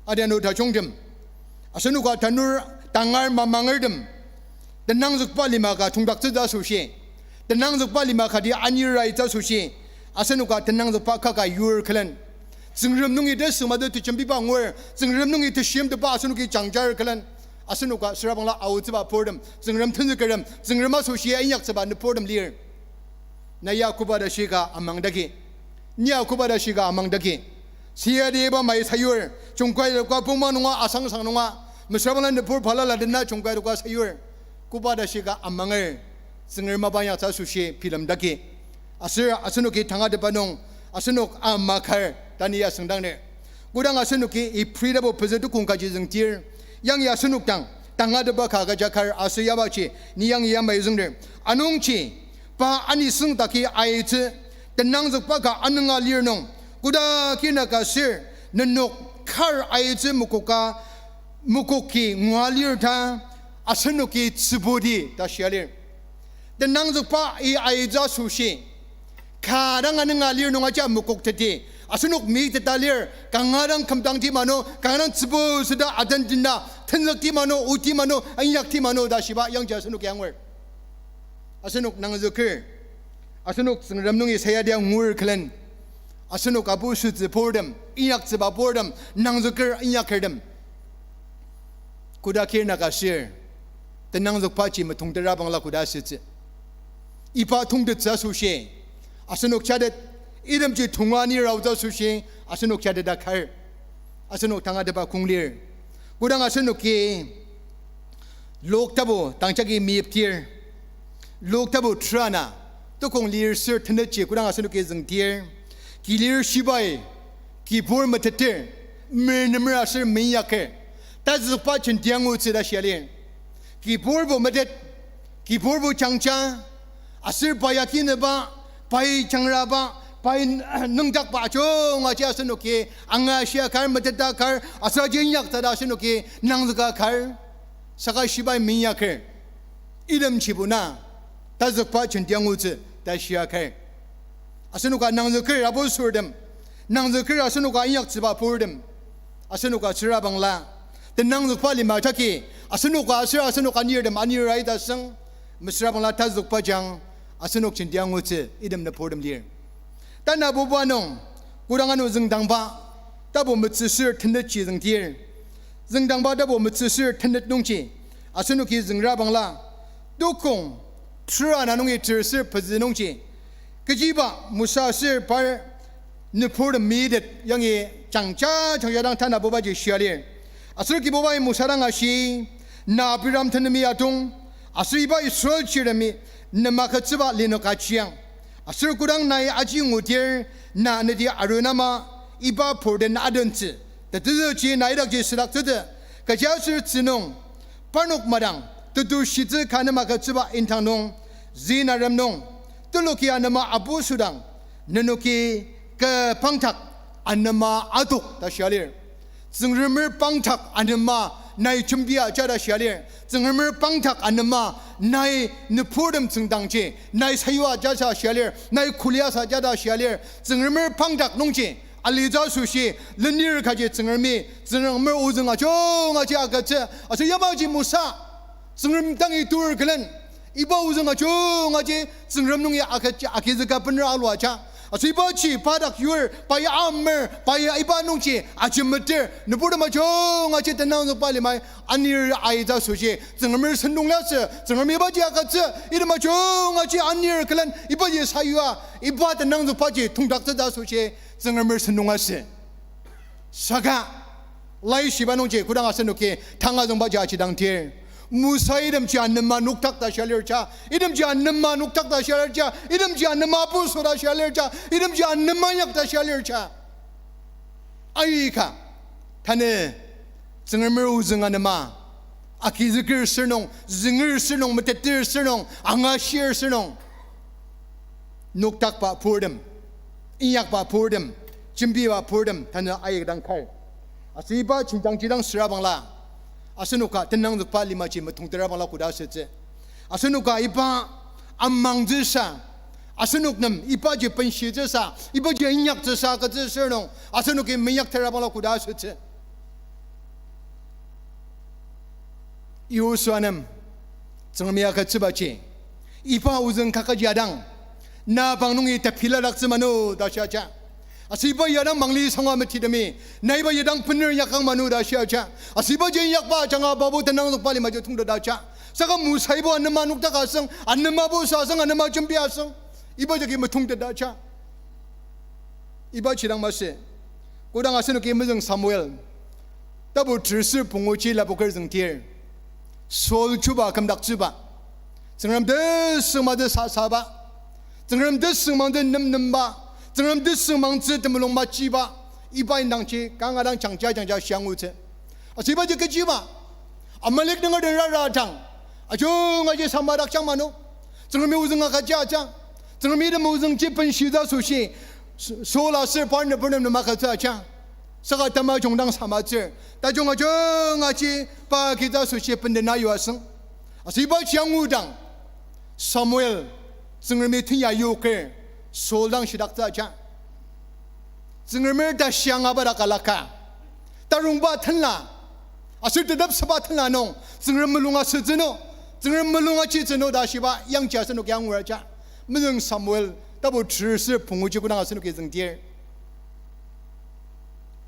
Adianu tajungtem, Asenoka tanur tangar mamangertem, tenangzükba lima ka tongdaktsütsü asoshi, tenangzükba lima kati aniraitsü asoshi, asenoka tenangzükba kaka yur külen, Tsüngrem nungi tesüngmate tejembiba ngur, Tsüngrem nungi teshimteba asenoki jangjar külen, asenoka sürabangla aotsüba purtem, Tsüngrem tenzükertem, Tsüngrem asoshi inyaktsüba nüburtem lir. Na ya koba tashi ka amangdaki. Ni ya koba tashi ka amangdaki. Siya deba mai sayur, jungkai doka puma nunga asangsang nunga, mesüra bangla nübur balala dena jungkai doka sayur. Koba tashi ka amanger, Tsüngrem mapa inyaktsü asoshi bilemdaki. Aser asenoki tangatetba nung, asenok amakar, ta ni ya süngdangner. Kodang asenoki Ibri tapu pezü tukong kaji züngdir, yangi asenok dang tangatetba ka agüja kar aser yabaji, ni yangi yamai züngdir. Anungji, pa anisüngdaki aitsü, tenangzükba ka anünga lir nung, koda kina ka sür, nenok kar aitsü mekoka, mekoki ngua lir ta, asenoki tsübudi ta shia lir. Tenangzükba i aitsü asoshi, ka dang anünga lir nung aja mekokteti, asenok miteta lir, kanga dang kümdangti mano, kanga dang tsübu süda aden dena, tenzükti mano, oti mano, inyakti mano ta shiba yangji asenoki angur. Asenok nangzüker, asenok Tsüngrem nungi sayadi angur külen, asenok apu sütsü purtem, inyaktsüba purtem, nangzüker inyakertem. Koda kir naka sür, tenangzükbaji metongtera bangla koda sütsü. Iba tongtettsü asoshi, asenok jatet, itemji tonga ni raotsü asoshi, asenok jatet akar. Asenok tangatetba kong lir. Kodang asenoki Luk tapu tangjagi meyipdir, Luk tapu terana, tukong lir ser tenetji kodang asenoki züngdir, kilir shibai, kibur meteter, mernemer aser meinyaker, tazükba jenti angutsü ta shia lir. Kiburbo metet, kiburbo jangja, aser pai akineba, pai jangraba, pai nüngdakba ajungaji asenoki angashia kar, meteta kar, aser aji inyaktsü ta asenoki nangzüka kar, saka shibai meinyaker, itemjibo na tazükba jenti angutsü ta shia kar. Asenoka nangzüker apu sürtem, nangzüker asenoka inyaktsüba purtem, asenoka sürabangla, tenangzükba lima jagi, asenoka aser asenok anirtem anir aita süng, mesürabangla tazükba jang, asenok jenti angutsü item nüburtem lir. Tanabuba nung, kodang ano züngdangba, tapu metsüsür tenetji züngdir, züngdangba tapu metsüsür tenet nungji, asenoki züngrabangla, tukong terana nungi terser pezü nungji, kechiba Mosa aser par nüburtem mitet yangi jangja jangja dang tanabubaji shia lir. Aser Kibubai Mosa dang ashi, na Abraham tenemi atong, aser iba Israel chirtemi nem agütsüba linük ajiang. Aser kodang nai aji ngudir, na neti Aron ama iba purten adentsü, tetezüji nai dakji südaktsütsü, kechiaser tzü nung, parnok madang tetushitsü ka nem agütsüba indang nung, Zin arem nung, teloki anema apu sudang, nenoki kü pangdak anema adok ta shia lir. Tsüngremer pangdak anema nai jembia ja ta shia lir. Tsüngremer pangdak anema nai nüburtem tsüngdangji nai sayua ja ta shia lir, nai kulia sa ja ta shia lir. Tsüngremer pangdak nungji alitsü asoshi lenir kaji Tsüngremi, Tsüngremer ozüng ajungaji agütsü. Aser yamaji Mosa, Tsüngrem dangi tur külen, iba ozüng ajungaji Tsüngrem nungi agütsü, agizüka bener alua ja. Aser ibaji pa dak yur, pa ya amer, pa ya iba nungji ajemeter, nüburtem ajungaji tenangzükba limai anir aitsü asoshi, Tsüngremer sentong liasü, Tsüngrem ibaji agütsü, item ajungaji anir külen, ibaji sayua, iba tenangzükbaji tongdaktsütsü asoshi, Tsüngremer sentong asü. Saka, laishiba nungji kodang asenoki tanga züngbaji ajidangdir, Mosa itemji anema nokdak ta shia lir ja, itemji anema nokdak ta shia lir ja, itemji anema apuso ta shia lir ja, itemji anema yak ta shia lir ja. Aika, tanü, Tsüngremer ozüng anema, agizüker sür nung, zünger sür nung, meteter sür nung, angashir sür nung, nokdakba purtem, inyakba purtem, jembiba purtem, tanü aika dang kar. Aser iba jenjangji dang sürabangla, asenoka tenangzükba limaji metongtera bangla koda asütsü. Asenoka iba amangtsüsa, asenok nem ibaji benshitsüsa, ibaji inyaktsüsa agütsü sür nung, asenoki meinyaktera bangla koda asütsü. Yosua nem, Tsüngremi agütsübaji, iba ozüng kakaji adang, na pang nungi tepiladaktsü manu ta shia ja. Aser iba ya dang mangli sanga metidemi, na iba ya dang bener yakang manu ta shia ja. Aser ibaji inyakba ajanga pabo tenangzükba lima ji tongteta ja. Saka Mosaibo anema nokdaka asüng, anemabo sa asüng, anema jembi asüng. Iba jagi metongteta ja. Ibaji dang masü. Kodang asenoki mezüng Samuel tapu terser punguji lapoker züngdir, Saul chuba kümdaktsüba, Tsüngrem tesüngmangtsü sasaba, Tsüngrem tesüngmangtsü nemnemba, Tsüngrem tesüngmangtsü temulung machiba, iba indangji kanga dang jangja jangja shiangutsü. Aser ibaji kechiba, Amalek nunger den rara dang, ajungaji samadakjang manu, Tsüngremi ozüng agüja ajang, Tsüngremi tem ozüngji benshitsü asoshi, Saul aser par nübur nem nem agütsü ajang. Saka tamajung dang samatsür, tajung ajungaji pa kitsü asoshi bendena yua asüng. Aser ibaji angudang, Samuel, Tsüngremi tenya yoker, Saul dang shidaktsü ajang. Tsüngremer tashi angaba dak alaka, tarungba tenla, aser tetepsüba tenla nung, Tsüngrem mulung asütsü no, Tsüngrem mulung achitsü no ta shiba yangji asenoki angur aja. Mezüng Samuel tapu terser punguji kodang asenoki züngdir,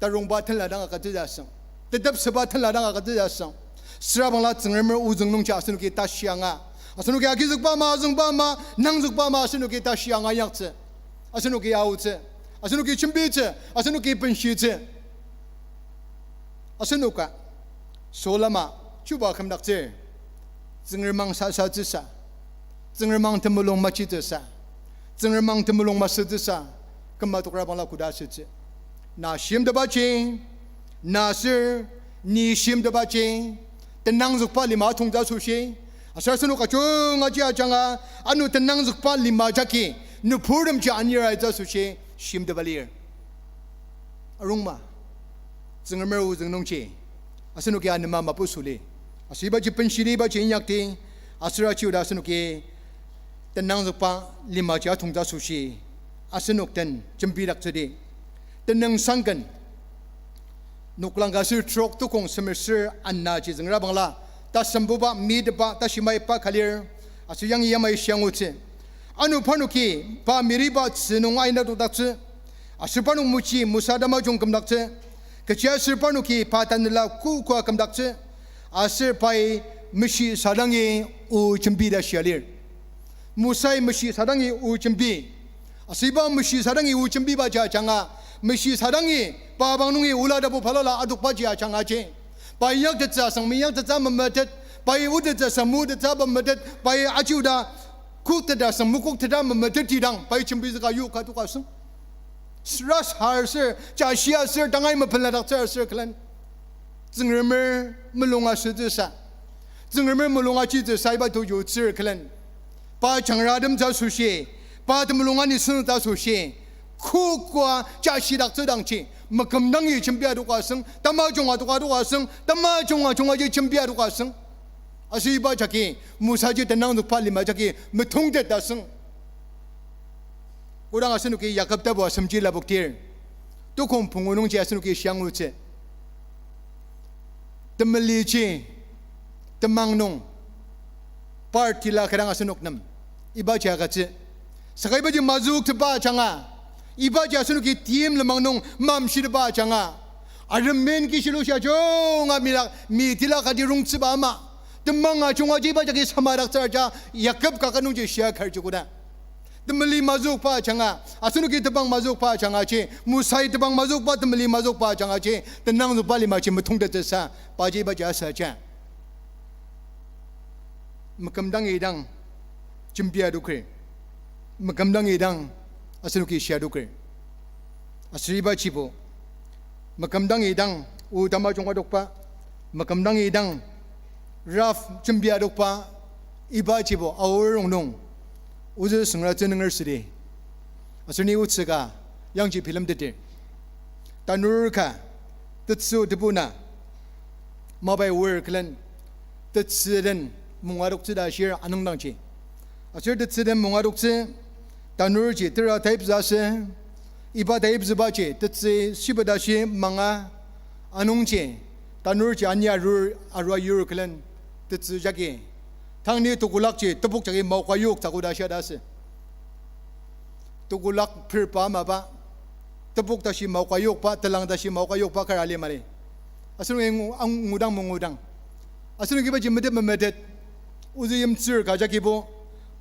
tarungba tenla dang agütsütsü asüng, tetepsüba tenla dang agütsütsü asüng, süra bangla Tsüngremer ozüng nungji asenoki tashi anga, asenoki agizükba ama, azüngba ama, nangzükba ama asenoki tashi anga inyaktsü, asenoki aotsü, asenoki jembitsü, asenoki benshitsü. Asenoka Saul ama chuba kümdaktsür, Tsüngrem ang sasatsüsa, Tsüngrem ang temulung machitsüsa, Tsüngrem ang temulung masütsüsa, küma tokra bangla koda asütsü. Na shimtebaji, na aser ni shimtebaji, tenangzükba lima atongtsü asoshi, aser asenok ajungaji ajanga, ano tenangzükba lima jagi nüburtemji aniratsü asoshi shimteba lir. Arungma, Tsüngremer ozüng nungji asenoki anema mapusuli, aser ibaji benshidi ibaji inyakdi, aser aji oda asenoki tenangzükba limaji atongtsü asoshi asenok den jembidaktsüdi. Tenüngsangken noklang ka aser trok tukong semer ser anaji züngra bangla, tasembuba, miteba, tashi maiba ka lir, aser yangi yamai shiangutsü. Ano parnoki pa miriba tzü nung aina tokdaktsü, aser parnok mochi Mosa tamajung kümdaktsü, kechiaser parnoki pa tanela kokoa kümdaktsü, aser pai meshi sadangi o jembi ta shia lir. Mosai meshi sadangi o jembi. Aser iba meshi sadangi o jembibaji ajanga, meshi sadangi pa bang nungi ola tapu balala adokbaji ajangaji, pai inyaktettsü asüng, meinyaktettsü memetet, pai otettsü asüng, motettsü memetet, pai aji oda kokteta asüng, mekokteta memetet tidang, pai jembizüka yoka toka asüng. Sra sar ser, jashia ser, tangai mepeladaktsür ser külen, Tsüngremer mulung asütsüsa, Tsüngremer mulung achitsüsa iba to yutsür külen, pa jangratemtsü asoshi, pa temulung ani sünütsü asoshi, kokoa jashidaktsüdangji, mekümdangi jembia toka asüng, tamajunga toka toka asüng, tamajunga jungaji jembia toka asüng. Aser iba jagi, Mosaji tenangzükba lima jagi metongtet asüng. Kodang asenoki Yakob tapu asemji lapoktir, tukong pungu nungji asenoki shiangutsü. Temeliji temang nung par tila kü dang asenok nem ibaji agütsü. Saka ibaji mazüktepa ajanga, ibaji asenoki tim lenmang nung mamshitepa ajanga, arem men kishilu shia junga milak mi tila kati rongtsüba ama, temang ajungaji iba jagi samadaktsür aja, Yakob kaket nungji shia kar ji koda. Temeli mazükba ajanga, asenoki tebang mazükba ajangaji, Mosai tebang mazükba, temeli mazükba ajangaji, tenangzükba limaji metongtettsüsa, paji ibaji asa aja. Mekümdangi dang jembia adoker. Mekümdangi dang asenoki shia adoker. Aser ibajibo, mekümdangi dang o tamajung adokba, mekümdangi dang rough jembia adokba, ibajibo aor rongnung, ozü süngratsü nünger südi. Aser ni otsü ka yangji bilemteter. Tanur ka tetsü tebu na mapai oer külen, tetsü den mung adoktsü ta ashir anüngdangji. Aser tetsü den mung adoktsü, tanurji tera taipzü asü, iba taipzübaji tetsü shiba tashi manga anungji, tanurji ania arur, arua yur külen, Tetsü jagi, tang ni tekolakji tebok jagi maoka yoktsü koda shia ta asü. Tekolak phirpa mapa, tebok tashi maoka yokba, telang tashi maoka yokba kar ali mali. Asenoki ngu-, ang-, ngudang mengudang. Asenoki ibaji metet memetet. Ozü yimtsür ka jagibo,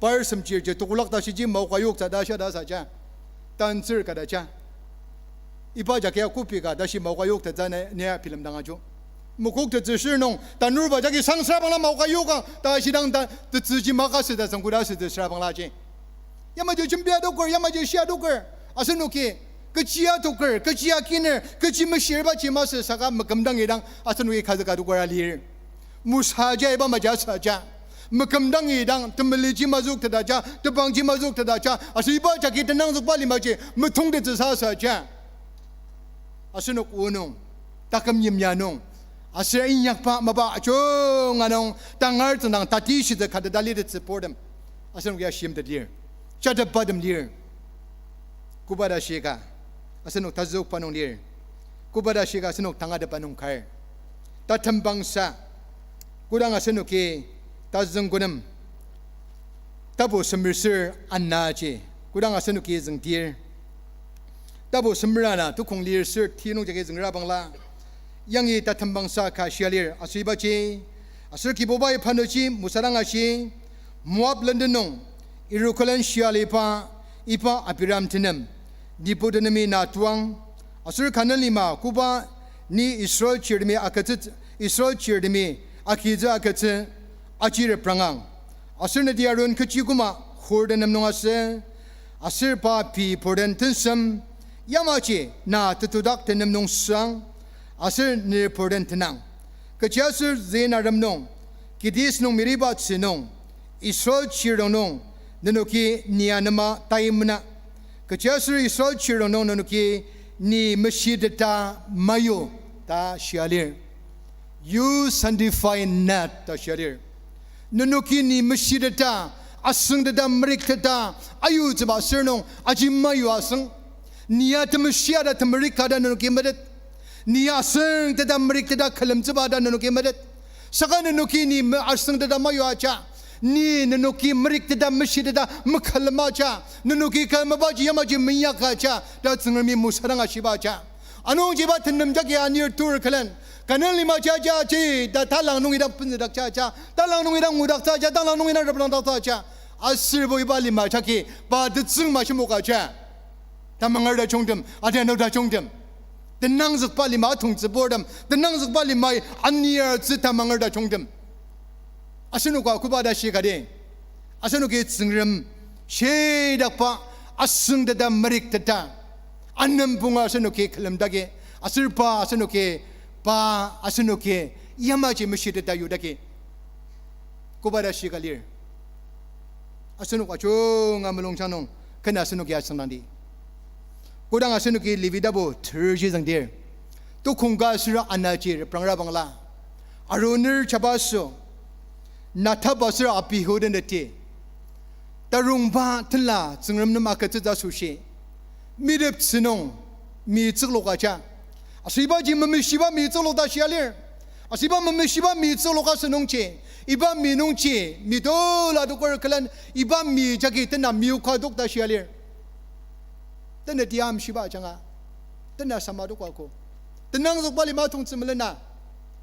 par semchirji tekolak tashiji maoka yoktsü ta shia ta saja. Tantsür ka ta ja. Iba jagi ya kopi ka tashi maoka yoktettsü na nia bilemdang ajo. Mokok tetsü shir nung, tanurba jagi sang sürabangla maoka yoka, ta shidang ta tetsüji maka süta sangkuda sütsü sürabangla ji. Yamaji jembia doker, yamaji shia doker. Asenoki, kechi adoker, kechi akiner, kechi meshirba ji masü saka mekümdang idang, asenoki kazüka doker alir. Mosaja iba maja saja. Mekümdang idang, temeli ji mazük teta ja, tebang ji mazük teta ja, aser iba jagi tenangzükba limaji metongtettsü sa saja. Asenok o nung, taküm yimya nung, aser inyakba mapa ajunga nung, tangar tsüngdang tatishitsü kateta litettsü purtem. Asenok ya shimtet lir. Jatepbatem lir. Koba ta shika, asenok tazükba nung lir. Koba ta shika asenok tangatetba nung kar. Tatembangsa, kodang asenoki tazüng konem, tapu semer ser anaji, kodang asenoki züngdir. Tapu semer ana tukong lir ser ti nung jagi züngra bangla. Yangi tatembangsa ka shia lir, aser ibaji. Aser Kibubai panuji Mosa dang ashi, Moab lenden nung, irukülen shia aliba, iba Abiram tenem, Nebo tenemi na tuang, aser Kanan lima koba ni Israel chirtemi agütsü, Israel chirtemi agitsü agütsü, aji reprangang. Aser neti Aron kechi koma Hur tenem nung asü, aser pa pei purden tensem, yamaji na tetudak tenem nung süang, aser ne purden tenang. Kechiaser Zin arem nung, Kidis nung Meriba tzü nung, Israel chirong nung, nenoki ni anema taimena. Kechiaser Israel chirong nung nenoki ni meshiteta mayu ta shia lir. You sanctify not ta shia lir. Nenoki ni meshiteta, asüngteta, merikteta, ayutsüba sür nung aji mayu asüng. Ni ya temeshia ta temerika ta nenoki metet. Ni ya asüngteta merikteta külemtsüba ta nenoki metet. Saka nenoki ni me-, asüngteta mayuaja. Ni nenoki merikteta meshiteta mekülemaja. Nenoki kü mapaji yamaji meinyakaja ta Tsüngremi Mosa dang ashibaja. Anungji iba tenem jagi anir tur külen, Kanan lima jaja ji ta talang nungi dang benzüdaktsüja, talang nungi dang ngudaktsüja, talang nungi dang reprangdaktsüja. Aserbo iba lima jagi pa tetsüng mashimokaja. Tamangerta jungtem, adianu ta jungtem. Tenangzükba lima atongtsüburtem, tenangzükba limai anir tsü tamangerta jungtem. Asenoka koba ta shikadi. Asenoki Tsüngrem shidakba asüngteta merikteta anempunga asenoki külemdaki. Aser pa asenoki, pa asenoki yamaji meshiteta yudaki. Koba ta shika lir. Asenok ajunga mulungjang nung, ken asenoki asüngdangdi. Kodang asenoki Levi tapu terji züngdir, tukong ka asüra anaji reprangra bangla, Aroner jabaso, Nadab aser Abihu den teti, tarungba tenla Tsüngrem nem agütsütsü asoshi, miteptsü nung mi tsüklokaja. Aser ibaji memeshiba mi tsüklok ta shia lir. Aser iba memeshiba mi tsükloka asünungji, iba mi nungji mi tola adoker külen, iba mi jagi tena mi oka adok ta shia lir. Teneti amshiba ajanga, tena sama adokako. Tenangzükba lima atongtsü melena,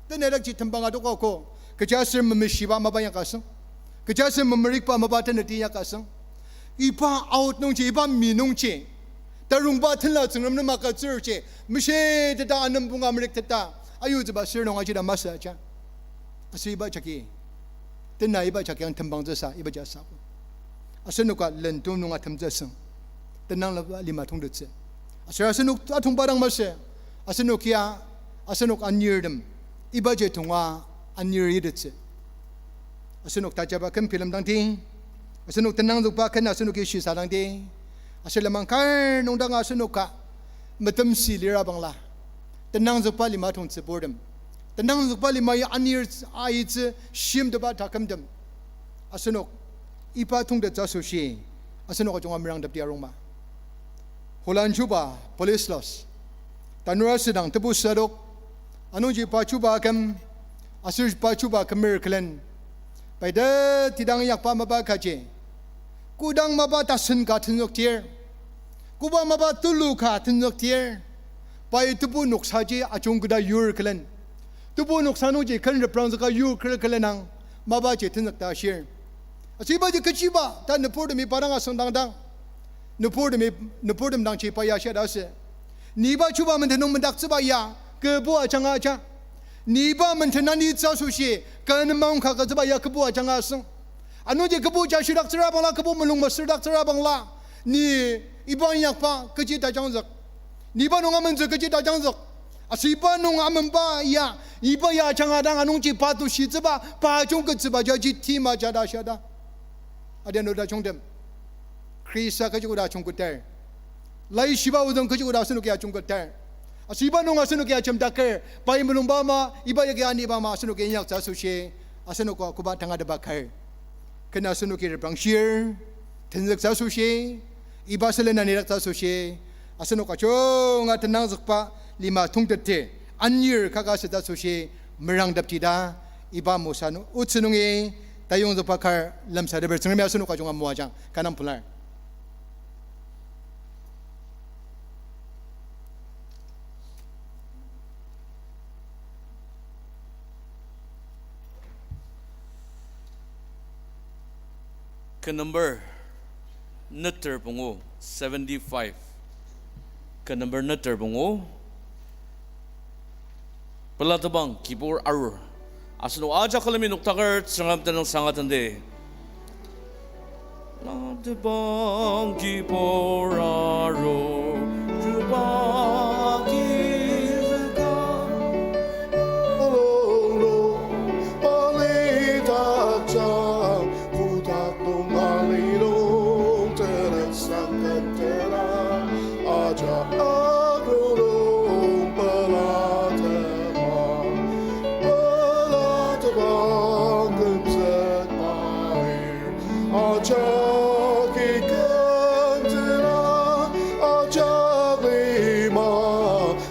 tena idakji tembang adokako. Kechiaser memeshiba mapa inyaka asüng, kechiaser memerikba mapa teneti inyaka asüng. Iba out nungji, iba mi nungji, tarungba tenla Tsüngrem nem agütsürji, meshiteta anempunga merikteta ayutsüba sür nung ajida masü aja. Aser iba jagi, tena iba jagi ang tembangtsüsa ibaji asüko. Asenoka lendong nung atemtsü asüng, tenangzükba lima atongtettsü. Aser asenok atongba dang masü, asenok ya, asenok anirtem ibaji tonga anir yitettsü. Asenok tajaba ken bilemdangdi, asenok tenangzükba ken asenoki shisadangdi, aser lenmang kar nung dang asenoka metemsi lira bangla, tenangzükba lima atongtsüburtem, tenangzükba lima ya anir aitsü shimteba takümtem, asenok iba atongtettsü asoshi asenok ajunga merangtepdi arungma. Holan chuba police laws, tanur asüdang tebu sadok, anungji pa chuba aküm, aser pa chuba akümer külen, Pai tetidang inyakba mapa kaji, kodang mapa tasen ka tenzüktir, koba mapa tulu ka tenzüktir, pai tebu noksaji ajungketa yur külen, tebu noksa nungji ken reprangzüka yur kü-, külenang, mapaji tenzük ta ashir. Aser ibaji kechiba ta nüburtemi pa dang asüngdangdang, nüburtemi, nüburtem dangji pa ya shia ta asü. Ni iba chuba menden nung mendaktsüba ya, kübu ajanga aja. Ni iba menden na ni tsü asoshi, kü nem maongka agütsüba ya kübu ajanga asüng. Anungji kübu ja shidaktsüra bangla, kübu mulung masürdaktsüra bangla, ni iba inyakba kechi tajangzük, ni iba nung amentsü kechi tajangzük, aser iba nung amenba ya, iba ya ajanga dang anungji pa tushitsüba, pa jungketsüba jaji tima ja ta shia ta. Adianu tajungtem, Khrista kechi koda ajungketer, laishiba ozüng kechi koda asenoki ajungketer, aser iba nung asenoki ajemdaker, pai mulungba ama, iba yagi aniba ama asenoki inyaktsü asoshi, asenok koba tangatetba kar, ken asenoki reprangshir, tenzüktsü asoshi, iba sülen anidaktsü asoshi, asenok ajunga tenangzükba lima tongtepti, anir kaka sütsü asoshi, merangtepti ta, iba mosa nu-, otsü nungi tayongzükba kar lemsateper Tsüngremi asenok ajunga moajang, kanang pelar. Ken number neter pungu, seventy-five. Ken number neter pungu. Pelatebang kibur arur. Asenok ajak külemi noktaker Tsüngrem tenüngsang atende. Pelatebang kibur arur, Chuba kizüka. Longlo, palidak jang, kotak nung alilong, tenüngsang kentena, ajak arulong pelatebang, pelatebang kümzük mair. Ajak ikentena, ajak lima,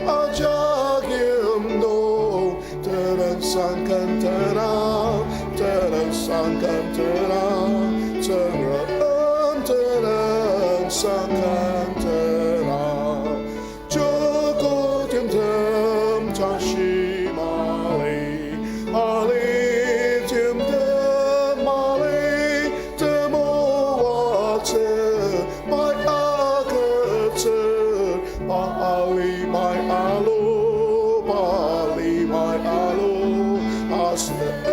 ajak yimdong, tenüngsang kentena, tenüngsang kentena, Tsüngrem tenüngsang kentena. Joko timtem tashi mali, ali timtem mali, temoatsü mai agütsür, pa ali mai alu, pa ali mai alu, asen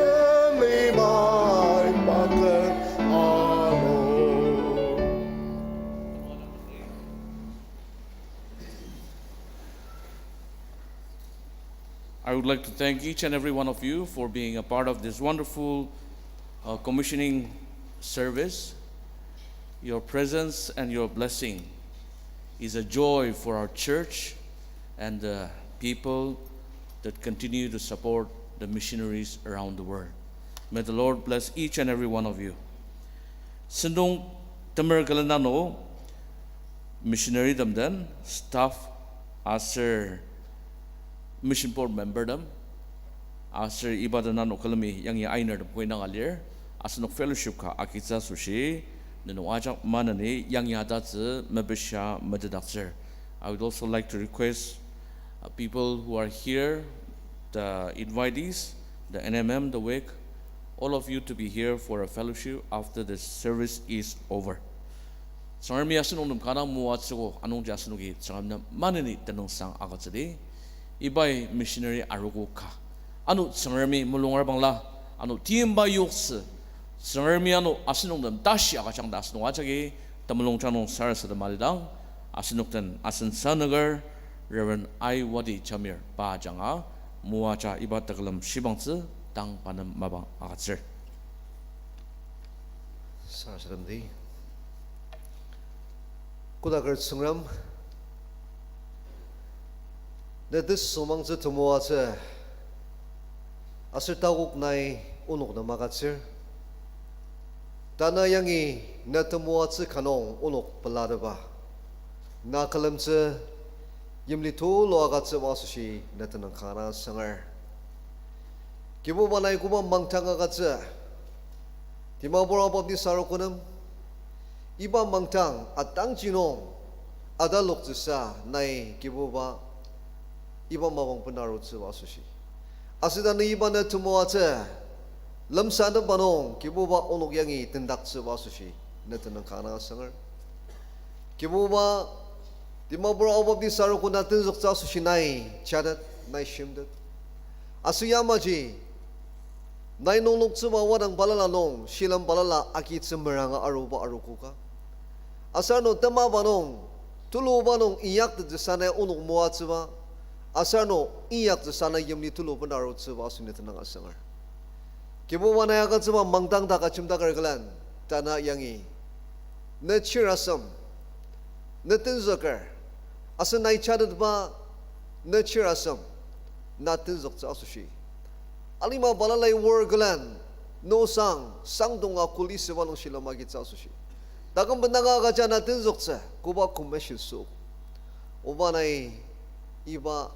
li mai paken alu. I would like to thank each and every one of you for being a part of this wonderful, uh, commissioning service. Your presence and your blessing is a joy for our church and the people that continue to support the missionaries around the world. May the Lord bless each and every one of you. Sentong temer külena nung missionary tem den, staff, aser mission board member tem, aser iba den ano külemi yangi ainer tem koi nanga lir, asenok fellowship ka agitsü asoshi, nenok ajak maneni yangi atatsü mepishia metetdaktsür. I would also like to request, uh, people who are here, the invitees, the N M M, the wake, all of you to be here for a fellowship after the service is over. Tsüngremi asenok nem kanga moatsüogo, anungji asenoki Tsüngrem nem maneni tenüngsang agütsüdi. Ibai missionary arogo ka. Ano Tsüngremi mulungar bangla, ano timba yoktsü, Tsüngremi ano asenok nem tashi agüjang ta asenok ajaki temulung jang nung sarasadem alidang, asenok den asen sanüker, Reverend Aiwadi Jamir pa ajanga, moaja iba tekülem shibangtsü tang pa nem mapang agütsür. Sarasademdi. Kodaker Tsüngrem, ne tesüngmangtsü temoatsü, aser takok nai onok nem agütsür. Tanü yangi ne temoatsü ka nung onok pelatepba, na külemtsü yimli tulu agütsüba asoshi ne tenüng kanga sanger. Kibuba nai koba mangdang agütsü, Dimapur Ao Baptist Arogo nem, iba mangdang atangji nung ataloktsüsa nai Kibuba iba mapang benarutsüba asoshi, aser tanü iba ne temoatsü lemsatepba nung Kibuba onok yangi tendaktsüba asoshi ne tenüng kanga asanger. Kibuba, Dimapur Ao Baptist Arogo na tenzüktsü asoshi nai jatet, nai shimtet. Aser yamaji nai nungloktsüba wadang balala nung shilem balala agitsü meranga aruba arogo ka, aser ano temaba nung, tuluba nung inyaktettsüsa nai onok moatsüba, aser ano inyaktsüsa nai yimli tulu benarutsüba asoshi ne tenüng asanger. Kibuba, nai agütsüba mangdang dak ajemdaker külen, tanü yangi ne chirasem, ne tenzüker, aser nai jatetba ne chirasem, na tenzüktsü asoshi, alima balalai wor külen, ne osang sangdonga kuli süba nung shilem agitsü asoshi, taküm bendanga agüja na tenzüktsü koba commission süogo. Oba, nai iba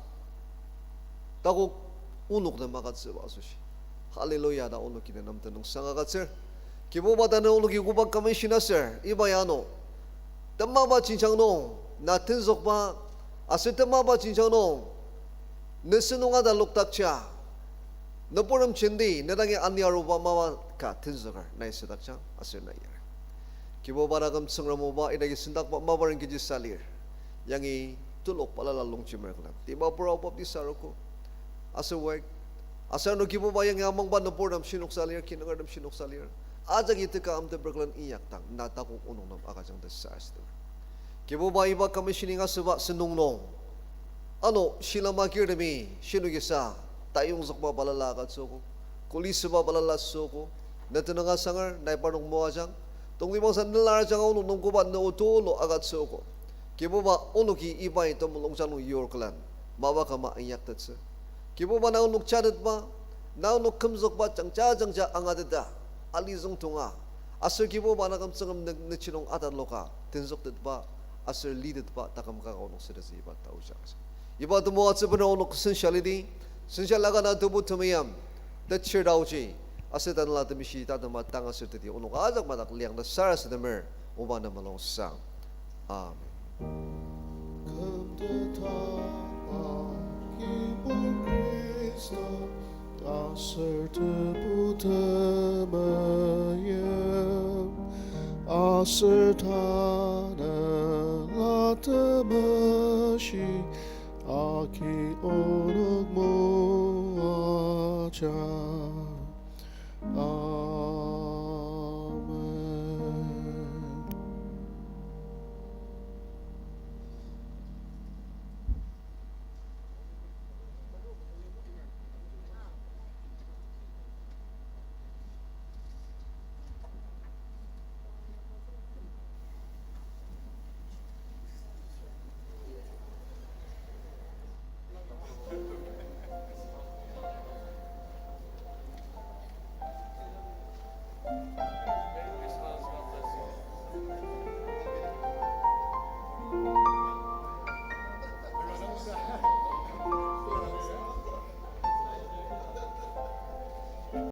takok onok nem agütsüba asoshi, hallelujah ta onoki ne nem tenüngsang agütsür. Kibuba, tanü onoki koba commission aser iba ya ano temaba jenjang nung na tenzükba, aser temaba jenjang nung ne sentong atalokdakja, nüburtem jenti ne dangi ani aruba mapa ka tenzüker nai südakjang aser nai yari. Kibuba, taküm Tsüngrem oba, idaki sendakba mapa ren kechisa lir. Yangi telok balala longjemer külen Dimapur Ao Baptist Arogo aser wek, aser ano Kibuba, yangi amangba nüburtem shinoksa lir, kinungertem shinoksa lir. Ajaki teka amteper külen inyakdang na takok onok nem agüjang ta sarasademer. Kibuba, iba commissioning asüba sentong nung ano shilem agirtemi shinokisa tayongzükba balala agütsüogo, kuli süba balala süogo, ne tenüng asanger. Nai parnok moajang, tongtibangsa nelar ajanga onok nung koba ne otulu agütsüogo. Kibuba, onoki ibai temulungjang nung yur külen mapa küma inyaktettsü. Kibuba, na onok jatetba, na onok kümzükba jangja jangja angateta, alizüng tonga, aser Kibuba, na küm Tsüngrem ne, ne ji nung ataloka tenzüktetba aser litetba taküm kaka onok sütettsü iba taoji agüjang. Iba temoatsü bener onok sensa lidi, sensa laka na tebu temeim, techir taoji, aser Tanela Temeshi tatema tang aser teti onok ajak madak liang ta sarasademer, oba ne mulungsang. Amen. Kümtetba Kibur Khrista, aser Tebu temeim, aser Tanela Temeshi, agi onok moaja.